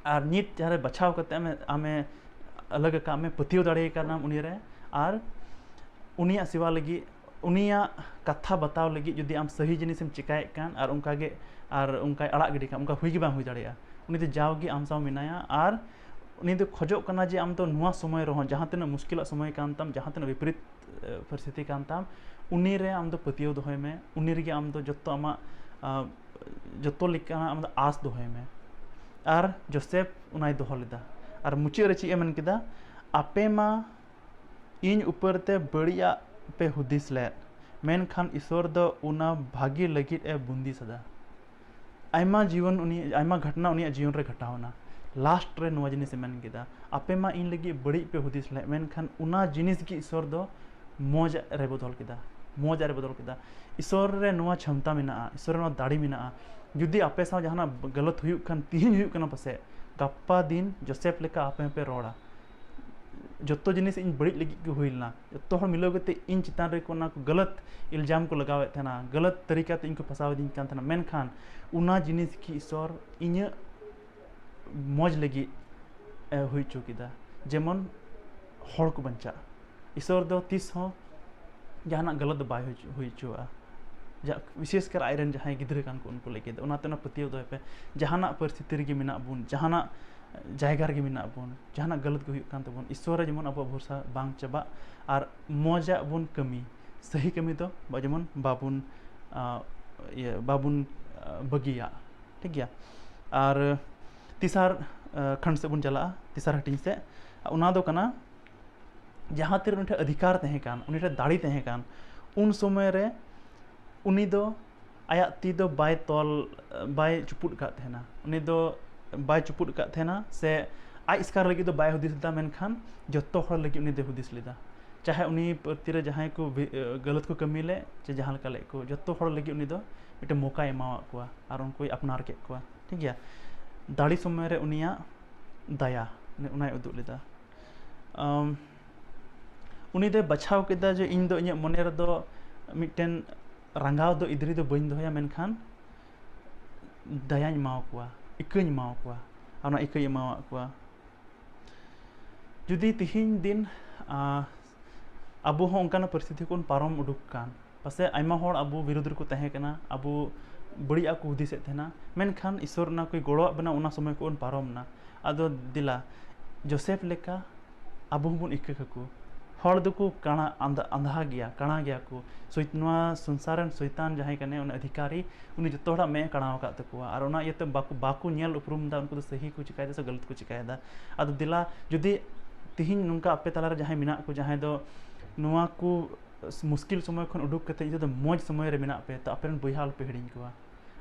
ᱟᱨ ᱱᱤᱛ ᱡᱟᱦᱟᱸᱨᱮ ᱵᱟᱪᱷᱟᱣ ᱠᱟᱛᱮ ᱟᱢᱮ, ᱟᱢᱮ ᱟᱞᱟᱜ ᱟᱠᱟᱫ ᱢᱮ, ᱯᱟᱹᱛᱭᱟᱹᱣ ᱫᱟᱲᱮ ᱠᱟᱱᱟᱢ ᱩᱱᱤ ᱨᱮ, ᱟᱨ ᱩᱱᱤᱭᱟᱜ ᱥᱮᱵᱟ ᱞᱟᱹᱜᱤᱫ, ᱩᱱᱤᱭᱟᱜ ᱠᱟᱛᱷᱟ ᱵᱟᱛᱟᱣ ᱞᱟᱹᱜᱤᱫ ᱡᱩᱫᱤ ᱟᱢ ᱥᱟᱹᱦᱤ ᱡᱤᱱᱤᱥᱮᱢ ᱪᱮᱠᱟᱭᱮᱫ ᱠᱟᱱ ᱟᱨ ᱚᱱᱠᱟ ᱜᱮ, ᱟᱨ ᱚᱱᱠᱟᱭ ᱟᱲᱟᱜ ᱜᱤᱰᱤ ᱠᱟᱜ, ᱚᱱᱠᱟ ᱦᱩᱭ ᱜᱮ ᱵᱟᱝ ᱦᱩᱭ ᱫᱟᱲᱮᱭᱟᱜᱼᱟ᱾ ᱩᱱᱤ ᱫᱚ ᱡᱟᱣᱜᱮ ᱟᱢ ᱥᱟᱶ ᱢᱮᱱᱟᱭᱟ, ᱟᱨ ᱩᱱᱤ ᱫᱚ ᱠᱷᱚᱡᱚᱜ ᱠᱟᱱᱟ ᱡᱮ ᱟᱢ ᱫᱚ ᱱᱚᱣᱟ ᱥᱚᱢᱚᱭ ᱨᱮᱦᱚᱸ, ᱡᱟᱦᱟᱸ ᱛᱤᱱᱟᱹᱜ ᱢᱩᱥᱠᱤᱞᱟᱜ ᱥᱚᱢᱚᱭ ᱠᱟᱱ ᱛᱟᱢ, ᱡᱟᱦᱟᱸ ᱛᱤᱱᱟᱹᱜ ᱵᱤᱯᱚᱨᱤᱛ, ᱮ, ᱯᱚᱨᱤᱥᱛᱷᱤᱛᱤ ᱠᱟᱱ ᱛᱟᱢ, ᱩᱱᱤ ᱨᱮ ᱟᱢ ᱫᱚ ᱯᱟᱹᱛᱭᱟᱹᱣ ᱫᱚᱦᱚᱭ ᱢᱮ, ᱩᱱᱤ ᱨᱮᱜᱮ ᱟᱢ ᱫᱚ ᱡᱚᱛᱚ ᱟᱢᱟᱜ, ᱟ, ᱡᱚᱛᱚ ᱞᱮᱠᱟᱱᱟᱜ ᱟᱢ ᱫᱚ ᱟᱸᱥ ᱫᱚᱦᱚᱭ ᱢᱮ᱾ ᱟᱨ ᱡᱳᱥᱮᱯ ᱚᱱᱟᱭ ᱫᱚᱦᱚ ᱞᱮᱫᱟ᱾ ᱟᱨ ᱢᱩᱪᱟᱹᱫ ᱨᱮ ᱪᱮᱫ ᱮ ᱢᱮᱱ ᱠᱮᱫᱟ? ᱟᱯᱮ ᱢᱟ ᱤᱧ ᱩᱯᱟᱹᱨ ᱛᱮ ᱵᱟᱹᱲᱤᱡᱟᱜ ᱯᱮ ᱦᱩᱫᱤᱥ ᱞᱮᱫ, ᱢᱮᱱᱠᱷᱟᱱ ᱤᱥᱚᱨ ᱫᱚ ᱚᱱᱟ ᱵᱷᱟᱹᱜᱤ ᱞᱟᱹᱜᱤᱫ ᱮ ᱵᱩᱸᱫᱤ ᱥᱟᱫᱟ᱾ ᱟᱭᱢᱟ ᱡᱤᱭᱚᱱ ᱩᱱᱤ, ᱟᱭᱢᱟ ᱜᱷᱚᱴᱱᱟ ᱩᱱᱤᱭᱟᱜ ᱡᱤᱭᱚᱱ ᱨᱮ ᱜᱷᱚᱴᱟᱣ ᱮᱱᱟ᱾ ᱞᱟᱥᱴ ᱨᱮ ᱱᱚᱣᱟ ᱡᱤᱱᱤᱥ ᱮ ᱢᱮᱱ ᱠᱮᱫᱟ, ᱟᱯᱮ ᱢᱟ ᱤᱧ ᱞᱟᱹᱜᱤᱫ ᱵᱟᱹᱲᱤᱡ ᱯᱮ ᱦᱩᱫᱤᱥ ᱞᱮᱫ, ᱢᱮᱱᱠᱷᱟᱱ ᱚᱱᱟ ᱡᱤᱱᱤᱥ ᱜᱮ ᱤᱥᱚᱨ ᱫᱚ ᱢᱚᱡᱽ ᱨᱮ ᱵᱚᱫᱚᱞ ᱠᱮᱫᱟ, ᱢᱚᱡᱽ ᱨᱮ ᱵᱚᱫᱚᱞ ᱠᱮᱫᱟ᱾ ᱤᱥᱚᱨ ᱨᱮ ᱱᱚᱣᱟ ᱪᱷᱚᱢᱛᱟ ᱢᱮᱱᱟᱜᱼᱟ, ᱤᱥᱚᱨ ᱨᱮ ᱱᱚᱣᱟ ᱫᱟᱲᱮ ᱢᱮᱱᱟᱜᱼᱟ᱾ ᱡᱩᱫᱤ ᱟᱯᱮ ᱥᱟᱶ ᱡᱟᱦᱟᱱᱟᱜ ᱜᱟᱞᱟᱛ ᱦᱩᱭᱩᱜ ᱠᱷᱟᱱ, ᱛᱤᱦᱤᱧ ᱦᱩᱭᱩᱜ ᱠᱟᱱᱟ ᱯᱟᱥᱮᱡ, ᱜᱟᱯᱟ ᱫᱤᱱ ᱡᱳᱥᱮᱯ ᱞᱮᱠᱟ ᱟᱯᱮ ᱦᱚᱸᱯᱮ ᱨᱚᱲᱟ, ᱡᱚᱛᱚ ᱡᱤᱱᱤᱥ ᱤᱧ ᱵᱟᱹᱲᱤᱡ ᱞᱟᱹᱜᱤᱫ ᱜᱮ ᱦᱩᱭ ᱞᱮᱱᱟ, ᱡᱚᱛᱚ ᱦᱚᱲ ᱢᱤᱞᱟᱹᱣ ᱠᱟᱛᱮ ᱤᱧ ᱪᱮᱛᱟᱱ ᱨᱮ ᱚᱱᱟ ᱠᱚ ᱜᱟᱞᱟᱛ ᱤᱞᱡᱟᱢ ᱠᱚ ᱞᱟᱜᱟᱣᱮᱫ ᱛᱟᱦᱮᱱᱟ, ᱜᱟᱞᱟᱛ ᱛᱟᱹᱨᱤᱠᱟ ᱛᱮ ᱤᱧ ᱠᱚ ᱯᱷᱟᱥᱟᱣ ᱤᱫᱤᱧ ᱠᱟᱱ ᱛᱟᱦᱮᱱᱟ, ᱢᱮᱱᱠᱷᱟᱱ ᱚᱱᱟ ᱡᱤᱱᱤᱥ ᱜᱮ ᱤᱥᱚᱨ ᱤᱧᱟᱹᱜ ᱢᱚᱡᱽ ᱞᱟᱹᱜᱤᱫ ᱮ ᱦᱩᱭ ᱦᱚᱪᱚ ᱠᱮᱫᱟ, ᱡᱮᱢᱚᱱ ᱦᱚᱲ ᱠᱚ ᱵᱟᱧᱪᱟᱜ᱾ ᱤᱥᱚᱨ ᱫᱚ ᱛᱤᱥ ᱦᱚᱸ ᱡᱟᱦᱟᱱᱟᱜ ᱜᱟᱞᱟᱛ ᱫᱚ ᱵᱟᱭ ᱦᱩᱭ ᱦᱚᱪᱚ-, ᱦᱩᱭ ᱦᱚᱪᱚᱣᱟᱜᱼᱟ᱾ ᱡᱟ-, ᱵᱤᱥᱮᱥ ᱠᱟᱨ ᱟᱡ ᱨᱮᱱ ᱡᱟᱦᱟᱸᱭ ᱜᱤᱫᱽᱨᱟᱹ ᱠᱟᱱ ᱠᱚ ᱩᱱᱠᱩ ᱞᱟᱹᱜᱤᱫ ᱫᱚ᱾ ᱚᱱᱟᱛᱮ ᱚᱱᱟ ᱯᱟᱹᱛᱭᱟᱹᱣ ᱫᱚᱦᱚᱭ ᱯᱮ, ᱡᱟᱦᱟᱱᱟᱜ ᱯᱚᱨᱤᱥᱛᱷᱤᱛᱤ ᱨᱮᱜᱮ ᱢᱮᱱᱟᱜ ᱵᱚᱱ, ᱡᱟᱦᱟᱱᱟᱜ ᱡᱟᱭᱜᱟ ᱨᱮᱜᱮ ᱢᱮᱱᱟᱜ ᱵᱚᱱ, ᱡᱟᱦᱟᱱᱟᱜ ᱜᱟᱞᱟᱛ ᱜᱮ ᱦᱩᱭᱩᱜ ᱠᱟᱱ ᱛᱟᱵᱚᱱ, ᱤᱥᱚᱨ ᱨᱮ ᱡᱮᱢᱚᱱ ᱟᱵᱚᱣᱟᱜ ᱵᱷᱚᱨᱥᱟ ᱵᱟᱝ ᱪᱟᱵᱟᱜ, ᱟᱨ ᱢᱚᱡᱟᱜ ᱵᱚᱱ ᱠᱟᱹᱢᱤ, ᱥᱟᱹᱦᱤ ᱠᱟᱹᱢᱤ ᱫᱚ ᱵᱟ-, ᱡᱮᱢᱚᱱ ᱵᱟᱵᱚᱱ, ᱟ, ᱤᱭᱟᱹ, ᱵᱟᱵᱚᱱ, ᱟ, ᱵᱟᱹᱜᱤᱭᱟ᱾ ᱴᱷᱤᱠ ᱜᱮᱭᱟ᱾ ᱟᱨ ᱛᱮᱥᱟᱨ ᱠᱷᱟᱱᱰ ᱥᱮᱫ ᱵᱚᱱ ᱪᱟᱞᱟᱜᱼᱟ, ᱛᱮᱥᱟᱨ ᱦᱟᱹᱴᱤᱧ ᱥᱮᱫ᱾ ᱚᱱᱟ ᱫᱚ ᱠᱟᱱᱟ, ᱡᱟᱦᱟᱸ ᱛᱤᱨᱮ ᱩᱱᱤ ᱴᱷᱮᱱ ᱚᱫᱷᱤᱠᱟᱨ ᱛᱟᱦᱮᱸ ᱠᱟᱱ, ᱩᱱᱤ ᱴᱷᱮᱱ ᱫᱟᱲᱮ ᱛᱟᱦᱮᱸ ᱠᱟᱱ, ᱩᱱ ᱥᱚᱢᱚᱭ ᱨᱮ ᱩᱱᱤ ᱫᱚ ᱟᱭᱟᱜ ᱛᱤ ᱫᱚ ᱵᱟᱭ ᱛᱚᱞ, ᱵᱟᱭ ᱪᱩᱯᱩᱫ ᱟᱠᱟᱫ ᱛᱟᱦᱮᱱᱟ᱾ ᱩᱱᱤ ᱫᱚ ᱵᱟᱭ ᱪᱩᱯᱩᱫ ᱟᱠᱟᱫ ᱛᱟᱦᱮᱱᱟ, ᱥᱮ ᱟᱡ ᱮᱥᱠᱟᱨ ᱞᱟᱹᱜᱤᱫ ᱫᱚ ᱵᱟᱭ ᱦᱩᱫᱤᱥ ᱞᱮᱫᱟ, ᱢᱮᱱᱠᱷᱟᱱ ᱡᱚᱛᱚ ᱦᱚᱲ ᱞᱟᱹᱜᱤᱫ ᱩᱱᱤ ᱫᱚᱭ ᱦᱩᱫᱤᱥ ᱞᱮᱫᱟ᱾ ᱪᱟᱦᱮ ᱩᱱᱤ ᱯᱨᱚᱛᱤ ᱨᱮ ᱡᱟᱦᱟᱸᱭ ᱠᱚ ᱵᱮ-, ᱜᱟᱹᱞᱟᱹᱛ ᱠᱚ ᱠᱟᱹᱢᱤ ᱞᱮᱫ, ᱪᱮ ᱡᱟᱦᱟᱸ ᱞᱮᱠᱟ ᱞᱮᱫ ᱠᱚ, ᱡᱚᱛᱚ ᱦᱚᱲ ᱞᱟᱹᱜᱤᱫ ᱩᱱᱤ ᱫᱚ ᱢᱤᱫᱴᱮᱱ ᱢᱚᱠᱟᱭ ᱮᱢᱟᱣᱟᱫ ᱠᱚᱣᱟ ᱟᱨ ᱩᱱᱠᱩᱭ ᱟᱯᱱᱟᱨ ᱠᱮᱫ ᱠᱚᱣᱟ᱾ ᱴᱷᱤᱠ ᱜᱮᱭᱟ, ᱫᱟᱲᱮ ᱥᱚᱢᱚᱭ ᱨᱮ ᱩᱱᱤᱭᱟᱜ ᱫᱟᱭᱟ, ᱚᱱᱟᱭ ᱩᱫᱩᱜ ᱞᱮᱫᱟ᱾ ᱟᱢ, ᱩᱱᱤ ᱫᱚᱭ ᱵᱟᱪᱷᱟᱣ ᱠᱮᱫᱟ ᱡᱮ ᱤᱧ ᱫᱚ ᱤᱧᱟᱹᱜ ᱢᱚᱱᱮ ᱨᱮᱫᱚ ᱢᱤᱫᱴᱮᱱ ᱨᱟᱸᱜᱟᱣ ᱫᱚ ᱤᱫᱨᱤ ᱫᱚ ᱵᱟᱹᱧ ᱫᱚᱦᱚᱭᱟ, ᱢᱮᱱᱠᱷᱟᱱ ᱫᱟᱭᱟᱧ ᱮᱢᱟᱣ ᱠᱚᱣᱟ, ᱤᱠᱟᱹᱧ ᱮᱢᱟᱣ ᱠᱚᱣᱟ, ᱟᱨ ᱚᱱᱟ ᱤᱠᱟᱹᱧ ᱮᱢᱟᱣᱟᱫ ᱠᱚᱣᱟ᱾ ᱡᱩᱫᱤ ᱛᱤᱦᱤᱧ ᱫᱤᱱ, ᱟᱸ, ᱟᱵᱚ ᱦᱚᱸ ᱚᱱᱠᱟᱱᱟᱜ ᱯᱚᱨᱤᱥᱛᱷᱤᱛᱤ ᱠᱷᱚᱱ ᱯᱟᱨᱚᱢ ᱩᱰᱩᱠ ᱠᱟᱱ, ᱯᱟᱥᱮᱡ ᱟᱭᱢᱟ ᱦᱚᱲ ᱟᱵᱚ ᱵᱤᱨᱩᱫᱷ ᱨᱮᱠᱚ ᱛᱟᱦᱮᱸ ᱠᱟᱱᱟ, ᱟᱵᱚ ᱵᱟᱹᱲᱤᱡ ᱟᱜ ᱠᱚ ᱦᱩᱫᱤᱥᱮᱫ ᱛᱟᱦᱮᱱᱟ, ᱢᱮᱱᱠᱷᱟᱱ ᱤᱥᱚᱨ ᱚᱱᱟ ᱠᱚᱭ ᱜᱚᱲᱚᱣᱟᱜ ᱵᱚᱱᱟ, ᱚᱱᱟ ᱥᱚᱢᱚᱭ ᱠᱷᱚᱱ ᱵᱚᱱ ᱯᱟᱨᱚᱢ ᱮᱱᱟ᱾ ᱟᱫᱚ ᱫᱮᱞᱟ, ᱡᱳᱥᱮᱯ ᱞᱮᱠᱟ ᱟᱵᱚ ᱦᱚᱸᱵᱚᱱ ᱤᱠᱟᱹ ᱠᱟᱠᱚ᱾ ᱦᱚᱲ ᱫᱚᱠᱚ ᱠᱟᱬᱟ, ᱟᱸᱫᱷᱟ, ᱟᱸᱫᱷᱟ ᱜᱮᱭᱟ, ᱠᱟᱬᱟ ᱜᱮᱭᱟ ᱠᱚ᱾ ᱥᱚᱭ-, ᱱᱚᱣᱟ ᱥᱚᱝᱥᱟᱨ ᱨᱮᱱ ᱥᱚᱭᱛᱟᱱ ᱡᱟᱦᱟᱸᱭ ᱠᱟᱱᱟᱭ, ᱩᱱᱤ ᱚᱫᱷᱤᱠᱟᱨᱤ, ᱩᱱᱤ ᱡᱚᱛᱚ ᱦᱚᱲᱟᱜ ᱢᱮᱫ ᱮ ᱠᱟᱬᱟᱣ ᱟᱠᱟᱫ ᱛᱟᱠᱚᱣᱟ᱾ ᱟᱨ ᱚᱱᱟ ᱤᱭᱟᱹᱛᱮ ᱵᱟᱠᱚ, ᱵᱟᱠᱚ ᱧᱮᱞ ᱩᱯᱨᱩᱢ ᱮᱫᱟ, ᱩᱱᱠᱩ ᱫᱚ ᱥᱟᱹᱦᱤ ᱠᱚ ᱪᱤᱠᱟᱭᱮᱫᱟ ᱥᱮ ᱜᱟᱞᱟᱛ ᱠᱚ ᱪᱤᱠᱟᱭᱮᱫᱟ᱾ ᱟᱫᱚ ᱫᱮᱞᱟ, ᱡᱩᱫᱤ ᱛᱤᱦᱤᱧ ᱱᱚᱝᱠᱟ ᱟᱯᱮ ᱛᱟᱞᱟᱨᱮ ᱡᱟᱦᱟᱸᱭ ᱢᱮᱱᱟᱜ ᱠᱚ, ᱡᱟᱦᱟᱸᱭ ᱫᱚ ᱱᱚᱣᱟ ᱠᱚ ᱢᱩᱥᱠᱤᱞ ᱥᱚᱢᱚᱭ ᱠᱷᱚᱱ ᱩᱰᱩᱠ ᱠᱟᱛᱮ ᱱᱤᱛᱚᱜ ᱫᱚ ᱢᱚᱡᱽ ᱥᱚᱢᱚᱭ ᱨᱮ ᱢᱮᱱᱟᱜ ᱯᱮ, ᱛᱚ ᱟᱯᱮᱨᱮᱱ ᱵᱚᱭᱦᱟ ᱟᱞᱚᱯᱮ ᱦᱤᱲᱤᱧ ᱠᱚᱣᱟ᱾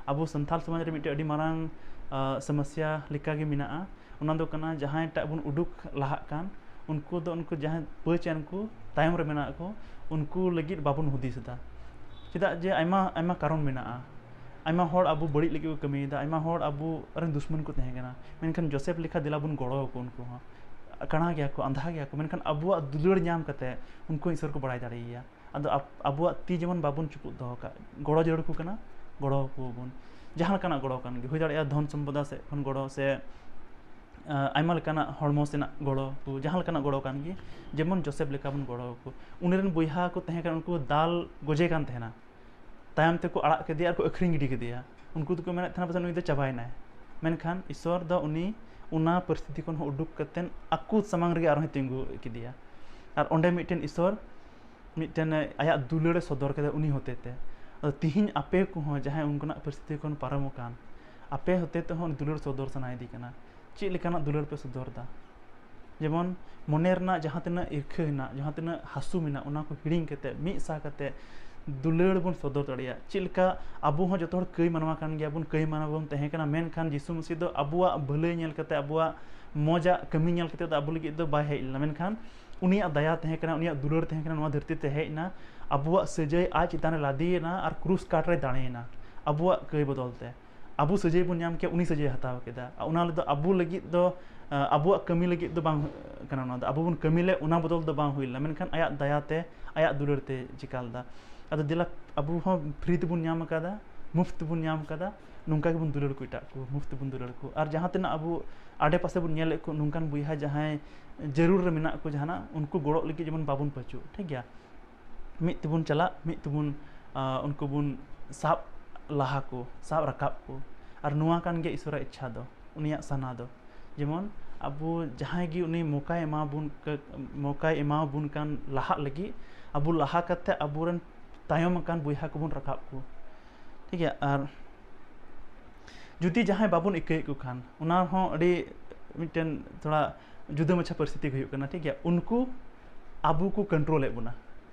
ᱟᱵᱚ ᱥᱟᱱᱛᱟᱲ ᱥᱚᱢᱟᱡᱽ ᱨᱮ ᱢᱤᱫᱴᱮᱱ ᱟᱹᱰᱤ ᱢᱟᱨᱟᱝ, ᱟ, ᱥᱚᱢᱚᱥᱥᱟ ᱞᱮᱠᱟᱜᱮ ᱢᱮᱱᱟᱜᱼᱟ᱾ ᱚᱱᱟ ᱫᱚ ᱠᱟᱱᱟ, ᱡᱟᱦᱟᱸᱭ ᱴᱟᱜ ᱵᱚᱱ ᱩᱰᱩᱠ ᱞᱟᱦᱟᱜ ᱠᱟᱱ, ᱩᱱᱠᱩ ᱫᱚ, ᱩᱱᱠᱩ ᱡᱟᱦᱟᱸᱭ ᱯᱟᱹᱪ ᱮᱱ ᱠᱚ, ᱛᱟᱭᱚᱢ ᱨᱮ ᱢᱮᱱᱟᱜ ᱠᱚ, ᱩᱱᱠᱩ ᱞᱟᱹᱜᱤᱫ ᱵᱟᱵᱚᱱ ᱦᱩᱫᱤᱥ ᱮᱫᱟ᱾ ᱪᱮᱫᱟᱜ ᱡᱮ ᱟᱭᱢᱟ, ᱟᱭᱢᱟ ᱠᱟᱨᱚᱱ ᱢᱮᱱᱟᱜᱼᱟ᱾ ᱟᱭᱢᱟ ᱦᱚᱲ ᱟᱵᱚ ᱵᱟᱹᱲᱤᱡ ᱞᱟᱹᱜᱤᱫ ᱠᱚ ᱠᱟᱹᱢᱤᱭᱮᱫᱟ, ᱟᱭᱢᱟ ᱦᱚᱲ ᱟᱵᱚ ᱨᱮᱱ ᱫᱩᱥᱢᱚᱱ ᱠᱚ ᱛᱟᱦᱮᱸ ᱠᱟᱱᱟ, ᱢᱮᱱᱠᱷᱟᱱ ᱡᱳᱥᱮᱯ ᱞᱮᱠᱟ ᱫᱮᱞᱟ ᱵᱚᱱ ᱜᱚᱲᱚ ᱟᱠᱚ ᱩᱱᱠᱩ ᱦᱚᱸ᱾ ᱠᱟᱬᱟ ᱜᱮᱭᱟ ᱠᱚ, ᱟᱸᱫᱷᱟ ᱜᱮᱭᱟ ᱠᱚ, ᱢᱮᱱᱠᱷᱟᱱ ᱟᱵᱚᱣᱟᱜ ᱫᱩᱞᱟᱹᱲ ᱧᱟᱢ ᱠᱟᱛᱮ ᱩᱱᱠᱩ ᱤᱥᱚᱨ ᱠᱚ ᱵᱟᱲᱟᱭ ᱫᱟᱲᱮᱭᱟᱭᱟ᱾ ᱟᱫᱚ ᱟᱵ-, ᱟᱵᱚᱣᱟᱜ ᱛᱤ ᱡᱮᱢᱚᱱ ᱵᱟᱵᱚᱱ ᱪᱩᱯᱩᱫ ᱫᱚᱦᱚ ᱠᱟᱜ, ᱜᱚᱲᱚ ᱡᱟᱹᱨᱩᱲ ᱠᱚ ᱠᱟᱱᱟ, ᱜᱚᱲᱚ ᱟᱠᱚ ᱵᱚᱱ᱾ ᱡᱟᱦᱟᱸ ᱞᱮᱠᱟᱱᱟᱜ ᱜᱚᱲᱚ ᱠᱟᱱ ᱜᱮ, ᱦᱩᱭ ᱫᱟᱲᱮᱭᱟᱜᱼᱟ ᱫᱷᱚᱱ ᱥᱚᱢᱯᱚᱫᱟ ᱥᱮᱫ ᱠᱷᱚᱱ ᱜᱚᱲᱚ, ᱥᱮ, ᱟ, ᱟᱭᱢᱟ ᱞᱮᱠᱟᱱᱟᱜ ᱦᱚᱲᱢᱚ ᱥᱮᱱᱟᱜ ᱜᱚᱲᱚ ᱠᱚ, ᱡᱟᱦᱟᱸ ᱞᱮᱠᱟᱱᱟᱜ ᱜᱚᱲᱚ ᱠᱟᱱ ᱜᱮ, ᱡᱮᱢᱚᱱ ᱡᱳᱥᱮᱯ ᱞᱮᱠᱟ ᱵᱚᱱ ᱜᱚᱲᱚ ᱟᱠᱚ᱾ ᱩᱱᱤ ᱨᱮᱱ ᱵᱚᱭᱦᱟ ᱠᱚ ᱛᱟᱦᱮᱸ ᱠᱟᱱᱟ, ᱩᱱᱠᱩ ᱫᱟᱞ ᱜᱚᱡᱮ ᱠᱟᱱ ᱛᱟᱦᱮᱱᱟ, ᱛᱟᱭᱚᱢ ᱛᱮᱠᱚ ᱟᱲᱟᱜ ᱠᱮᱫᱮᱭᱟ ᱟᱨ ᱠᱚ ᱟᱹᱠᱷᱨᱤᱧ ᱜᱤᱰᱤ ᱠᱮᱫᱮᱭᱟ᱾ ᱩᱱᱠᱩ ᱫᱚᱠᱚ ᱢᱮᱱᱮᱫ ᱛᱟᱦᱮᱱᱟ ᱯᱟᱥᱮᱡ ᱱᱩᱭ ᱫᱚ ᱪᱟᱵᱟᱭᱮᱱᱟᱭ, ᱢᱮᱱᱠᱷᱟᱱ ᱤᱥᱚᱨ ᱫᱚ ᱩᱱᱤ ᱚᱱᱟ ᱯᱚᱨᱤᱥᱛᱷᱤᱛᱤ ᱠᱷᱚᱱ ᱦᱚᱸ ᱩᱰᱩᱠ ᱠᱟᱛᱮᱫ ᱟᱠᱚ ᱥᱟᱢᱟᱝ ᱨᱮᱜᱮ ᱟᱨᱦᱚᱸᱭ ᱛᱤᱸᱜᱩ ᱠᱮᱫᱮᱭᱟ᱾ ᱟᱨ ᱚᱸᱰᱮ ᱢᱤᱫᱴᱮᱱ ᱤᱥᱚᱨ ᱢᱤᱫᱴᱮᱱ ᱟᱭᱟᱜ ᱫᱩᱞᱟᱹᱲ ᱮ ᱥᱚᱫᱚᱨ ᱠᱮᱫᱟ ᱩᱱᱤ ᱦᱚᱛᱮᱛᱮ᱾ ᱟᱫᱚ ᱛᱤᱦᱤᱧ ᱟᱯᱮ ᱠᱚᱦᱚᱸ ᱡᱟᱦᱟᱸᱭ ᱚᱱᱠᱟᱱᱟᱜ ᱯᱚᱨᱤᱥᱛᱷᱤᱛᱤ ᱠᱷᱚᱱ ᱯᱟᱨᱚᱢ ᱟᱠᱟᱱ, ᱟᱯᱮ ᱦᱚᱛᱮ ᱛᱮᱦᱚᱸ ᱩᱱᱤ ᱫᱩᱞᱟᱹᱲ ᱥᱚᱫᱚᱨ ᱥᱟᱱᱟᱭᱮᱫᱮ ᱠᱟᱱᱟ᱾ ᱪᱮᱫ ᱞᱮᱠᱟᱱᱟᱜ ᱫᱩᱞᱟᱹᱲ ᱯᱮ ᱥᱚᱫᱚᱨ ᱮᱫᱟ? ᱡᱮᱢᱚᱱ ᱢᱚᱱᱮ ᱨᱮᱱᱟᱜ ᱡᱟᱦᱟᱸ ᱛᱤᱱᱟᱹᱜ ᱤᱨᱠᱷᱟᱹ ᱦᱮᱱᱟᱜ, ᱡᱟᱦᱟᱸ ᱛᱤᱱᱟᱹᱜ ᱦᱟᱹᱥᱩ ᱢᱮᱱᱟᱜ, ᱚᱱᱟ ᱠᱚ ᱦᱤᱲᱤᱧ ᱠᱟᱛᱮ, ᱢᱤᱫ ᱥᱟᱶ ᱠᱟᱛᱮ ᱫᱩᱞᱟᱹᱲ ᱵᱚᱱ ᱥᱚᱫᱚᱨ ᱫᱟᱲᱮᱭᱟᱜᱼᱟ᱾ ᱪᱮᱫ ᱞᱮᱠᱟ ᱟᱵᱚ ᱦᱚᱸ ᱡᱚᱛᱚ ᱦᱚᱲ ᱠᱟᱹᱭ ᱢᱟᱱᱣᱟ ᱠᱟᱱ ᱜᱮᱭᱟ ᱵᱚᱱ, ᱠᱟᱹᱭ ᱢᱟᱱᱣᱟ ᱵᱚᱱ ᱛᱟᱦᱮᱸ ᱠᱟᱱᱟ, ᱢᱮᱱᱠᱷᱟᱱ ᱡᱤᱥᱩ ᱢᱟᱹᱥᱤ ᱫᱚ ᱟᱵᱚᱣᱟᱜ ᱵᱷᱟᱹᱞᱟᱹᱭ ᱧᱮᱞ ᱠᱟᱛᱮ, ᱟᱵᱚᱣᱟᱜ ᱢᱚᱡᱟᱜ ᱠᱟᱹᱢᱤ ᱧᱮᱞ ᱠᱟᱛᱮ ᱫᱚ ᱟᱵᱚ ᱞᱟᱹᱜᱤᱫ ᱫᱚ ᱵᱟᱭ ᱦᱮᱡ ᱞᱮᱱᱟ, ᱢᱮᱱᱠᱷᱟᱱ ᱩᱱᱤᱭᱟᱜ ᱫᱟᱭᱟ ᱛᱟᱦᱮᱸ ᱠᱟᱱᱟ, ᱩᱱᱤᱭᱟᱜ ᱫᱩᱞᱟᱹᱲ ᱛᱟᱦᱮᱸ ᱠᱟᱱᱟ, ᱱᱚᱣᱟ ᱫᱷᱟᱹᱨᱛᱤ ᱛᱮ ᱦᱮᱡ ᱮᱱᱟ, ᱟᱵᱚᱣᱟᱜ ᱥᱟᱹᱡᱟᱹᱭ ᱟᱡ ᱪᱮᱛᱟᱱ ᱨᱮ ᱞᱟᱫᱮᱭᱮᱱᱟ ᱟᱨ ᱠᱨᱩᱥ ᱠᱟᱴ ᱨᱮ ᱫᱟᱲᱮᱭᱮᱱᱟ ᱟᱵᱚᱣᱟᱜ ᱠᱟᱹᱭ ᱵᱚᱫᱚᱞ ᱛᱮ᱾ ᱟᱵᱚ ᱥᱟᱹᱡᱟᱹᱭ ᱵᱚᱱ ᱧᱟᱢ ᱠᱮᱭᱟ, ᱩᱱᱤ ᱥᱟᱹᱡᱟᱹᱭ ᱦᱟᱛᱟᱣ ᱠᱮᱫᱟ᱾ ᱟᱨ ᱚᱱᱟ ᱨᱮᱫᱚ ᱟᱵᱚ ᱞᱟᱹᱜᱤᱫ ᱫᱚ, ᱟᱸ, ᱟᱵᱚᱣᱟᱜ ᱠᱟᱹᱢᱤ ᱞᱟᱹᱜᱤᱫ ᱫᱚ ᱵᱟᱝ ᱠᱟᱱᱟ ᱚᱱᱟ ᱫᱚ᱾ ᱟᱵᱚ ᱵᱚᱱ ᱠᱟᱹᱢᱤ ᱞᱮᱫ, ᱚᱱᱟ ᱵᱚᱫᱚᱞ ᱫᱚ ᱵᱟᱝ ᱦᱩᱭ ᱞᱮᱱᱟ, ᱢᱮᱱᱠᱷᱟᱱ ᱟᱭᱟᱜ ᱫᱟᱭᱟ ᱛᱮ, ᱟᱭᱟᱜ ᱫᱩᱞᱟᱹᱲ ᱛᱮ ᱪᱤᱠᱟ ᱞᱮᱫᱟ᱾ ᱟᱫᱚ ᱫᱮᱞᱟ, ᱟᱵᱚ ᱦᱚᱸ ᱯᱷᱨᱤ ᱛᱮᱵᱚᱱ ᱧᱟᱢ ᱟᱠᱟᱫᱟ, ᱢᱩᱯᱷᱛ ᱛᱮᱵᱚᱱ ᱧᱟᱢ ᱟᱠᱟᱫᱟ, ᱱᱚᱝᱠᱟ ᱜᱮᱵᱚᱱ ᱫᱩᱞᱟᱹᱲ ᱠᱚ ᱮᱴᱟᱜ ᱠᱚ, ᱢᱩᱯᱷᱛ ᱛᱮᱵᱚᱱ ᱫᱩᱞᱟᱹᱲ ᱠᱚ᱾ ᱟᱨ ᱡᱟᱦᱟᱸ ᱛᱤᱱᱟᱹᱜ ᱟᱵᱚ ᱟᱰᱮ ᱯᱟᱥᱮ ᱵᱚᱱ ᱧᱮᱞᱮᱫ ᱠᱚ ᱱᱚᱝᱠᱟᱱ ᱵᱚᱭᱦᱟ ᱡᱟᱦᱟᱸᱭ ᱡᱟᱹᱨᱩᱲ ᱨᱮ ᱢᱮᱱᱟᱜ ᱠᱚ ᱡᱟᱦᱟᱱᱟᱜ, ᱩᱱᱠᱩ ᱜᱚᱲᱚᱜ ᱞᱟᱹᱜᱤᱫ ᱡᱮᱢᱚᱱ ᱵᱟᱵᱚᱱ ᱯᱟᱹᱪᱩᱜ, ᱴᱷᱤᱠ ᱜᱮᱭᱟ? ᱢᱤᱫ ᱛᱮᱵᱚᱱ ᱪᱟᱞᱟᱜ, ᱢᱤᱫ ᱛᱮᱵᱚᱱ, ᱟᱸ, ᱩᱱᱠᱩ ᱵᱚᱱ ᱥᱟᱵ ᱞᱟᱦᱟ ᱠᱚ, ᱥᱟᱵ ᱨᱟᱠᱟᱵ ᱠᱚ᱾ ᱟᱨ ᱱᱚᱣᱟ ᱠᱟᱱ ᱜᱮᱭᱟ ᱤᱥᱚᱨᱟᱜ ᱤᱪᱪᱷᱟ ᱫᱚ, ᱩᱱᱤᱭᱟᱜ ᱥᱟᱱᱟ ᱫᱚ᱾ ᱡᱮᱢᱚᱱ ᱟᱵᱚ ᱡᱟᱦᱟᱸᱭ ᱜᱮ ᱩᱱᱤ ᱢᱚᱠᱟᱭ ᱮᱢᱟᱵᱚᱱ ᱠᱟ-, ᱢᱚᱠᱟᱭ ᱮᱢᱟᱵᱚᱱ ᱠᱟᱱ ᱞᱟᱦᱟᱜ ᱞᱟᱹᱜᱤᱫ, ᱟᱵᱚ ᱞᱟᱦᱟ ᱠᱟᱛᱮ ᱟᱵᱚᱨᱮᱱ ᱛᱟᱭᱚᱢ ᱟᱠᱟᱱ ᱵᱚᱭᱦᱟ ᱠᱚᱵᱚᱱ ᱨᱟᱠᱟᱵ ᱠᱚ, ᱴᱷᱤᱠ ᱜᱮᱭᱟ? ᱟᱨ ᱡᱩᱫᱤ ᱡᱟᱦᱟᱸᱭ ᱵᱟᱵᱚᱱ ᱤᱠᱟᱹᱭᱮᱫ ᱠᱚ ᱠᱷᱟᱱ, ᱚᱱᱟ ᱦᱚᱸ ᱟᱹᱰᱤ ᱢᱤᱫᱴᱮᱱ ᱛᱷᱚᱲᱟ ᱡᱩᱫᱟᱹ ᱢᱟᱪᱷᱟ ᱯᱚᱨᱤᱥᱛᱷᱤᱛᱤ ᱦᱩᱭᱩᱜ ᱠᱟᱱᱟ, ᱴᱷᱤᱠ ᱜᱮᱭᱟ? ᱩᱱᱠᱩ ᱟᱵᱚ ᱠᱚ ᱠᱚᱱᱴᱨᱳᱞᱮᱫ ᱵᱚᱱᱟ᱾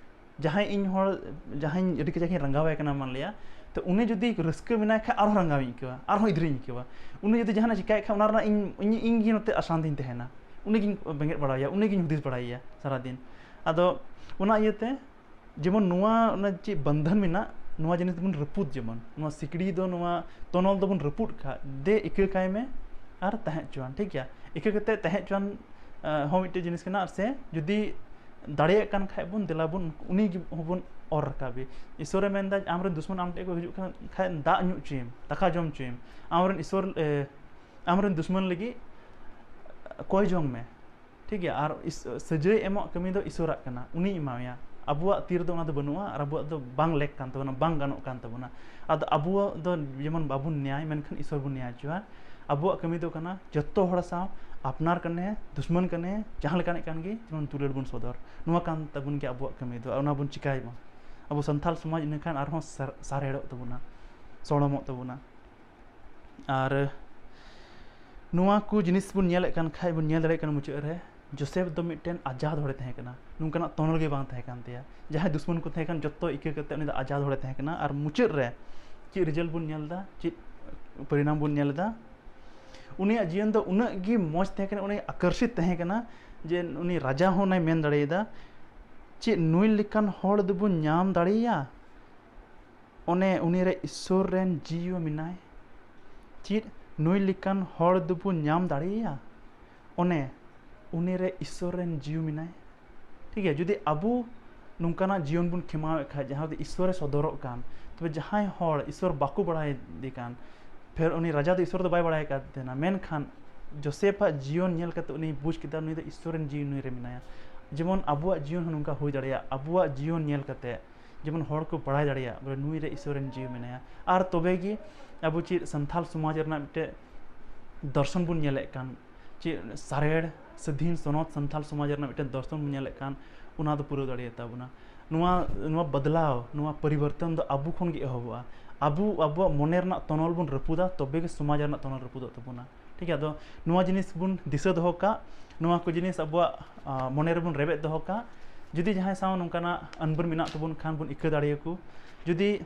ᱡᱟᱦᱟᱸᱭ ᱤᱧ ᱦᱚᱲ, ᱡᱟᱦᱟᱸᱭ ᱟᱹᱰᱤ ᱠᱟᱡᱟᱠ ᱤᱧ ᱨᱟᱸᱜᱟᱣᱟᱭ ᱠᱟᱱᱟ, ᱢᱟᱱ ᱞᱤᱭᱟ, ᱛᱚ ᱩᱱᱤ ᱡᱩᱫᱤ ᱨᱟᱹᱥᱠᱟᱹ ᱢᱮᱱᱟᱭ ᱠᱷᱟᱡ, ᱟᱨᱦᱚᱸ ᱨᱟᱸᱜᱟᱣᱤᱧ ᱟᱹᱭᱠᱟᱹᱣᱟ, ᱟᱨᱦᱚᱸ ᱤᱫᱽᱨᱟᱹᱧ ᱟᱹᱭᱠᱟᱹᱣᱟ᱾ ᱩᱱᱤ ᱡᱩᱫᱤ ᱡᱟᱦᱟᱱᱟᱜ ᱪᱤᱠᱟᱭᱮᱫ ᱠᱷᱟᱡ, ᱚᱱᱟ ᱨᱮᱱᱟᱜ ᱤᱧ, ᱤᱧ, ᱤᱧ ᱜᱮ ᱱᱚᱛᱮ ᱟᱥᱟᱱᱛᱤᱧ ᱛᱟᱦᱮᱱᱟ᱾ ᱩᱱᱤᱜᱤᱧ ᱵᱮᱸᱜᱮᱫ ᱵᱟᱲᱟᱭᱟ, ᱩᱱᱤᱜᱤᱧ ᱦᱩᱫᱤᱥ ᱵᱟᱲᱟᱭᱮᱭᱟ ᱥᱟᱨᱟᱫᱤᱱ᱾ ᱟᱫᱚ ᱚᱱᱟ ᱤᱭᱟᱹᱛᱮ ᱡᱮᱢᱚᱱ ᱱᱚᱣᱟ, ᱚᱱᱟ ᱪᱮᱫ ᱵᱚᱱᱫᱷᱚᱱ ᱢᱮᱱᱟᱜ, ᱱᱚᱣᱟ ᱡᱤᱱᱤᱥ ᱫᱚᱵᱚᱱ ᱨᱟᱹᱯᱩᱫ, ᱡᱮᱢᱚᱱ ᱱᱚᱣᱟ ᱥᱤᱠᱲᱤ ᱫᱚ, ᱱᱚᱣᱟ ᱛᱚᱱᱚᱞ ᱫᱚᱵᱚᱱ ᱨᱟᱹᱯᱩᱫ ᱠᱟᱜ, ᱫᱮ ᱤᱠᱟᱹ ᱠᱟᱭ ᱢᱮ ᱟᱨ ᱛᱟᱦᱮᱸ ᱦᱚᱪᱚᱣᱟᱱ, ᱴᱷᱤᱠ ᱜᱮᱭᱟ? ᱤᱠᱟᱹ ᱠᱟᱛᱮ ᱛᱟᱦᱮᱸ ᱦᱚᱪᱚᱣᱟᱱ, ᱟᱸ, ᱦᱚᱸ ᱢᱤᱫᱴᱮᱡ ᱡᱤᱱᱤᱥ ᱠᱟᱱᱟ᱾ ᱟᱨ ᱥᱮ ᱡᱩᱫᱤ ᱫᱟᱲᱮᱭᱟᱜ ᱠᱟᱱ ᱠᱷᱟᱡ ᱵᱚᱱ, ᱫᱮᱞᱟ ᱵᱚᱱ, ᱩᱱᱤ ᱜᱮ ᱦᱚᱸᱵᱚᱱ ᱚᱨ ᱨᱟᱠᱟᱵᱮ᱾ ᱤᱥᱚᱨᱮ ᱢᱮᱱᱫᱟ, ᱟᱢᱨᱮᱱ ᱫᱩᱥᱢᱚᱱ ᱟᱢ ᱴᱷᱮᱡ ᱠᱚ ᱦᱤᱡᱩᱜ ᱠᱷᱟᱱ, ᱠᱷᱟᱡ ᱫᱟᱜ ᱧᱩ ᱦᱚᱪᱚᱭᱮᱢ, ᱫᱟᱠᱟ ᱡᱚᱢ ᱦᱚᱪᱚᱭᱮᱢ᱾ ᱟᱢᱨᱮᱱ ᱤᱥᱚᱨ, ᱮ, ᱟᱢᱨᱮᱱ ᱫᱩᱥᱢᱚᱱ ᱞᱟᱹᱜᱤᱫ ᱠᱚᱭ ᱡᱚᱝ ᱢᱮ, ᱴᱷᱤᱠ ᱜᱮᱭᱟ? ᱟᱨ ᱤᱥ-, ᱥᱟᱹᱡᱟᱹᱭ ᱮᱢᱚᱜ ᱠᱟᱹᱢᱤ ᱫᱚ ᱤᱥᱚᱨᱟᱜ ᱠᱟᱱᱟ, ᱩᱱᱤᱭ ᱮᱢᱟᱣᱟᱭᱟ᱾ ᱟᱵᱚᱣᱟᱜ ᱛᱤ ᱨᱮᱫᱚ ᱚᱱᱟ ᱫᱚ ᱵᱟᱹᱱᱩᱜᱼᱟ, ᱟᱨ ᱟᱵᱚᱣᱟᱜ ᱫᱚ ᱵᱟᱝ ᱞᱮᱠ ᱠᱟᱱ ᱛᱟᱵᱚᱱᱟ, ᱵᱟᱝ ᱜᱟᱱᱚᱜ ᱠᱟᱱ ᱛᱟᱵᱚᱱᱟ᱾ ᱟᱫᱚ ᱟᱵᱚᱣᱟᱜ ᱫᱚ ᱡᱮᱢᱚᱱ ᱵᱟᱵᱚᱱ ᱱᱮᱭᱟᱭ, ᱢᱮᱱᱠᱷᱟᱱ ᱤᱥᱚᱨ ᱵᱚᱱ ᱱᱮᱭᱟᱭ ᱦᱚᱪᱚᱣᱟ᱾ ᱟᱵᱚᱣᱟᱜ ᱠᱟᱹᱢᱤ ᱫᱚ ᱠᱟᱱᱟ ᱡᱚᱛᱚ ᱦᱚᱲ ᱥᱟᱶ, ᱟᱯᱱᱟᱨ ᱠᱟᱱᱮ, ᱫᱩᱥᱢᱚᱱ ᱠᱟᱱᱮ, ᱡᱟᱦᱟᱸ ᱞᱮᱠᱟᱱᱤᱡ ᱠᱟᱱ ᱜᱮ, ᱡᱮᱢᱚᱱ ᱫᱩᱞᱟᱹᱲ ᱵᱚᱱ ᱥᱚᱫᱚᱨ᱾ ᱱᱚᱣᱟ ᱠᱟᱱ ᱛᱟᱵᱚᱱ ᱜᱮᱭᱟ ᱟᱵᱚᱣᱟᱜ ᱠᱟᱹᱢᱤ ᱫᱚ, ᱟᱨ ᱚᱱᱟ ᱵᱚᱱ ᱪᱤᱠᱟᱭ ᱢᱟ᱾ ᱟᱵᱚ ᱥᱟᱱᱛᱟᱲ ᱥᱚᱢᱟᱡᱽ ᱤᱱᱟᱹᱠᱷᱟᱱ ᱟᱨᱦᱚᱸ ᱥᱟᱨ-, ᱥᱟᱨᱮᱲᱚᱜ ᱛᱟᱵᱚᱱᱟ, ᱥᱚᱲᱚᱢᱚᱜ ᱛᱟᱵᱚᱱᱟ᱾ ᱟᱨ ᱱᱚᱣᱟ ᱠᱚ ᱡᱤᱱᱤᱥ ᱵᱚᱱ ᱧᱮᱞᱮᱫ ᱠᱟᱱ ᱠᱷᱟᱡ ᱵᱚᱱ ᱧᱮᱞ ᱫᱟᱲᱮᱭᱟᱜ ᱠᱟᱱᱟ ᱢᱩᱪᱟᱹᱫ ᱨᱮ ᱡᱳᱥᱮᱯᱷ ᱫᱚ ᱢᱤᱫᱴᱮᱱ ᱟᱡᱟᱫ ᱦᱚᱲᱮ ᱛᱟᱦᱮᱸ ᱠᱟᱱᱟ, ᱱᱚᱝᱠᱟᱱᱟᱜ ᱛᱚᱱᱚᱞ ᱜᱮ ᱵᱟᱝ ᱛᱟᱦᱮᱸ ᱠᱟᱱ ᱛᱟᱭᱟ᱾ ᱡᱟᱦᱟᱸᱭ ᱫᱩᱥᱢᱚᱱ ᱠᱚ ᱛᱟᱦᱮᱸ ᱠᱟᱱ ᱡᱚᱛᱚ ᱤᱠᱟᱹ ᱠᱟᱛᱮ ᱩᱱᱤ ᱫᱚ ᱟᱡᱟᱫ ᱦᱚᱲᱮ ᱛᱟᱦᱮᱸ ᱠᱟᱱᱟ᱾ ᱟᱨ ᱢᱩᱪᱟᱹᱫ ᱨᱮ ᱪᱮᱫ ᱨᱮᱡᱟᱞᱴ ᱵᱚᱱ ᱧᱮᱞ ᱮᱫᱟ, ᱪᱮᱫ ᱯᱚᱨᱤᱱᱟᱢ ᱵᱚᱱ ᱧᱮᱞ ᱮᱫᱟ? ᱩᱱᱤᱭᱟᱜ ᱡᱤᱭᱚᱱ ᱫᱚ ᱩᱱᱟᱹᱜ ᱜᱮ ᱢᱚᱡᱽ ᱛᱟᱦᱮᱸ ᱠᱟᱱᱟ, ᱩᱱᱤ ᱟᱠᱚᱨᱥᱤᱛ ᱛᱟᱦᱮᱸ ᱠᱟᱱᱟ ᱡᱮ ᱩᱱᱤ ᱨᱟᱡᱟ ᱦᱚᱸ ᱚᱱᱟᱭ ᱢᱮᱱ ᱫᱟᱲᱮᱭᱟᱫᱟ, ᱪᱮᱫ ᱱᱩᱭ ᱞᱮᱠᱟᱱ ᱦᱚᱲ ᱫᱚᱵᱚᱱ ᱧᱟᱢ ᱫᱟᱲᱮᱭᱟᱭᱟ? ᱚᱱᱮ ᱩᱱᱤ ᱨᱮ ᱤᱥᱥᱚᱨ ᱨᱮᱱ ᱡᱤᱣᱤ ᱢᱮᱱᱟᱭ᱾ ᱪᱮᱫ ᱱᱩᱭ ᱞᱮᱠᱟᱱ ᱦᱚᱲ ᱫᱚᱵᱚᱱ ᱧᱟᱢ ᱫᱟᱲᱮᱭᱟᱭᱟ? ᱚᱱᱮ ᱩᱱᱤ ᱨᱮ ᱤᱥᱥᱚᱨ ᱨᱮᱱ ᱡᱤᱣᱤ ᱢᱮᱱᱟᱭ᱾ ᱴᱷᱤᱠ ᱜᱮᱭᱟ, ᱡᱩᱫᱤ ᱟᱵᱚ ᱱᱚᱝᱠᱟᱱᱟᱜ ᱡᱤᱭᱚᱱ ᱵᱚᱱ ᱠᱷᱮᱢᱟᱣᱮᱫ ᱠᱷᱟᱡ, ᱡᱟᱦᱟᱸ ᱫᱚ ᱤᱥᱥᱚᱨᱮ ᱥᱚᱫᱚᱨᱚᱜ ᱠᱟᱱ, ᱛᱚᱵᱮ ᱡᱟᱦᱟᱸᱭ ᱦᱚᱲ ᱤᱥᱥᱚᱨ ᱵᱟᱠᱚ ᱵᱟᱲᱟᱭᱮᱫᱮ ᱠᱟᱱ, ᱯᱷᱮᱨ ᱩᱱᱤ ᱨᱟᱡᱟ ᱫᱚ ᱤᱥᱥᱚᱨ ᱫᱚ ᱵᱟᱭ ᱵᱟᱲᱟᱭ ᱠᱟᱱ ᱛᱟᱦᱮᱱᱟ, ᱢᱮᱱᱠᱷᱟᱱ ᱡᱳᱥᱮᱯᱷᱟᱜ ᱡᱤᱭᱚᱱ ᱧᱮᱞ ᱠᱟᱛᱮ ᱩᱱᱤ ᱵᱩᱡᱽ ᱠᱮᱫᱟ ᱱᱩᱭ ᱫᱚ ᱤᱥᱥᱚᱨ ᱨᱮᱱ ᱡᱤᱣᱤ ᱱᱩᱭ ᱨᱮ ᱢᱮᱱᱟᱭᱟ᱾ ᱡᱮᱢᱚᱱ ᱟᱵᱚᱣᱟᱜ ᱡᱤᱭᱚᱱ ᱦᱚᱸ ᱱᱚᱝᱠᱟ ᱦᱩᱭ ᱫᱟᱲᱮᱭᱟᱜᱼᱟ, ᱟᱵᱚᱣᱟᱜ ᱡᱤᱭᱚᱱ ᱧᱮᱞ ᱠᱟᱛᱮ ᱡᱮᱢᱚᱱ ᱦᱚᱲ ᱠᱚ ᱵᱟᱲᱟᱭ ᱫᱟᱲᱮᱭᱟᱜ ᱵᱚᱞᱮ ᱱᱩᱭ ᱨᱮ ᱤᱥᱥᱚᱨ ᱨᱮᱱ ᱡᱤᱣᱤ ᱢᱮᱱᱟᱭᱟ᱾ ᱟᱨ ᱛᱚᱵᱮ ᱜᱮ ᱟᱵᱚ ᱪᱮᱫ ᱥᱟᱱᱛᱟᱞ ᱥᱚᱢᱟᱡᱽ ᱨᱮᱱᱟᱜ ᱢᱤᱫᱴᱮᱡ ᱫᱚᱨᱥᱚᱱ ᱵᱚᱱ ᱧᱮᱞᱮᱫ ᱠᱟᱱ, ᱪᱮᱫ ᱥᱟᱨᱮᱲ ᱥᱟᱹᱫᱷᱤᱱ ᱥᱚᱱᱚᱛ ᱥᱟᱱᱛᱟᱞ ᱥᱚᱢᱟᱡᱽ ᱨᱮᱱᱟᱜ ᱢᱤᱫᱴᱮᱱ ᱫᱚᱨᱥᱚᱱ ᱵᱚᱱ ᱧᱮᱞᱮᱫ ᱠᱟᱱ, ᱚᱱᱟ ᱫᱚ ᱯᱩᱨᱟᱹᱣ ᱫᱟᱲᱮᱭᱟᱛᱟ ᱵᱚᱱᱟ᱾ ᱱᱚᱣᱟ, ᱱᱚᱣᱟ ᱵᱚᱫᱞᱟᱣ, ᱱᱚᱣᱟ ᱯᱚᱨᱤᱵᱚᱨᱛᱚᱱ ᱫᱚ ᱟᱵᱚ ᱠᱷᱚᱱ ᱜᱮ ᱮᱦᱚᱵᱚᱜᱼᱟ᱾ ᱟᱵᱚ ᱟᱵᱚᱣᱟᱜ ᱢᱚᱱᱮ ᱨᱮᱱᱟᱜ ᱛᱚᱱᱚᱞ ᱵᱚᱱ ᱨᱟᱹᱯᱩᱫᱟ, ᱛᱚᱵᱮ ᱜᱮ ᱥᱚᱢᱟᱡᱽ ᱨᱮᱱᱟᱜ ᱛᱚᱱᱚᱞ ᱨᱟᱹᱯᱩᱫᱚᱜ ᱛᱟᱵᱚᱱᱟ᱾ ᱴᱷᱤᱠ ᱜᱮᱭᱟ, ᱟᱫᱚ ᱱᱚᱣᱟ ᱡᱤᱱᱤᱥ ᱵᱚᱱ ᱫᱤᱥᱟᱹ ᱫᱚᱦᱚ ᱠᱟᱜ, ᱱᱚᱣᱟ ᱠᱚ ᱡᱤᱱᱤᱥ ᱟᱵᱚᱣᱟᱜ, ᱟ, ᱢᱚᱱᱮ ᱨᱮᱵᱚᱱ ᱨᱮᱵᱮᱫ ᱫᱚᱦᱚ ᱠᱟᱜ᱾ ᱡᱩᱫᱤ ᱡᱟᱦᱟᱸᱭ ᱥᱟᱶ ᱱᱚᱝᱠᱟᱱᱟᱜ ᱟᱹᱱᱵᱟᱹᱨ ᱢᱮᱱᱟᱜ ᱛᱟᱵᱚᱱ ᱠᱷᱟᱱ ᱵᱚᱱ ᱤᱠᱟᱹ ᱫᱟᱲᱮᱭᱟᱠᱚ᱾ ᱡᱩᱫᱤ,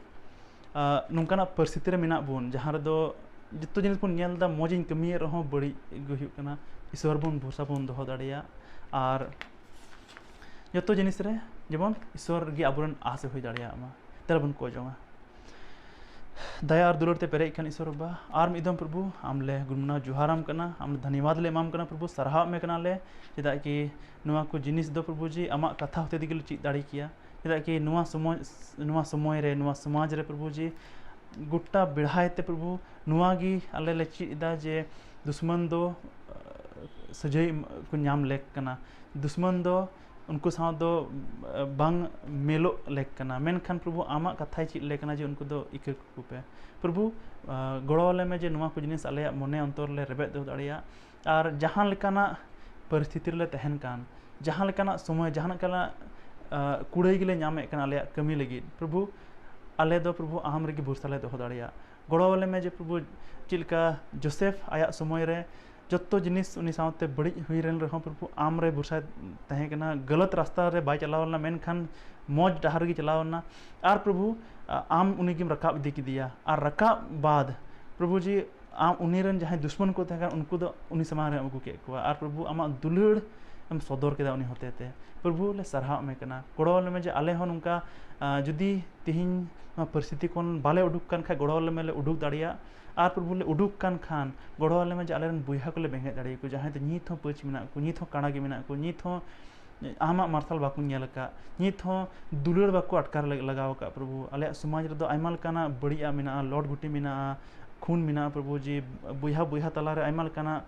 ᱟ, ᱱᱚᱝᱠᱟᱱᱟᱜ ᱯᱚᱨᱤᱥᱛᱷᱤᱛᱤ ᱨᱮ ᱢᱮᱱᱟᱜ ᱵᱚᱱ ᱡᱟᱦᱟᱸ ᱨᱮᱫᱚ ᱡᱚᱛᱚ ᱡᱤᱱᱤᱥ ᱵᱚᱱ ᱧᱮᱞ ᱮᱫᱟ, ᱢᱚᱡᱽ ᱤᱧ ᱠᱟᱹᱢᱤᱭᱮᱫ ᱨᱮᱦᱚᱸ ᱵᱟᱹᱲᱤᱡ ᱜᱮ ᱦᱩᱭᱩᱜ ᱠᱟᱱᱟ, ᱤᱥᱥᱚᱨ ᱵᱚᱱ ᱵᱷᱚᱨᱥᱟ ᱵᱚᱱ ᱫᱚᱦᱚ ᱫᱟᱲᱮᱭᱟᱜ᱾ ᱟᱨ ᱡᱚᱛᱚ ᱡᱤᱱᱤᱥ ᱨᱮ ᱡᱮᱢᱚᱱ ᱤᱥᱥᱚᱨ ᱜᱮ ᱟᱵᱚᱨᱮᱱ ᱟᱥ ᱮ ᱦᱩᱭ ᱫᱟᱲᱮᱭᱟᱜ ᱢᱟ᱾ ᱛᱮᱞᱟ ᱵᱚᱱ ᱠᱚᱭ ᱡᱚᱝᱟ᱾ ᱫᱟᱭᱟ ᱟᱨ ᱫᱩᱞᱟᱹᱲ ᱛᱮ ᱯᱮᱨᱮᱡ ᱠᱟᱱ ᱤᱥᱥᱚᱨ ᱵᱟᱵᱟ, ᱟᱨ ᱢᱤᱫ ᱫᱚᱢ ᱯᱨᱚᱵᱷᱩ ᱟᱢ ᱞᱮ ᱜᱩᱱᱢᱟᱱᱟᱣ ᱡᱚᱦᱟᱨᱟᱢ ᱠᱟᱱᱟ, ᱟᱢ ᱞᱮ ᱫᱷᱟᱱᱤᱵᱟᱫ ᱞᱮ ᱮᱢᱟᱢ ᱠᱟᱱᱟ ᱯᱨᱚᱵᱷᱩ, ᱥᱟᱨᱦᱟᱣ ᱢᱮ ᱠᱟᱱᱟᱞᱮ᱾ ᱪᱮᱫᱟᱜ ᱠᱤ ᱱᱚᱣᱟ ᱠᱚ ᱡᱤᱱᱤᱥ ᱫᱚ ᱯᱨᱚᱵᱷᱩ ᱡᱤ ᱟᱢᱟᱜ ᱠᱟᱛᱷᱟ ᱦᱚᱛᱮ ᱛᱮᱜᱮ ᱞᱮ ᱪᱮᱫ ᱫᱟᱲᱮ ᱠᱮᱭᱟ᱾ ᱪᱮᱫᱟᱜ ᱠᱤ ᱱᱚᱣᱟ ᱥᱚᱢᱚᱭ, ᱱᱚᱣᱟ ᱥᱚᱢᱚᱭ ᱨᱮ, ᱱᱚᱣᱟ ᱥᱚᱢᱟᱡᱽ ᱨᱮ ᱯᱨᱚᱵᱷᱩ ᱡᱤ ᱜᱚᱴᱟ ᱵᱮᱲᱦᱟᱭ ᱛᱮ ᱯᱨᱚᱵᱷᱩ ᱱᱚᱣᱟ ᱜᱮ ᱟᱞᱮ ᱞᱮ ᱪᱮᱫ ᱮᱫᱟ ᱡᱮ ᱫᱩᱥᱢᱟᱱ ᱫᱚ, ᱟᱸ, ᱥᱟᱹᱡᱟᱹᱭ ᱠᱚ ᱧᱟᱢ ᱞᱮᱠ ᱠᱟᱱᱟ᱾ ᱫᱩᱥᱢᱟᱱ ᱫᱚ ᱩᱱᱠᱩ ᱥᱟᱶ ᱫᱚ, ᱟᱸ, ᱵᱟᱝ ᱢᱮᱞᱚᱜ ᱞᱮᱠ ᱠᱟᱱᱟ, ᱢᱮᱱᱠᱷᱟᱱ ᱯᱨᱚᱵᱷᱩ ᱟᱢᱟᱜ ᱠᱟᱛᱷᱟᱭ ᱪᱮᱫ ᱞᱮ ᱠᱟᱱᱟ ᱡᱮ ᱩᱱᱠᱩ ᱫᱚ ᱤᱠᱟᱹ ᱠᱚᱯᱮ᱾ ᱯᱨᱚᱵᱷᱩ, ᱟᱸ, ᱜᱚᱲᱚ ᱟᱞᱮ ᱢᱮ ᱡᱮ ᱱᱚᱣᱟ ᱠᱚ ᱡᱤᱱᱤᱥ ᱟᱞᱮᱭᱟᱜ ᱢᱚᱱᱮ ᱚᱱᱛᱚᱨ ᱞᱮ ᱨᱮᱵᱮᱫ ᱫᱚᱦᱚ ᱫᱟᱲᱮᱭᱟᱜ, ᱟᱨ ᱡᱟᱦᱟᱸ ᱞᱮᱠᱟᱱᱟᱜ ᱯᱚᱨᱤᱥᱛᱷᱤᱛᱤ ᱨᱮᱞᱮ ᱛᱟᱦᱮᱱ ᱠᱟᱱ, ᱡᱟᱦᱟᱸ ᱞᱮᱠᱟᱱᱟᱜ ᱥᱚᱢᱚᱭ, ᱡᱟᱦᱟᱸ ᱞᱮᱠᱟᱱᱟᱜ, ᱟᱸ, ᱠᱩᱲᱟᱹᱭ ᱜᱮᱞᱮ ᱧᱟᱢᱮᱫ ᱠᱟᱱ ᱟᱞᱮᱭᱟᱜ ᱠᱟᱹᱢᱤ ᱞᱟᱹᱜᱤᱫ, ᱯᱨᱚᱵᱷᱩ, ᱟᱞᱮ ᱫᱚ ᱯᱨᱚᱵᱷᱩ ᱟᱢ ᱨᱮᱜᱮ ᱵᱷᱚᱨᱥᱟ ᱞᱮ ᱫᱚᱦᱚ ᱫᱟᱲᱮᱭᱟᱜ᱾ ᱜᱚᱲᱚ ᱟᱞᱮ ᱢᱮ ᱡᱮ ᱯᱨᱚᱵᱷᱩ, ᱪᱮᱫ ᱞᱮᱠᱟ ᱡᱳᱥᱮᱯᱷ ᱟᱭᱟᱜ ᱥᱚᱢᱚᱭ ᱨᱮ ᱡᱚᱛᱚ ᱡᱤᱱᱤᱥ ᱩᱱᱤ ᱥᱟᱶᱛᱮ ᱵᱟᱹᱲᱤᱡ ᱦᱩᱭ ᱨᱮᱱ ᱨᱮᱦᱚᱸ ᱯᱨᱚᱵᱷᱩ ᱟᱢ ᱨᱮ ᱵᱷᱚᱨᱥᱟᱭ ᱛᱟᱦᱮᱸ ᱠᱟᱱᱟ, ᱜᱟᱹᱞᱟᱹᱛ ᱨᱟᱥᱛᱟ ᱨᱮ ᱵᱟᱭ ᱪᱟᱞᱟᱣ ᱞᱮᱱᱟ, ᱢᱮᱱᱠᱷᱟᱱ ᱢᱚᱡᱽ ᱰᱟᱦᱟᱨ ᱜᱮ ᱪᱟᱞᱟᱣ ᱞᱮᱱᱟ᱾ ᱟᱨ ᱯᱨᱚᱵᱷᱩ, ᱟ-, ᱟᱢ ᱩᱱᱤ ᱜᱮᱢ ᱨᱟᱠᱟᱵ ᱤᱫᱤ ᱠᱮᱫᱮᱭᱟ, ᱟᱨ ᱨᱟᱠᱟᱵ ᱵᱟᱫ ᱯᱨᱚᱵᱷᱩ ᱡᱤ ᱟᱢ ᱩᱱᱤ ᱨᱮᱱ ᱡᱟᱦᱟᱸᱭ ᱫᱩᱥᱢᱚᱱ ᱠᱚ ᱛᱟᱦᱮᱸ ᱠᱟᱱᱟ ᱩᱱᱠᱩ ᱫᱚ ᱩᱱᱤ ᱥᱟᱢᱟᱝ ᱨᱮᱢ ᱟᱹᱜᱩ ᱠᱮᱫ ᱠᱚᱣᱟ, ᱟᱨ ᱯᱨᱚᱵᱷᱩ ᱟᱢᱟᱜ ᱫᱩᱞᱟᱹᱲ ᱮᱢ ᱥᱚᱫᱚᱨ ᱠᱮᱫᱟ ᱩᱱᱤ ᱦᱚᱛᱮ ᱛᱮ᱾ ᱯᱨᱚᱵᱷᱩ ᱞᱮ ᱥᱟᱨᱦᱟᱣ ᱮᱢᱮ ᱠᱟᱱᱟ, ᱜᱚᱲᱚ ᱟᱞᱮ ᱢᱮ ᱡᱮ ᱟᱞᱮ ᱦᱚᱸ ᱱᱚᱝᱠᱟ, ᱟ, ᱡᱩᱫᱤ ᱛᱤᱦᱤᱧ ᱱᱚᱣᱟ ᱯᱚᱨᱤᱥᱛᱷᱤᱛᱤ ᱠᱷᱚᱱ ᱵᱟᱞᱮ ᱩᱰᱩᱠ ᱠᱟᱱ ᱠᱷᱟᱡ ᱜᱚᱲᱚ ᱟᱞᱮ ᱢᱮ ᱞᱮ ᱩᱰᱩᱠ ᱫᱟᱲᱮᱭᱟᱜ᱾ ᱟᱨ ᱯᱨᱚᱵᱷᱩ ᱞᱮ ᱩᱰᱩᱠ ᱠᱟᱱ ᱠᱷᱟᱱ ᱜᱚᱲᱚ ᱟᱞᱮ ᱢᱮ ᱡᱮ ᱟᱞᱮᱨᱮᱱ ᱵᱚᱭᱦᱟ ᱠᱚᱞᱮ ᱵᱮᱸᱜᱮᱫ ᱫᱟᱲᱮᱭᱟᱠᱚ, ᱡᱟᱦᱟᱸᱭ ᱫᱚ ᱱᱤᱛ ᱦᱚᱸ ᱯᱟᱹᱪ ᱢᱮᱱᱟᱜ ᱠᱚ, ᱱᱤᱛ ᱦᱚᱸ ᱠᱟᱬᱟ ᱜᱮ ᱢᱮᱱᱟᱜ ᱠᱚ, ᱱᱤᱛ ᱦᱚᱸ ᱟᱢᱟᱜ ᱢᱟᱨᱥᱟᱞ ᱵᱟᱠᱚ ᱧᱮᱞ ᱟᱠᱟᱫ, ᱱᱤᱛ ᱦᱚᱸ ᱫᱩᱞᱟᱹᱲ ᱵᱟᱠᱚ ᱟᱴᱠᱟᱨ ᱞᱟᱜ-, ᱞᱟᱜᱟᱣ ᱟᱠᱟᱫ᱾ ᱯᱨᱚᱵᱷᱩ, ᱟᱞᱮᱭᱟᱜ ᱥᱚᱢᱟᱡᱽ ᱨᱮᱫᱚ ᱟᱭᱢᱟ ᱞᱮᱠᱟᱱᱟᱜ ᱵᱟᱹᱲᱤᱡᱟᱜ ᱢᱮᱱᱟᱜᱼᱟ, ᱞᱚᱴ ᱜᱷᱩᱴᱤ ᱢᱮᱱᱟᱜᱼᱟ, ᱠᱷᱩᱱ ᱢᱮᱱᱟᱜᱼᱟ᱾ ᱯᱨᱚᱵᱷᱩ ᱡᱮ ᱵᱚᱭᱦᱟ ᱵᱚᱭᱦᱟ ᱛᱟᱞᱟᱨᱮ ᱟᱭᱢᱟ ᱞᱮᱠᱟᱱᱟᱜ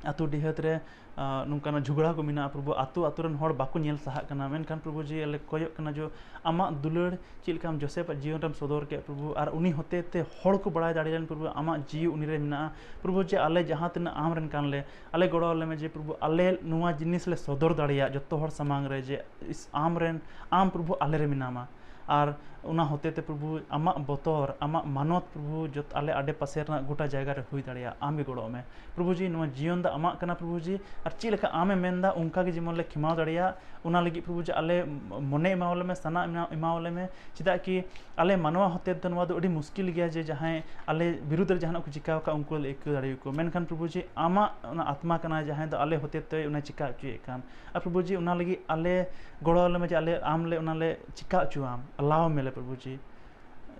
ᱟᱹᱛᱩ ᱰᱤᱦᱟᱹᱛ ᱨᱮ, ᱟ, ᱱᱚᱝᱠᱟᱱᱟᱜ ᱡᱷᱚᱜᱽᱲᱟ ᱠᱚ ᱢᱮᱱᱟᱜᱼᱟ᱾ ᱯᱨᱚᱵᱷᱩ, ᱟᱹᱛᱩ ᱟᱹᱛᱩ ᱨᱮᱱ ᱦᱚᱲ ᱵᱟᱠᱚ ᱧᱮᱞ ᱥᱟᱦᱟᱜ ᱠᱟᱱᱟ, ᱢᱮᱱᱠᱷᱟᱱ ᱯᱨᱚᱵᱷᱩ ᱡᱮ ᱟᱞᱮ ᱠᱚᱭᱚᱜ ᱠᱟᱱᱟ ᱡᱮ ᱟᱢᱟᱜ ᱫᱩᱞᱟᱹᱲ ᱪᱮᱫ ᱞᱮᱠᱟᱢ ᱡᱳᱥᱮᱯᱷ ᱟᱜ ᱡᱤᱭᱚᱱ ᱨᱮᱢ ᱥᱚᱫᱚᱨ ᱠᱮᱫ ᱯᱨᱚᱵᱷᱩ, ᱟᱨ ᱩᱱᱤ ᱦᱚᱛᱮ ᱛᱮ ᱦᱚᱲ ᱠᱚ ᱵᱟᱲᱟᱭ ᱫᱟᱲᱮᱭᱟᱜᱼᱟ ᱯᱨᱚᱵᱷᱩ ᱟᱢᱟᱜ ᱡᱤᱣᱤ ᱩᱱᱤ ᱨᱮ ᱢᱮᱱᱟᱜᱼᱟ᱾ ᱯᱨᱚᱵᱷᱩ ᱡᱮ ᱟᱞᱮ ᱡᱟᱦᱟᱸ ᱛᱤᱱᱟᱹᱜ ᱟᱢ ᱨᱮᱱ ᱠᱟᱱ ᱞᱮ, ᱟᱞᱮ ᱜᱚᱲᱚ ᱟᱞᱮ ᱢᱮ ᱡᱮ ᱯᱨᱚᱵᱷᱩ ᱟᱞᱮ ᱱᱚᱣᱟ ᱡᱤᱱᱤᱥ ᱞᱮ ᱥᱚᱫᱚᱨ ᱫᱟᱲᱮᱭᱟᱜ ᱡᱚᱛᱚ ᱦᱚᱲ ᱥᱟᱢᱟᱝ ᱨᱮ ᱡᱮ ᱤᱥ-, ᱟᱢ ᱨᱮᱱ, ᱟᱢ ᱯᱨᱚᱵᱷᱩ ᱟᱞᱮ ᱨᱮ ᱢᱮᱱᱟᱢᱟ᱾ ᱟᱨ ᱚᱱᱟ ᱦᱚᱛᱮ ᱛᱮ ᱯᱨᱚᱵᱷᱩ ᱟᱢᱟᱜ ᱵᱚᱛᱚᱨ, ᱟᱢᱟᱜ ᱢᱟᱱᱚᱛ ᱯᱨᱚᱵᱷᱩ ᱡᱚᱛ ᱟᱞᱮ ᱟᱰᱮ ᱯᱟᱥᱮ ᱨᱮᱱᱟᱜ ᱜᱚᱴᱟ ᱡᱟᱭᱜᱟ ᱨᱮ ᱦᱩᱭ ᱫᱟᱲᱮᱭᱟᱜ, ᱟᱢ ᱜᱮ ᱜᱚᱲᱚ ᱢᱮ᱾ ᱯᱨᱚᱵᱷᱩ ᱡᱤ, ᱱᱚᱣᱟ ᱡᱤᱭᱚᱱ ᱫᱚ ᱟᱢᱟᱜ ᱠᱟᱱᱟ ᱯᱨᱚᱵᱷᱩ ᱡᱤ, ᱟᱨ ᱪᱮᱫ ᱞᱮᱠᱟ ᱟᱢᱮ ᱢᱮᱱᱫᱟ ᱚᱱᱠᱟ ᱜᱮ ᱡᱮᱢᱚᱱ ᱞᱮ ᱠᱷᱮᱢᱟᱣ ᱫᱟᱲᱮᱭᱟᱜ, ᱚᱱᱟ ᱞᱟᱹᱜᱤᱫ ᱯᱨᱚᱵᱷᱩ ᱡᱤ ᱟᱞᱮ ᱢᱚᱱᱮ ᱮᱢᱟᱣᱟᱞᱮ ᱢᱮ, ᱥᱟᱱᱟ ᱮᱢᱟ-, ᱮᱢᱟᱣᱟᱞᱮ ᱢᱮ᱾ ᱪᱮᱫᱟᱜ ᱠᱤ ᱟᱞᱮ ᱢᱟᱱᱣᱟ ᱦᱚᱛᱮ ᱛᱮ ᱱᱚᱣᱟ ᱫᱚ ᱟᱹᱰᱤ ᱢᱩᱥᱠᱤᱞ ᱜᱮᱭᱟ ᱡᱮ ᱡᱟᱦᱟᱸᱭ ᱟᱞᱮ ᱵᱤᱨᱩᱫᱷ ᱨᱮ ᱡᱟᱦᱟᱱᱟᱜ ᱠᱚ ᱪᱤᱠᱟᱹᱣ ᱠᱟᱜ ᱩᱱᱠᱩ ᱞᱮ ᱟᱹᱭᱠᱟᱹᱣ ᱫᱟᱲᱮᱭᱟᱠᱚ, ᱢᱮᱱᱠᱷᱟᱱ ᱯᱨᱚᱵᱷᱩ ᱡᱤ ᱟᱢᱟᱜ ᱚᱱᱟ ᱟᱛᱢᱟ ᱠᱟᱱᱟ ᱡᱟᱦᱟᱸᱭ ᱫᱚ ᱟᱞᱮ ᱦᱚᱛᱮ ᱛᱮ ᱚᱱᱟ ᱪᱤᱠᱟ ᱦᱚᱪᱚᱭᱮᱫ ᱠᱟᱱ᱾ ᱟᱨ ᱯᱨᱚᱵᱷᱩ ᱡᱤ ᱚᱱᱟ ᱞᱟᱹᱜᱤᱫ ᱟᱞᱮ ᱜᱚᱲᱚ ᱟᱞᱮ ᱢᱮ ᱡᱮ ᱟᱞᱮ ᱟᱢ ᱞᱮ ᱚᱱᱟ ᱞᱮ ᱪᱤᱠᱟ ᱦᱚᱪᱚᱣᱟᱢ, ᱟᱞᱟᱣ ᱢᱮ ᱞᱮ ᱯᱨᱚᱵᱷᱩ ᱡᱤ,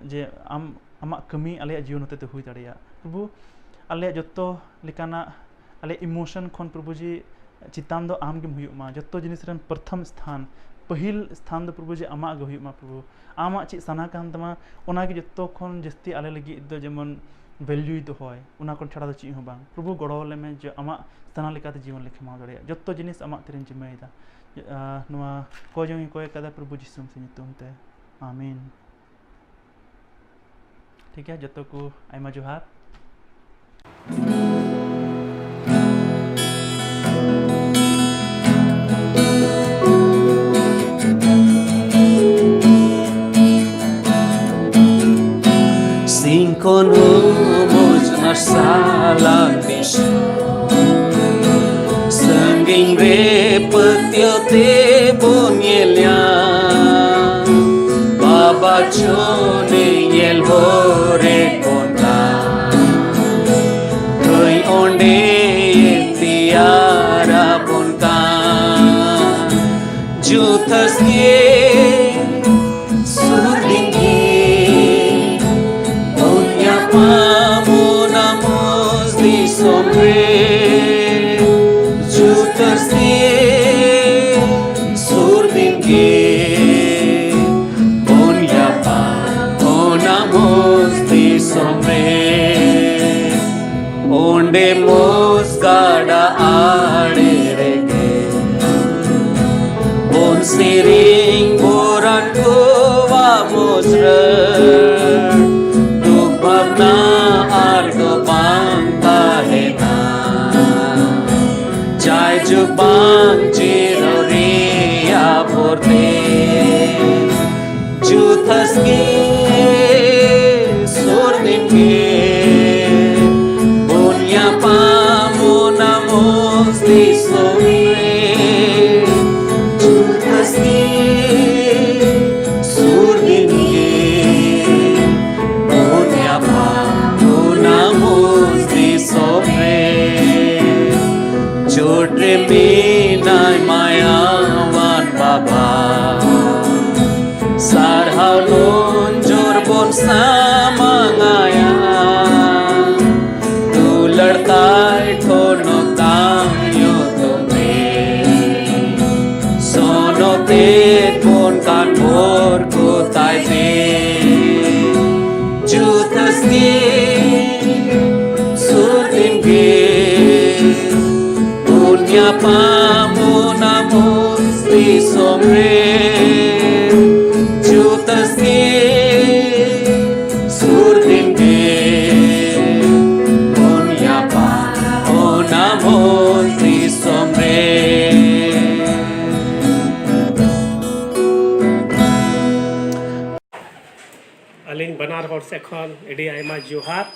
ᱡᱮ ᱟᱢ, ᱟᱢᱟᱜ ᱠᱟᱹᱢᱤ ᱟᱞᱮᱭᱟᱜ ᱡᱤᱭᱚᱱ ᱦᱚᱛᱮ ᱛᱮ ᱦᱩᱭ ᱫᱟᱲᱮᱭᱟᱜ᱾ ᱯᱨᱚᱵᱷᱩ, ᱟᱞᱮᱭᱟᱜ ᱡᱚᱛᱚ ᱞᱮᱠᱟᱱᱟᱜ ᱟᱞᱮ emotion ᱠᱷᱚᱱ ᱯᱨᱚᱵᱷᱩ ᱡᱤ ᱪᱮᱛᱟᱱ ᱫᱚ ᱟᱢ ᱜᱮᱢ ᱦᱩᱭᱩᱜ ᱢᱟ, ᱡᱚᱛᱚ ᱡᱤᱱᱤᱥ ᱨᱮᱱ ᱯᱨᱚᱛᱷᱚᱢ ᱥᱛᱷᱟᱱ, ᱯᱟᱹᱦᱤᱞ ᱥᱛᱷᱟᱱ ᱫᱚ ᱯᱨᱚᱵᱷᱩ ᱡᱤ ᱟᱢᱟᱜ ᱜᱮ ᱦᱩᱭᱩᱜ ᱢᱟ᱾ ᱯᱨᱚᱵᱷᱩ, ᱟᱢᱟᱜ ᱪᱮᱫ ᱥᱟᱱᱟ ᱠᱟᱱ ᱛᱟᱢᱟ ᱚᱱᱟ ᱜᱮ ᱡᱚᱛᱚ ᱠᱷᱚᱱ ᱡᱟᱹᱥᱛᱤ ᱟᱞᱮ ᱞᱟᱹᱜᱤᱫ ᱫᱚ ᱡᱮᱢᱚᱱ value ᱫᱚᱦᱚᱭ, ᱚᱱᱟ ᱠᱷᱚᱱ ᱪᱷᱟᱲᱟ ᱫᱚ ᱪᱮᱫ ᱦᱚᱸ ᱵᱟᱝ᱾ ᱯᱨᱚᱵᱷᱩ ᱜᱚᱲᱚ ᱟᱞᱮ ᱢᱮ ᱡᱮ ᱟᱢᱟᱜ ᱥᱟᱱᱟ ᱞᱮᱠᱟᱛᱮ ᱡᱤᱭᱚᱱ ᱞᱮ ᱠᱷᱮᱢᱟᱣ ᱫᱟᱲᱮᱭᱟᱜ, ᱡᱚᱛᱚ ᱡᱤᱱᱤᱥ ᱟᱢᱟᱜ ᱛᱤᱨᱮᱧ ᱡᱤᱢᱟᱹᱭᱮᱫᱟ᱾ ᱟᱦ, ᱱᱚᱣᱟ ᱠᱚᱭ ᱡᱚᱝ ᱤᱧ ᱠᱚᱭ ᱠᱟᱫᱟ ᱯᱨᱚᱵᱷᱩ ᱡᱤᱥᱩ ᱢᱟᱥᱤ ᱧᱩᱛᱩᱢ ᱛᱮ, ᱟᱢᱤᱱ᱾ ᱴᱷᱤᱠ ᱜᱮᱭᱟ, ᱡᱚᱛᱚ ᱠᱚ ᱟᱭᱢᱟ ᱡᱚᱦᱟᱨ᱾ ᱥᱤᱧ ᱠᱷᱚᱱ ᱤᱧ ᱨᱮ ᱯᱟᱹᱛᱭᱟᱹᱣ ᱛᱮ ᱵᱚᱱ ᱧᱮᱞ ᱧᱟᱢ, ᱵᱟᱵᱟ ᱪᱷᱚᱱᱮ ᱧᱮᱞ ᱦᱚᱨᱮ ᱵᱚᱱ ᱠᱟᱱ, ᱠᱟᱹᱭ ᱚᱸᱰᱮ ᱛᱮᱭᱟᱨᱟ ᱵᱚᱱ ᱠᱟᱱ᱾ ᱡᱩᱛᱟᱹᱥ ᱜᱮ ᱥᱩᱨ ᱫᱤᱱ ᱜᱮ ᱵᱚᱱ ᱧᱟᱯᱟᱢᱚᱜ ᱱᱟ ᱢᱚᱡᱽ ᱫᱤᱥᱚᱢ ᱨᱮ᱾ ᱡᱩᱛᱟᱹᱥ ᱜᱮ ᱥᱩᱨ ᱫᱤᱱ ᱜᱮ ᱵᱚᱱ ᱧᱟᱯᱟᱢᱚᱜ ᱱᱟ ᱢᱚᱡᱽ ᱫᱤᱥᱚᱢ ᱨᱮ᱾ ᱚᱸᱰᱮ ᱢᱚᱡᱽ ᱜᱟᱰᱟ ᱟᱲᱮ ᱨᱮᱜᱮ ᱵᱚᱱ ᱥᱮᱨᱮᱧ ᱵᱚᱨᱟᱱ ᱠᱚᱣᱟ ᱢᱚᱡᱽ ᱨᱟᱹᱲ᱾ ᱫᱩᱠ ᱵᱷᱟᱵᱽᱱᱟ ᱟᱨ ᱫᱚ ᱵᱟᱝ ᱛᱟᱦᱮᱱᱟ, ᱡᱟᱭᱡᱩᱜᱽ ᱵᱟᱝ ᱪᱤᱨᱚ ᱨᱮᱭᱟᱜ ᱵᱷᱚᱨᱛᱤ᱾ ᱡᱩᱛᱟᱹᱥ ᱜᱮ ᱥᱩᱨ ᱫᱤᱱ ᱜᱮ ᱵᱚᱱ ᱧᱟᱯᱟᱢᱚᱜ ᱱᱟ ᱢᱚᱡᱽ ᱫᱤᱥᱚᱢ ᱨᱮ᱾ ᱡᱩᱛᱟᱹᱥ ᱜᱮ ᱥᱩᱨ ᱫᱤᱱ ᱜᱮ ᱵᱚᱱ ᱧᱟᱯᱟᱢᱚᱜ ᱱᱟ ᱢᱚᱡᱽ ᱫᱤᱥᱚᱢ ᱨᱮ᱾ ᱪᱚᱴ ᱨᱮ ᱢᱮᱱᱟᱭ ᱢᱟᱭᱟᱣᱟᱱ ᱵᱟᱵᱟ, ᱥᱟᱨᱦᱟᱣ ᱱᱚᱡᱚᱨ ᱵᱚᱱ ᱥᱟᱢᱟᱝ ᱟᱭᱟ᱾ ᱫᱩᱞᱟᱹᱲ ᱛᱟᱭ ᱴᱷᱚᱱᱚᱠ ᱛᱟᱭ ᱧᱩᱛᱩᱢ ᱨᱮ, ᱥᱚᱱᱚᱛ ᱛᱮ ᱵᱚᱱ ᱠᱟᱱ ᱵᱷᱳᱨ ᱠᱚ ᱛᱟᱭ ᱛᱮ᱾ ᱡᱩᱛᱟᱹᱥ ᱜᱮ ᱥᱩᱨ ᱫᱤᱱ ᱜᱮ ᱵᱚᱱ ᱧᱟᱯᱟᱢᱚᱜ ᱱᱟ ᱢᱚᱡᱽ ᱫᱤᱥᱚᱢ ᱨᱮ᱾ ᱡᱩᱛᱟᱹᱥ ᱜᱮ ᱥᱩᱨ ᱫᱤᱱ ᱜᱮ ᱵᱚᱱ ᱧᱟᱯᱟᱢᱚᱜ ᱱᱟ ᱢᱚᱡᱽ ᱫᱤᱥᱚᱢ ᱨᱮ᱾ ᱟᱹᱞᱤᱧ ᱵᱟᱱᱟᱨ ᱦᱚᱲ ᱥᱮᱫ ᱠᱷᱚᱱ ᱟᱹᱰᱤ ᱟᱭᱢᱟ ᱡᱚᱦᱟᱨ᱾